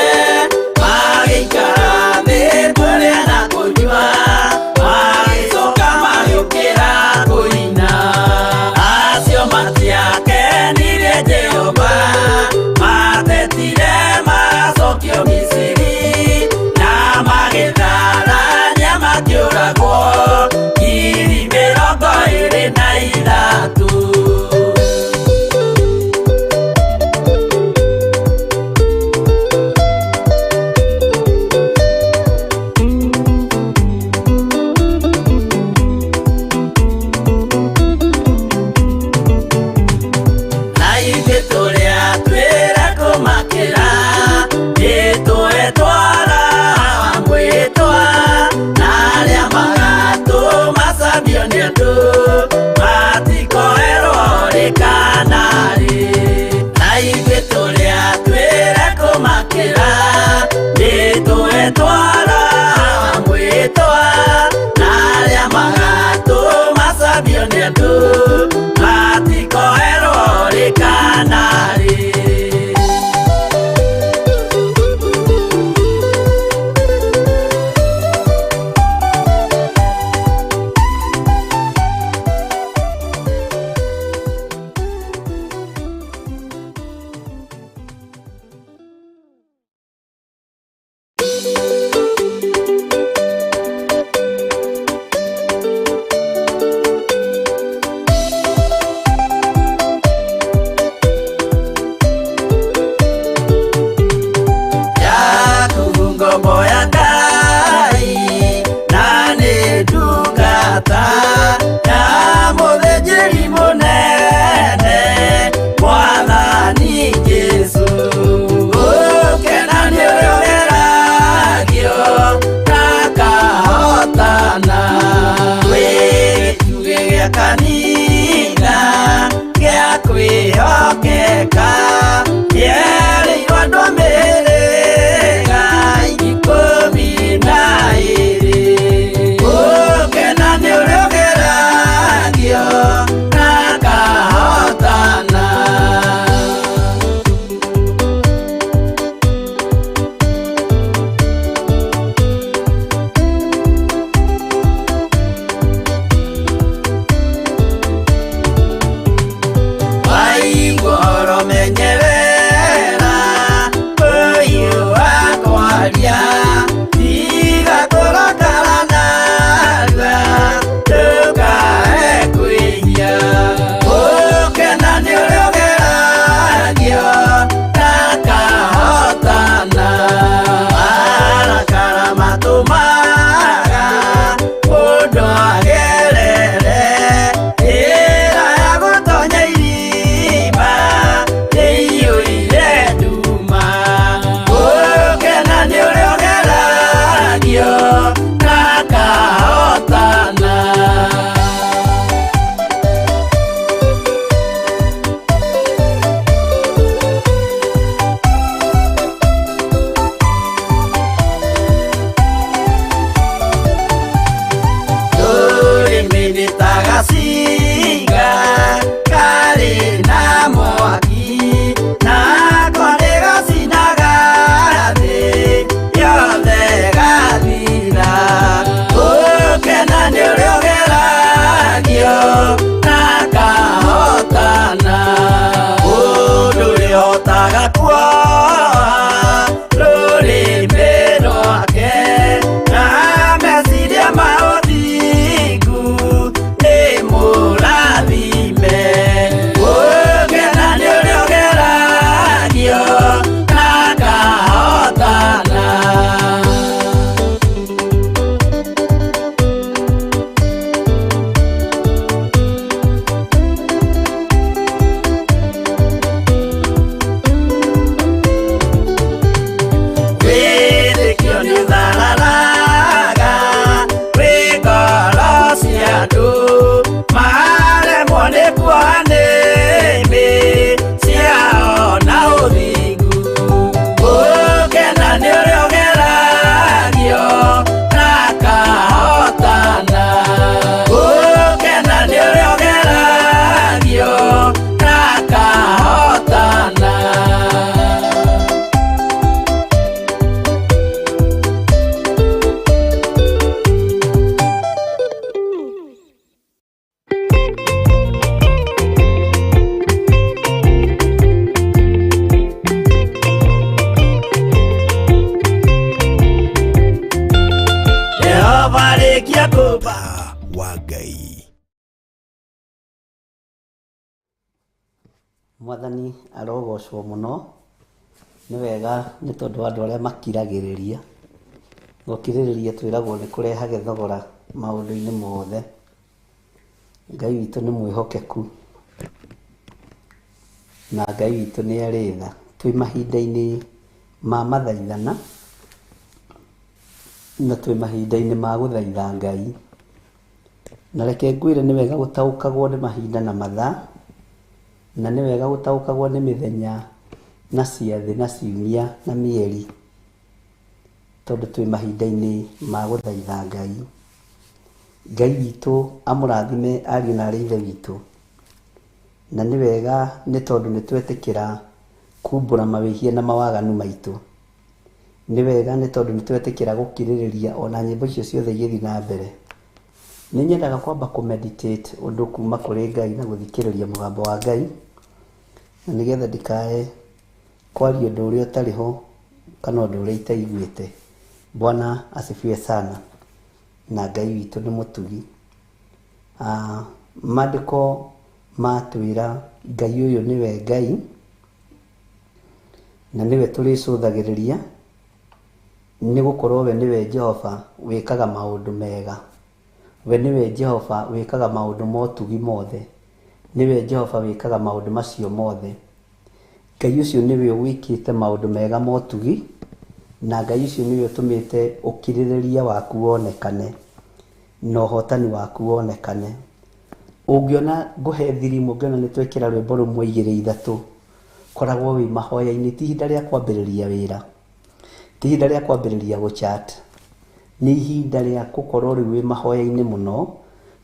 magĩikara thĩ kũrĩa na kũnyua, magĩcoka magĩũkĩra kũina. Acio matiakenirie Jehova, matetire macokio Misiri, na magĩtharania makĩũragwo 23,000. Kuoha rũrĩmĩ rwake na meciria ma ũthingu nĩ mũrathime. Gũkena nĩ ũrĩa ũgeragio na akahotana. Wĩtĩkio nĩ ũthararaga wĩ ngoro cia andũ maremwo nĩ kuoha nĩmĩ ciao na ũthingu. Gũkena nĩ ũrĩa ũgeragio na akahotana. Gũkena nĩ ũrĩa ũgeragio na akahotana. Jehova rĩkia kũmba
Wa Ngai.
Mwathani arogocwo mũno. Nĩ wega nĩ tondũ wa andũ arĩa makiragĩrĩria. Gũkirĩrĩria twĩragwo nĩ kũrehage thogora maũndũ-inĩ mothe. Ngai witũ nĩ mwĩhokeku na Ngai witũ nĩ arĩ tha. Twĩ mahinda-inĩ ma mathaithana na twĩ mahinda-inĩ ma gũthaitha Ngai. Na reke ngwĩre nĩ wega gũtaũkagwo nĩ mahinda na mathaa, na nĩ wega gũtaũkagwo nĩ mĩthenya na ciathĩ na ciumia na mĩeri, tondũ twĩ mahinda-inĩ ma gũthaitha Ngai. Ngai witũ amũrathime ariũ na arĩ ithe witũ. Na nĩ wega nĩ tondũ nĩ twetĩkĩra kumbũra mawĩhia na mawaganu maitũ. Nĩ wega nĩ tondũ nĩ twetĩkĩra gũkirĩrĩria ona nyĩmbo icio ciothe igĩthiĩ na mbere. Nĩ nyendaga kwamba kũmeditate ũndũ kuma kũrĩ Ngai na gũthikĩrĩria mũgambo wa Ngai, na nĩgetha ndikae kwaria ũndũ ũrĩa ũtarĩ ho kana ũndũ ũrĩa itaiguĩte. Bwana asifiwe sana. Na Ngai witũ nĩ mũtugi. Maandĩko matwĩra Ngai ũyũ nĩwe Ngai na nĩwe tũrĩcũthagĩrĩria, nĩ gũkorwo we nĩwe Jehova wĩkaga maũndũ mega. We nĩwe Jehova wĩkaga maũndũ ma ũtugi mothe. Nĩwe Jehova wĩkaga maũndũ macio mothe. Ngai ũcio nĩwe wĩkĩte maũndũ mega ma ũtugi, na Ngai ũcio nĩwe ũtũmĩte ũkirĩrĩria waku wonekane na ũhotani waku wonekane. Ũngĩona ngũhe thirimu, ũngĩona nĩ twekĩra rwĩmbo rũmwe igĩrĩ ithatũ, koragwo wĩ mahoya-inĩ. Ti ihinda rĩa kwambĩrĩria wĩra, ti ihinda rĩa kwambĩrĩria gũchat, nĩ ihinda rĩa gũkorwo rĩu wĩ mahoya-inĩ mũno,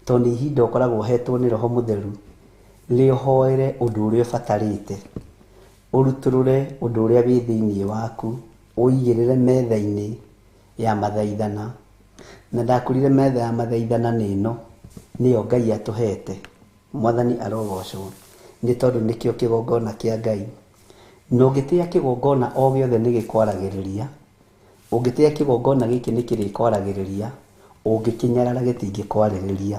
tondũ nĩ ihinda ũkoragwo ũhetwo nĩ Roho Mũtheru rĩũhoere ũndũ ũrĩa ũbatarĩte, ũrutũrũre ũndũ ũrĩa wĩ thĩinĩ waku, ũigĩrĩre metha-inĩ ya mathaithana. Na ndakwĩrire metha ya mathaithana nĩ ĩno, nĩyo Ngai atũhete. Mwathani arogocwo nĩ tondũ nĩkĩo kĩgongona kĩa Ngai. Na ũngĩtĩa kĩgongona o gĩothe nĩ gĩkwaragĩrĩria, ũngĩtĩa kĩgongona gĩkĩ nĩ kĩrĩkwaragĩrĩria, ũngĩkĩnyarara gĩtingĩkwarĩrĩria.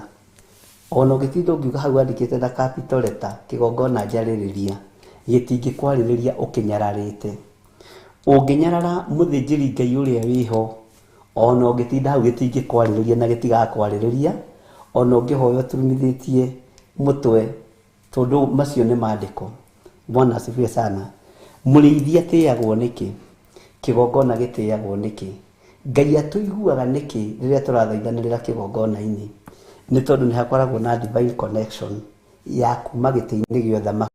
Ona ũngĩtinda ũngiuga hau andĩkĩte na capital letter kĩgongona njarĩrĩria, gĩtingĩkwarĩrĩria ũkĩnyararĩte. Ũngĩnyarara mũthĩnjĩri Ngai ũrĩa wĩho, ona ũngĩtinda hau gĩtingĩkwarĩrĩria na gĩtigakwarĩrĩria, ona ũngĩhoya ũturumithĩtie mũtwe, tondũ macio nĩ maandĩko. Bwana asifiwe sana. Mũrĩithi atĩagwo nĩkĩ? Kĩgongona gĩtĩagwo nĩkĩ? Ngai atũiguaga nĩkĩ rĩrĩa tũrathaithanĩrĩra kĩgongona-inĩ? Nĩ tondũ nĩ hakoragwo na divine connection ya kuma gĩtĩ-inĩ gĩa ũthamaki.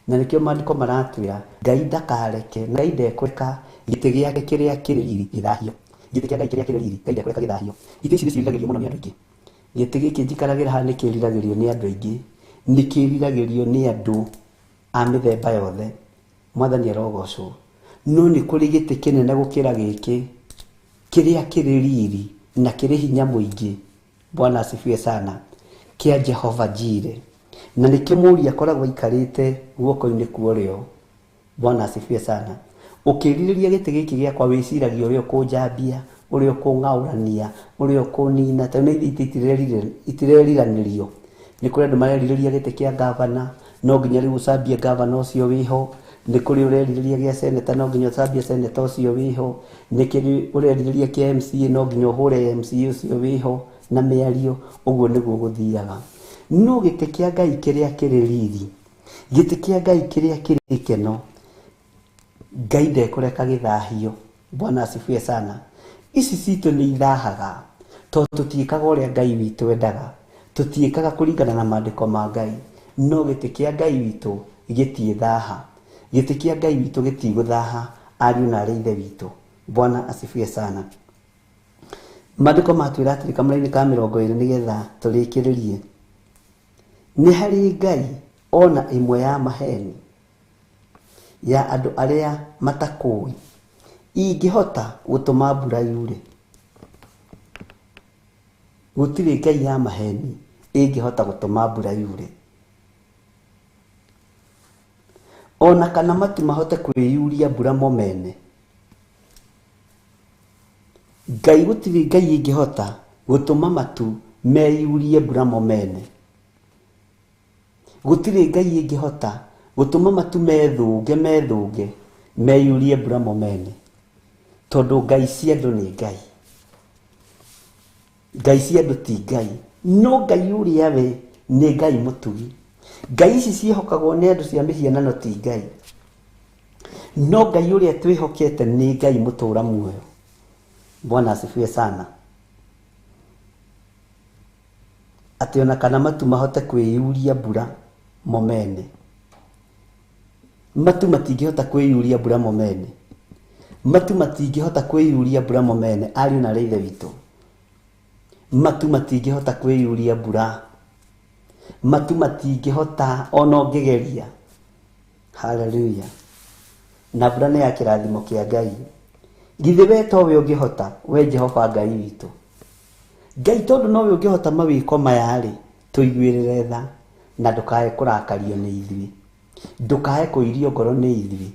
Na nĩkĩo maandĩko maratwĩra Ngai ndakareke, Ngai ndekũreka gĩtĩ gĩake kĩrĩa kĩrĩ riri gĩthahio. Gĩtĩ kĩa Ngai kĩrĩa kĩrĩ riri, Ngai ndekũreka gĩthahio. Itĩ ici nĩ ciĩriragĩrio mũno nĩ andũ aingĩ. Gĩtĩ gĩkĩ njikaragĩra haha nĩ kĩriragĩrio nĩ andũ aingĩ, nĩ kĩriragĩrio nĩ andũ a mĩthemba yothe. Mwathani arogocwo. No nĩ kũrĩ gĩtĩ kĩnene gũkĩra gĩkĩ, kĩrĩa kĩrĩ riri na kĩrĩ hinya mũingĩ. Bwana asifiwe sana. kĩa Jehova Jire, na nĩkĩo mũriũ akoragwo aikarĩte guoko-inĩ kwa ũrĩo. Bwana asifiwe sana. Ũkĩrirĩria gĩtĩ gĩkĩ gĩakwa wĩciragia ũrĩa ũkũnjambia, ũrĩa ũkũng'aũrania, ũrĩa ũkũnina, tondũ nĩ itĩ itireriranĩrio. Nĩ kũrĩ andũ marerirĩria gĩtĩ kĩa gavana, no nginya rĩu ũcambie gavana ũcio wĩho. Nĩ kũrĩ ũrerirĩria gĩa seneta, no nginya ũcambie seneta ũcio wĩho. Nĩ kũrĩ ũrerirĩria kĩa MCA, no nginya ũhũre MCA ũcio wĩho na mĩario. Ũguo nĩguo gũthiaga. No gĩtĩ kĩa Ngai kĩrĩa kĩrĩ riri, gĩtĩ kĩa Ngai kĩrĩa kĩrĩ gĩkeno, Ngai ndekũreka gĩthahio. Bwana asifiwe sana. Ici citũ nĩ ithahaga tondũ tũtiĩkaga ũrĩa Ngai witũ endaga, tũtiĩkaga kũringana na maandĩko ma Ngai. No gĩtĩ kĩa Ngai witũ gĩtiĩthaha, gĩtĩ kĩa Ngai witũ gĩtigũthaha ariũ na arĩ ithe witũ. Bwana asifiwe sana. Maandĩko matwĩra atĩrĩ kamũra-inĩ ka 20 nĩgetha tũrĩkĩrĩrie, nĩ harĩ Ngai ona ĩmwe ya maheni ya andũ arĩa matakũĩ ingĩhota gũtũma mbura yure. Gũtirĩ Ngai ya maheni ĩngĩhota gũtũma mbura yure, ona kana matu mahote kwĩyuria mbura mo mene. Ngai, gũtirĩ Ngai ĩngĩhota gũtũma matu meyurie mbura mo mene. Gũtirĩ Ngai ĩngĩhota gũtũma matu methũnge methũnge meyurie mbura mo mene, tondũ Ngai cia andũ nĩ Ngai, Ngai cia andũ ti Ngai. No Ngai ũrĩa we nĩ Ngai mũtugi. Ngai ici ciĩhokagwo nĩ andũ cia mĩhianano ti Ngai, no Ngai ũrĩa twĩhokete nĩ Ngai mũtũra muoyo. Bwana asifiwe sana. Atĩ ona kana matu mahote kwĩyuria mbura mo mene, matu matingĩhota kwĩyuria mbura mo mene, matu matingĩhota kwĩyuria mbura mo mene. Ariũ na arĩ ithe witũ, matu matingĩhota kwĩyuria mbura, matu matingĩhota ona ũngĩgeria. Haleluya. Na mbura nĩ ya kĩrathimo kĩa Ngai. Githĩ we towe ũngĩhota, we Jehova Ngai witũ? Ngai tondũ nowe ũngĩhota mawĩko maya rĩ, tũiguĩrĩre tha na ndũkae kũrakario nĩ ithuĩ, ndũkae kũirio ngoro nĩ ithuĩ.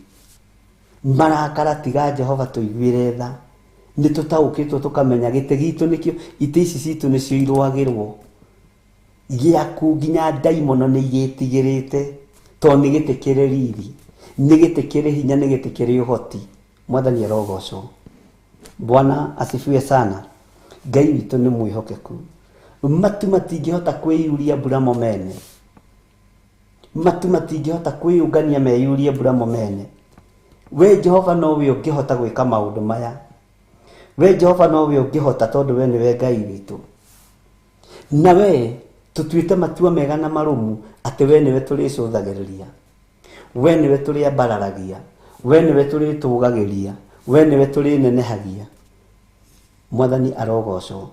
Marakara tiga Jehova tũiguĩre tha. Nĩ tũtaũkĩtwo tũkamenya gĩtĩ gitũ nĩkĩo, itĩ ici citũ nĩcio irũagĩrwo. Gĩaku nginya ndaimono nĩ igĩtigĩrĩte, tondũ nĩ gĩtĩ kĩrĩ riri, nĩ gĩtĩ kĩrĩ hinya, nĩ gĩtĩ kĩrĩ ũhoti. Mwathani arogocwo. Bwana asifiwe sana. Ngai witũ nĩ mwĩhokeku. Matu matingĩhota kwĩyuria mbura mo mene, matu matingĩhota kwĩyũngania meyurie mbura mo mene. We Jehova nowe ũngĩhota gwĩka maũndũ maya. We Jehova nowe ũngĩhota, tondũ we nĩwe Ngai witũ. Na we tũtuĩte matua mega na marũmu atĩ we nĩwe tũrĩcũthagĩrĩria, we nĩwe tũrĩambararagia, we nĩwe tũrĩtũgagĩria, we nĩwe tũrĩnenehagia. Mwathani arogocwo.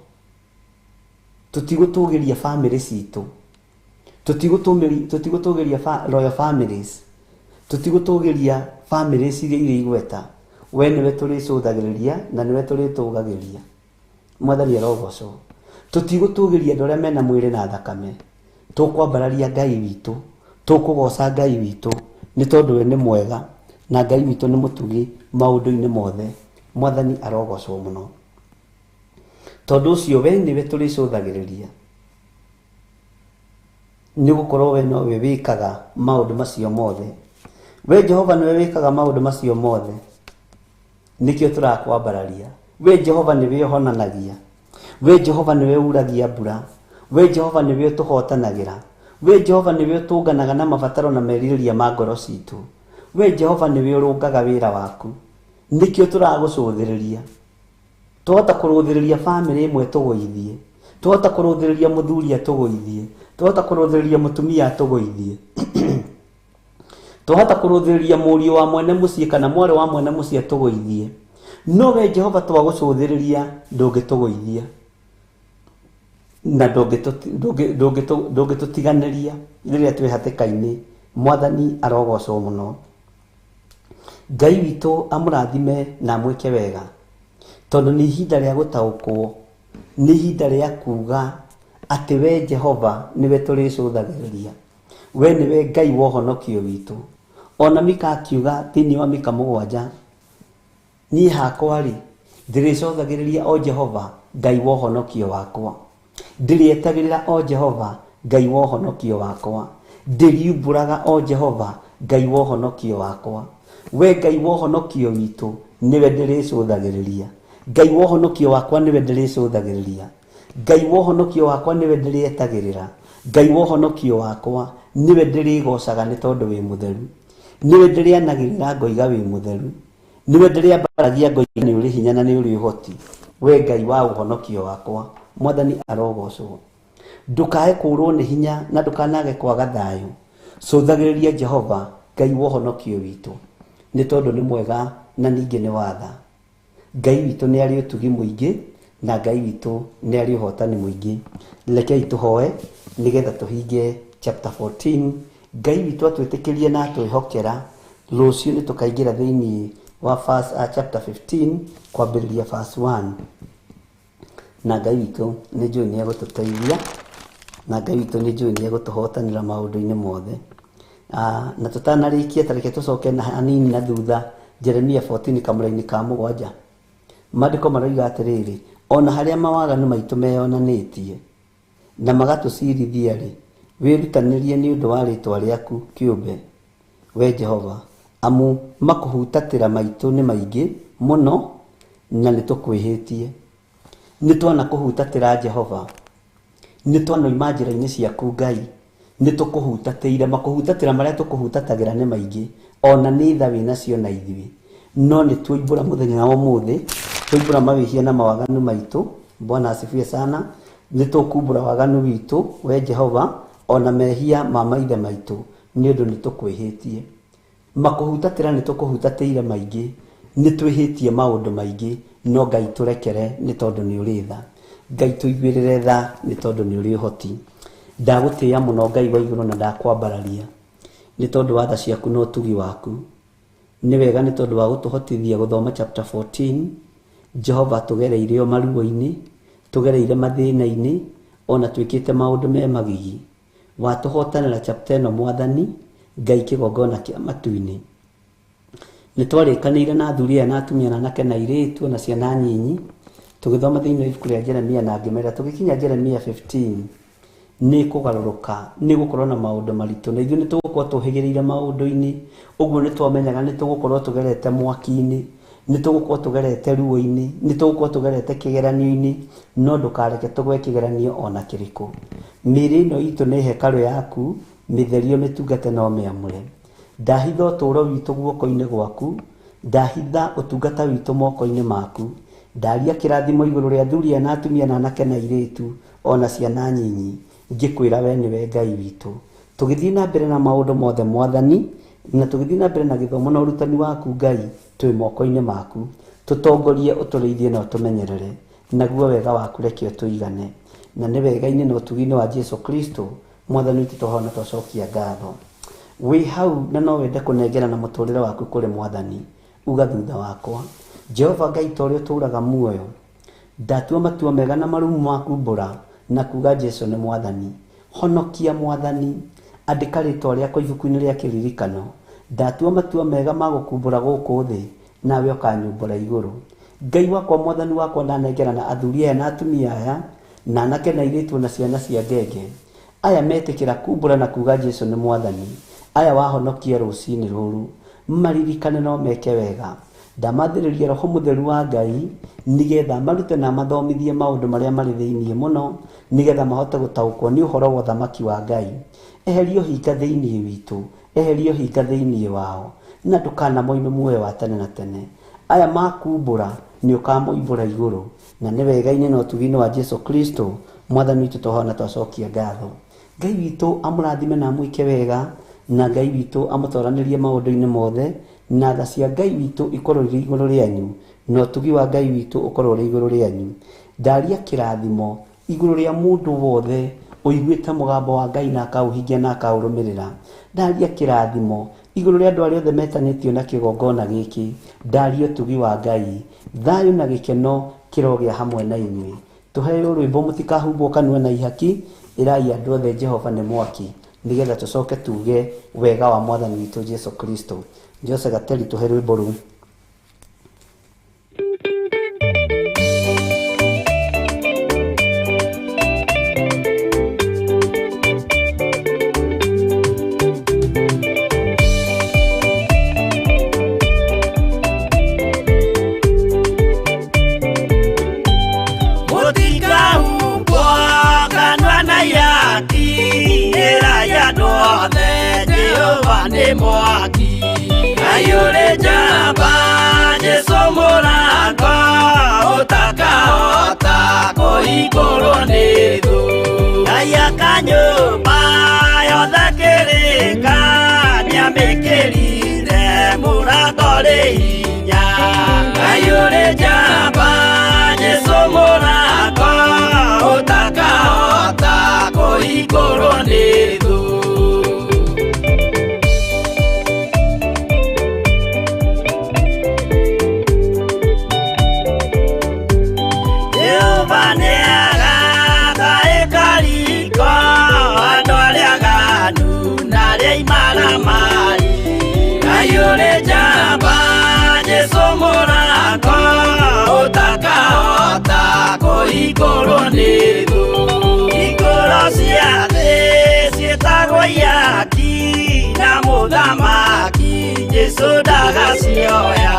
Tũtigũtũgĩria bamĩrĩ citũ, tũtigũtũgĩria royal families, tũtigũtũgĩria bamĩrĩ ciria irĩ igweta. We nĩwe tũrĩcũthagĩrĩria na nĩwe tũrĩtũgagĩria. Mwathani arogocwo. Tũtigũtũgĩria andũ arĩa mena mwĩrĩ na thakame, tũkwambararia Ngai witũ, tũkũgoca Ngai witũ, nĩ tondũ we nĩ mwega na Ngai witũ nĩ mũtugi maũndũ-inĩ mothe. Mwathani arogocwo mũno. Tondũ ũcio we nĩwe tũrĩcũthagĩrĩria, nĩ gũkorwo we nowe wĩkaga maũndũ macio mothe. We Jehova nĩwe wĩkaga maũndũ macio mothe, nĩkĩo tũrakwambararia. We Jehova nĩwe ũhonanagia, we Jehova nĩwe uragia mbura, we Jehova nĩwe ũtũhotanagĩra, we Jehova nĩwe ũtũnganaga na mabataro na merirĩria ma ngoro citũ, we Jehova nĩwe ũrũngaga wĩra waku, nĩkĩo tũragũcũthĩrĩria. Twahota kũrũthĩrĩria bamĩrĩ ĩmwe tũgũithie, twahota kũrũthĩrĩria mũthuri atũgũithie, twahota kũrũthĩrĩria mũtumia atũgũithie, twahota kũrũthĩrĩria mũriũ wa mwene mũciĩ kana mwarĩ wa mwene mũciĩ atũgũithie. No we Jehova twagũcũthĩrĩria ndũngĩtũgũithia na ndũngĩtũtiganĩria rĩrĩa twĩ hatĩka-inĩ. Mwathani arogocwo mũno. Ngai witũ amũrathime na amwĩke wega, tondũ nĩ ihinda rĩa gũtaũkwo, nĩ ihinda rĩa kuga Atĩ we Jehova nĩwe tũrĩcũthagĩrĩria, we nĩwe Ngai wa ũhonokio witũ. Ona Mika akiuga thĩinĩ wa Mika 7, niĩ hakwa rĩ ndĩrĩcũthagĩrĩria o Jehova Ngai wa ũhonokio wakwa, ndĩrĩetagĩrĩra o Jehova Ngai wa ũhonokio wakwa, ndĩriumbũraga o Jehova Ngai wa ũhonokio wakwa. We Ngai wa ũhonokio witũ nĩwe ndĩrĩcũthagĩrĩria, Ngai wa ũhonokio wakwa nĩwe ndĩrĩcũthagĩrĩria, Ngai wa ũhonokio wakwa nĩwe ndĩrĩetagĩrĩra, Ngai wa ũhonokio wakwa nĩwe ndĩrĩgocaga nĩ tondũ wĩ mũtheru, nĩwe ndĩrĩanagĩrĩra ngoiga wĩ mũtheru, nĩwe ndĩrĩambaragia ngoiga nĩ ũrĩ hinya na nĩ ũrĩ ũhoti. We Ngai wa ũhonokio wakwa, Mwathani arogocwo. Ndũkae kũũrwo nĩ hinya na ndũkanage kwaga thayũ. Cũthagĩrĩria Jehova Ngai wa ũhonokio witũ, nĩ tondũ nĩ mwega na ningĩ nĩ watha. Ngai witũ nĩ arĩ ũtugi mũingĩ na Ngai witũ nĩ arĩ ũhotani mũingĩ. Rekei tũhoe nĩgetha tũhinge chapter 14. Ngai witũ atwĩtĩkĩrie na atwĩhokera. Rũciũ nĩ tũkaingĩra thĩinĩ wa verse, chapter 15 kwambĩrĩria verse 1. Na Ngai witũ nĩ njũĩ nĩ egũtũteithia, na Ngai witũ nĩ njũĩ nĩ egũtũhotanĩra maũndũ-inĩ mothe. Na tũtanarĩkia, ta reke tũcoke na hanini na thutha, Jeremia 14 kamũra-inĩ ka 7. Maandĩko maroiga atĩrĩrĩ, ona harĩa mawaganu maitũ meyonanĩtie na magatũcirithia rĩ, wĩrutanĩrie nĩ ũndũ wa rĩĩtwa rĩaku kĩũmbe, we Jehova, amu makũhutatĩra maitũ nĩ maingĩ mũno na nĩ tũkwĩhĩtie. Nĩ twanakũhutatĩra Jehova, nĩ twanoima njĩra-inĩ ciaku Ngai, nĩ tũkũhutatĩire. Makũhutatĩra marĩa tũkũhutatagĩra nĩ maingĩ, ona nĩ tha wĩnacio na ithuĩ, no nĩ tuoimbũra mũthenya wa ũmũthĩ, twoimbũra mawĩhia na mawaganu maitũ. Bwana asifiwe sana. Nĩ tũkumbũra waganu witũ we Jehova, ona mehia ma maithe maitũ, nĩ ũndũ nĩ tũkwĩhĩtie. Makũhutatĩra nĩ tũkũhutatĩire maingĩ, nĩ twĩhĩtie maũndũ maingĩ, no Ngai tũrekere nĩ tondũ nĩ ũrĩ tha. Ngai tũiguĩrĩre tha nĩ tondũ nĩ ũrĩ ũhoti. Ndagũtĩĩa mũno Ngai wa igũrũ na ndakwambararia nĩ tondũ wa tha ciaku na ũtugi waku. Nĩ wega nĩ tondũ wa gũtũhotithia gũthoma chapter 14. Jehova tũgereire o maruo-inĩ, tũgereire mathĩna-inĩ, ona twĩkĩte maũndũ me magigi. Watũhotanĩra chapter ĩno Mwathani Ngai kĩgongona kĩa matu-inĩ. Nĩ twarĩkanĩire na athuri aya na atumia na anake na airĩtu na ciana nyinyi, tũgĩthoma thĩinĩ wa ibuku rĩa Jeremia na ngĩmera tũgĩkinya Jeremia 15 nĩ kũgarũrũka, nĩ gũkorwo na maũndũ maritũ, na ithuĩ nĩ tũgũkorwo tũhĩgĩrĩire maũndũ-inĩ. Ũguo nĩ twamenyaga nĩ tũgũkorwo tũgerete mwaki-inĩ, nĩ tũgũkorwo tũgerete ruo-inĩ, nĩ tũgũkorwo tũgerete kĩgeranio-inĩ, no ndũkareke tũgwe kĩgeranio ona kĩrĩkũ. Mĩĩrĩ ĩno itũ nĩ hekarũ yaku, mĩtherio, mĩtungate na ũmĩamũre. Ndahitha ũtũũro witũ guoko-inĩ gwaku, ndahitha ũtungata witũ moko-inĩ maku. Ndaria kĩrathimo igũrũ rĩa athuri aya na atumia na anake na airĩtu ona ciana nyinyi, ngĩkwĩra we nĩwe Ngai witũ. Tũgĩthiĩ na mbere na maũndũ mothe Mwathani, na tũgĩthiĩ na mbere na gĩthomo na ũrutani waku Ngai, twĩ moko-inĩ maku. Tũtongorie, ũtũrĩithie na ũtũmenyerere, naguo wega waku reke ũtũigane. Na nĩ wega-inĩ na ũtugi-inĩ wa Jesu Kristo Mwathani witũ tũhona twacokia ngatho. Wĩ hau na no wende kũnengera na mũtũrĩre waku kũrĩ Mwathani, uga thutha wakwa, Jehova Ngai ta ũrĩa ũtũũraga muoyo, ndatua matua mega na marumu makumbũra na kuga Jesu nĩ Mwathani. Honokia Mwathani, andĩka rĩtwa rĩakwa ibuku-inĩ rĩa kĩririkano. Ndatua matua mega ma gũkumbũra gũkũ thĩ, nawe ũkanyumbũra igũrũ. Ngai wakwa, Mwathani wakwa, ndanengera na athuri aya na atumia aya na anake na airĩtu na ciana cia ngenge aya metĩkĩra kumbũra na kuga Jesu nĩ Mwathani, aya wahonokia rũcinĩ rũrũ, maririkane no meke wega. Ndamathĩrĩria Roho Mũtheru wa Ngai nĩgetha marute na mathomithie maũndũ marĩa marĩ thĩinĩ mũno, nĩgetha mahote gũtaũkwo nĩ ũhoro wa ũthamaki wa Ngai. Eheria ũhinga thĩinĩ witũ, eheria ũhinga thĩinĩ wao, na ndũkanamoime muoyo wa tene na tene. Aya makumbũra nĩ ũkamoimbũra igũrũ, na nĩ wega-inĩ na ũtugi-inĩ wa Jesu Kristo Mwathani witũ tũhona twacokia ngatho. Ngai witũ amũrathime na amwĩke wega, na Ngai witũ amũtoranĩrie maũndũ-inĩ mothe, na tha cia Ngai witũ ikorwo irĩ igũrũ rĩanyu, na ũtugi wa Ngai witũ ũkorwo ũrĩ igũrũ rĩanyu. Ndaria kĩrathimo igũrũ rĩa mũndũ wothe ũiguĩte mũgambo wa Ngai na akaũhingia na akaũrũmĩrĩra. Ndaria kĩrathimo igũrũ rĩa andũ arĩa othe metanĩtio na kĩgongona gĩkĩ. Ndaria ũtugi wa Ngai, thayũ na gĩkeno kĩrogĩa hamwe na inyuĩ. Tũheo rwĩmbo mũtikahumbwo kanua na ihaki, ĩrai andũ othe Jehova nĩ mwaki, nĩgetha tũcoke tuge wega wa mwathani witũ Jesu Kristo. Jose Gateri, tũhe rwĩmbo rũu.
Mũtikahumbwo kanua na ihaki, ĩrai andũ othe Jehova nĩ mwaki. Ngai ũrĩ njamba, Jesũ mũrango, ũtakahota kũhingũrwo nĩ thũ. Ngai aka nyũmba yothe kĩrĩka, nĩamĩkĩrire mũrango rĩ hinya. Ngai ũrĩ njamba, Jesũ mũrango, ũtakahota kũhingũrwo nĩ thũ. Jehova nĩagaka ĩkariko, andũ arĩa aganu na arĩa imaramari. Ngai ũrĩ njamba, Jesũ mũrango, ũtakahota kũhingũrwo nĩ thũ. Hingũro cia thĩ ciĩtagwo ihaki, na mũthamaki Jesũ ndagacioya.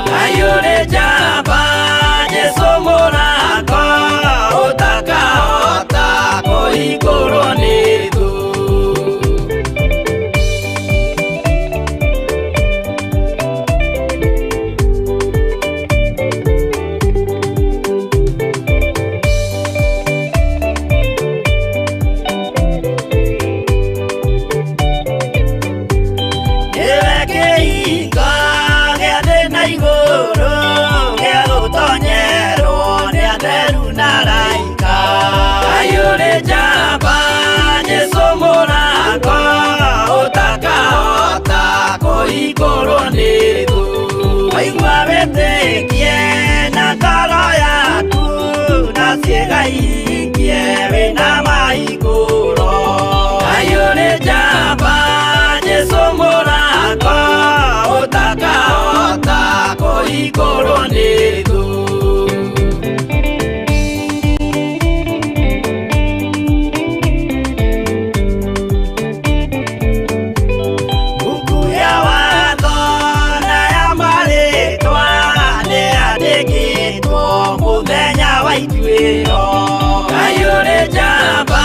Ngai ũrĩ njamba, Jesũ mũrango, ũtakahota kũhingũrwo nĩ thũ. Nĩwe kĩhingo gĩa thĩ na igũrũ, gĩa gũtonyerwo nĩ atheru na araika. Ngai ũrĩ njamba, Jesũ mũrango, ũtakahota kũhingũrwo nĩ thũ. Waigua wĩtĩkie na ngoro yaku, na ciĩga ihingie wĩna mahingũro. Ngai ũrĩ njamba, Jesũ mũrango, ũtakahota kũhingũrwo nĩ thũ. Mbuku ya watho na ya marĩtwa nĩyandĩkĩtwo mũthenya wa ituĩro. Ngai ũrĩ njamba,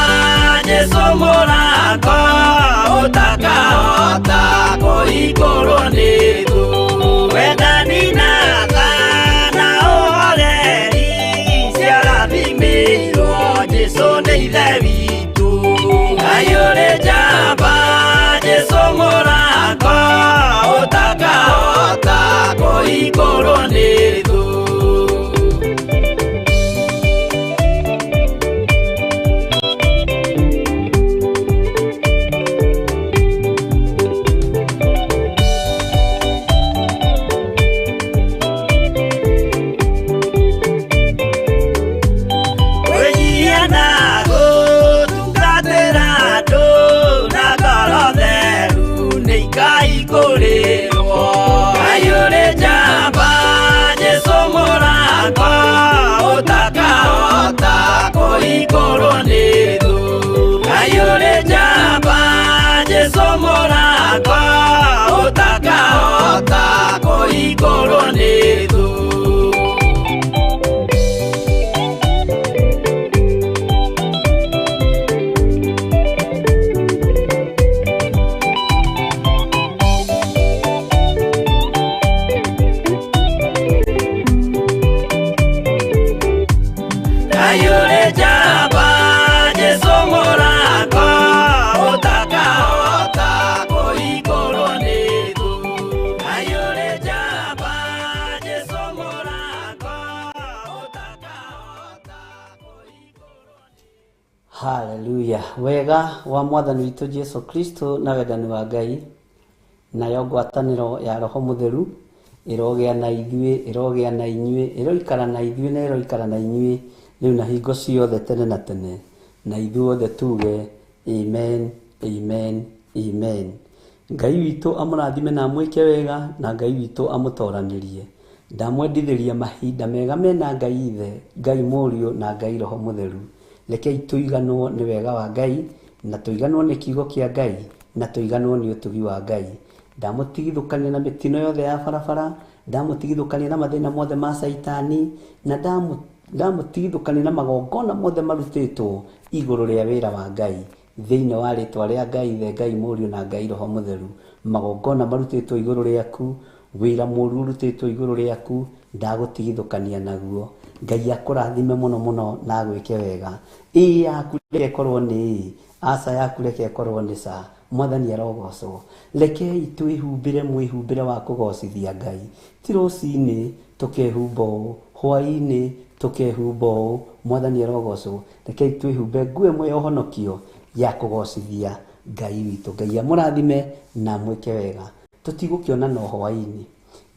Jesũ mũrango, ũtakahota kũhingũrwo nĩ thũ. Wendani na tha na ũhoreri ciarathimĩirwo Jesũ nĩ Ithe witũ. Ngai ũrĩ njamba, Jesũ mũrango, ũtakahota kũhingũrwo nĩ thũ. Wĩnyihia na gũtungatĩra andũ na ngoro theru nĩikaihingũrĩrwo. Ngai ũrĩ njamba, Jesũ mũrango, ũtakahota kũhingũrwo nĩ thũ. Ngai ũrĩ njamba, Jesũ mũrango, ũtakahota kũhingũrwo nĩ thũ. Ngai ũrĩ njamba, Jesũ mũrango, ũtakahota kũhingũrwo nĩ thũ. Ngai ũrĩ njamba, Jesũ mũrango, ũtakahota kũhingũrwo nĩ
Haleluya. Wega wa mwathani witũ Jesu Kristo na wendani wa Ngai nayo ngwatanĩro ya Roho Mũtheru ĩrogĩa na ithuĩ, ĩrogĩa na inyuĩ, ĩroikara na ithuĩ na ĩroikara na inyuĩ Rĩu na hingo ciothe tene na tene, na ithuothe tuge amen, amen, amen. Ngai witũ amũrathime na amwĩke wega, na Ngai witũ amũtoranĩrie. Ndamwendithĩria mahinda mega mena Ngai Ithe, Ngai Mũriũ na Ngai Roho Mũtheru. Rekei tũiganwo nĩ wega wa Ngai, na tũiganwo nĩ kiugo kĩa Ngai, na tũiganwo nĩ ũtugi wa Ngai. Ndamũtigithũkania na mĩtino yothe ya barabara, ndamũtigithũkania na mathĩna mothe ma caitani, na ndamũtigithũkania na magongona mothe marutĩtwo igũrũ rĩa wĩra wa Ngai. Thĩinĩ wa rĩtwa rĩa Ngai Ithe, Ngai Mũriũ na Ngai Roho Mũtheru, magongona marutĩtwo igũrũ rĩaku, wĩra mũru ũrutĩtwo igũrũ rĩaku, ndagũtigithũkania naguo. Ngai akũrathime mũno mũno na agwĩke wega. Ĩĩ yaku reke ĩkorwo nĩ ĩĩ, aca yaku reke ĩkorwo nĩ ca. Mwathani arogocwo. Rekei twĩhumbĩre mwĩhumbĩre wa kũgocithia Ngai. Ti rũcinĩ tũkehumba ũũ, hwaĩ-inĩ tũkehumba ũũ. Mwathani arogocwo. Rekei twĩhumbe nguo ĩmwe ya ũhonokio ya kũgocithia Ngai witũ. Ngai amũrathime na amwĩke wega. Tũtigũkĩonana o hwaĩ-inĩ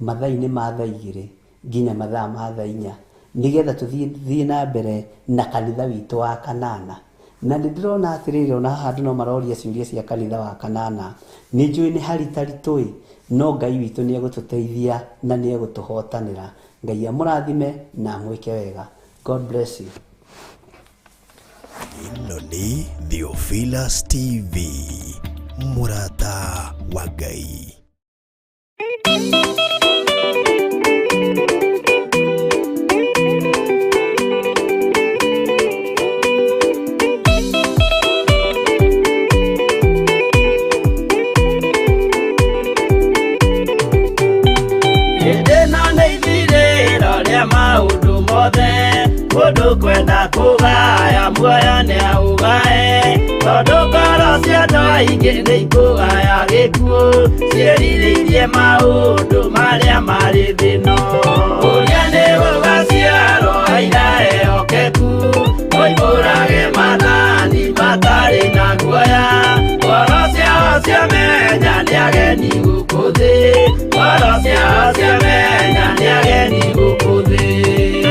mathaa-inĩ ma thaa igĩrĩ nginya mathaa ma thaa inya, nĩgetha tũthiĩ na mbere na kanitha witũ wa kanana. Na nĩ ndĩrona atĩrĩrĩ, ona haha andũ no maroria ciũria cia kanitha wa kanana. Nĩ njũĩ nĩ haritaritũ ĩ, no Ngai witũ nĩ egũtũteithia na nĩ egũtũhotanĩra. Ngai amũrathime na amwĩke wega. God bless you.
Ĩno nĩ Theophilus TV, mũrata wa Ngai.
Hĩndĩ ĩno nĩ ithirĩro rĩa maũndũ mothe, mũndũ kwenda kũgaya muoyo nĩaũgae, tondũ ngoro cia andũ aingĩ nĩ ikũgaya gĩkuũ, ciĩrirĩirie maũndũ marĩa marĩ thĩ ĩno. Ũrĩa nĩ gũgaciarwo aira ehokeku, moimbũrage maathani matarĩ na guoya, ngoro ciao ciamenya nĩ ageni gũkũ thĩ, ngoro ciao ciamenya nĩ ageni gũkũ thĩ.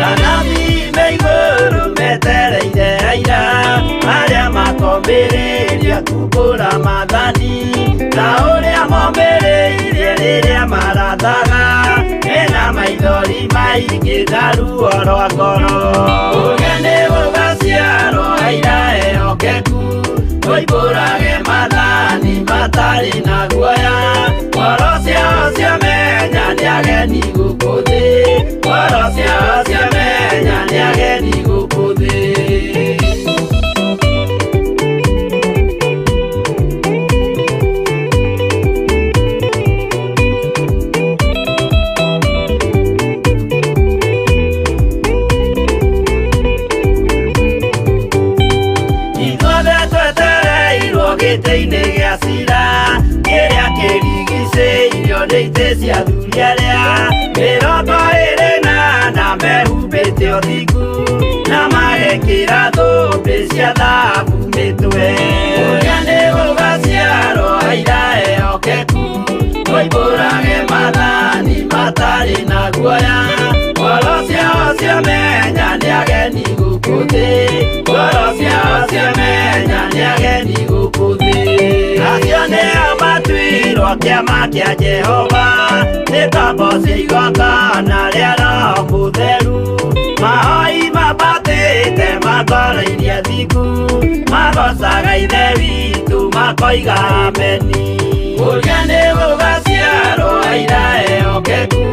Anabii me igũrũ metereire aira, arĩa makombĩrĩria kumbũra maathani, ta ũrĩa mombĩrĩirie rĩrĩa marathaga, mena maithori maingĩ na ruo rwa ngoro. Ũrĩa nĩ gũgaciarwo aira ehokeku, moimbũrage maathani matarĩ na guoya, ngoro ciao ciamenya nĩ ageni gũkũ thĩ, ngoro ciao ciamenya nĩ ageni gũkũ thĩ. Ithuothe twetereirwo gĩtĩ-inĩ gĩa cira, kĩrĩa kĩrigicĩirio nĩ itĩ cia athuri arĩa 24 mehumbĩte ũthingu, na magekĩra thũmbĩ cia thahabu mĩtwe. Ũrĩa nĩ gũgaciarwo aira ehokeku, moimbũrage maathani matarĩ na guoya, ngoro ciao ciamenya nĩ ageni gũkũ thĩ, ngoro ciao ciamenya nĩ ageni gũkũ thĩ. Acio nĩo matuirwo kĩama kĩa Jehova, nĩ ngombo cia igongona rĩa Roho Mũtheru, mahoi mambatĩte makoro-iria thingu, magocaga Ithe witũ makoiga ameni. Ũrĩa nĩ gũgaciarwo aira ehokeku,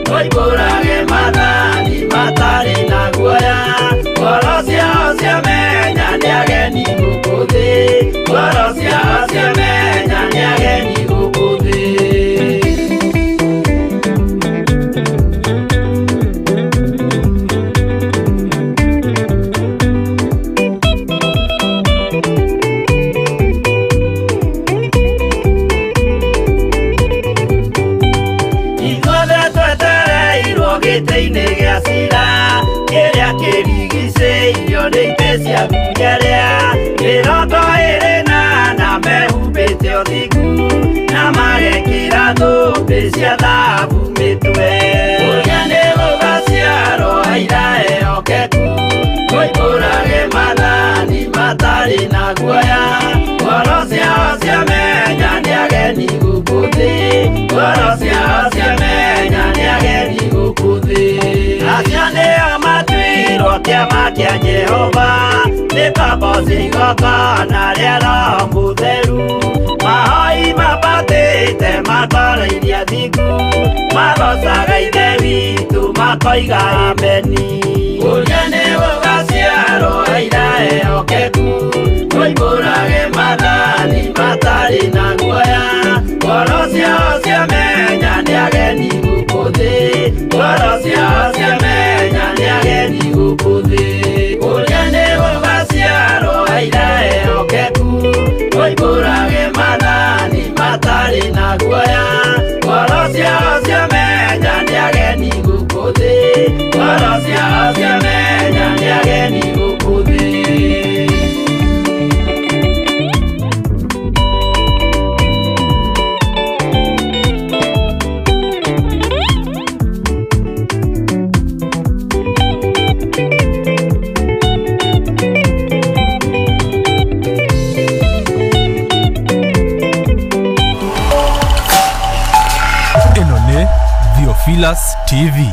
moimbũrage maathani matarĩ na guoya, ngoro ciao ciamenya nĩ ageni gũkũ thĩ, ngoro ciao ciamenya nĩ ageni gũkũ thĩ. Ithuothe twetereirwo gĩtĩ-inĩ gĩa cira, kĩrĩa kĩrigicĩirio nĩ itĩ cia athuri arĩa 24 mehumbĩte ũthingu, na magekĩra thũmbĩ cia thahabu mĩtwe. Ũrĩa nĩ gũgaciarwo aira ehokeku, matarĩ na guoya. Ngoro ciao ciamenya nĩ ageni gũkũ thĩ, ngoro ciao ciamenya nĩ ageni gũkũ thĩ. Acio nĩo matuirwo kĩama kĩa Jehova, nĩ ngombo cia igongona rĩa Roho Mũtheru. Mahoi mabatĩte makoreirie thingu, magocaga Ithe witũ makoiga ameni. Ũrĩa nĩ gũgaciarwo aira ehokeku, moimbũrage maathani matarĩ na guoya. Ngoro ciao ciamenya nĩ ageni gũkũ thĩ, ngoro ciao ciamenya nĩ ageni gũkũ thĩ. Ũrĩa nĩ gũgaciarwo aira ehokeku, moimbũrage maathani matarĩ na guoya. Ngoro ciao ciamenya nĩ ageni gũkũ thĩ, ngoro ciao ciamenya nĩ ageni gũkũ thĩ.
Ĩno nĩ Theophilus TV.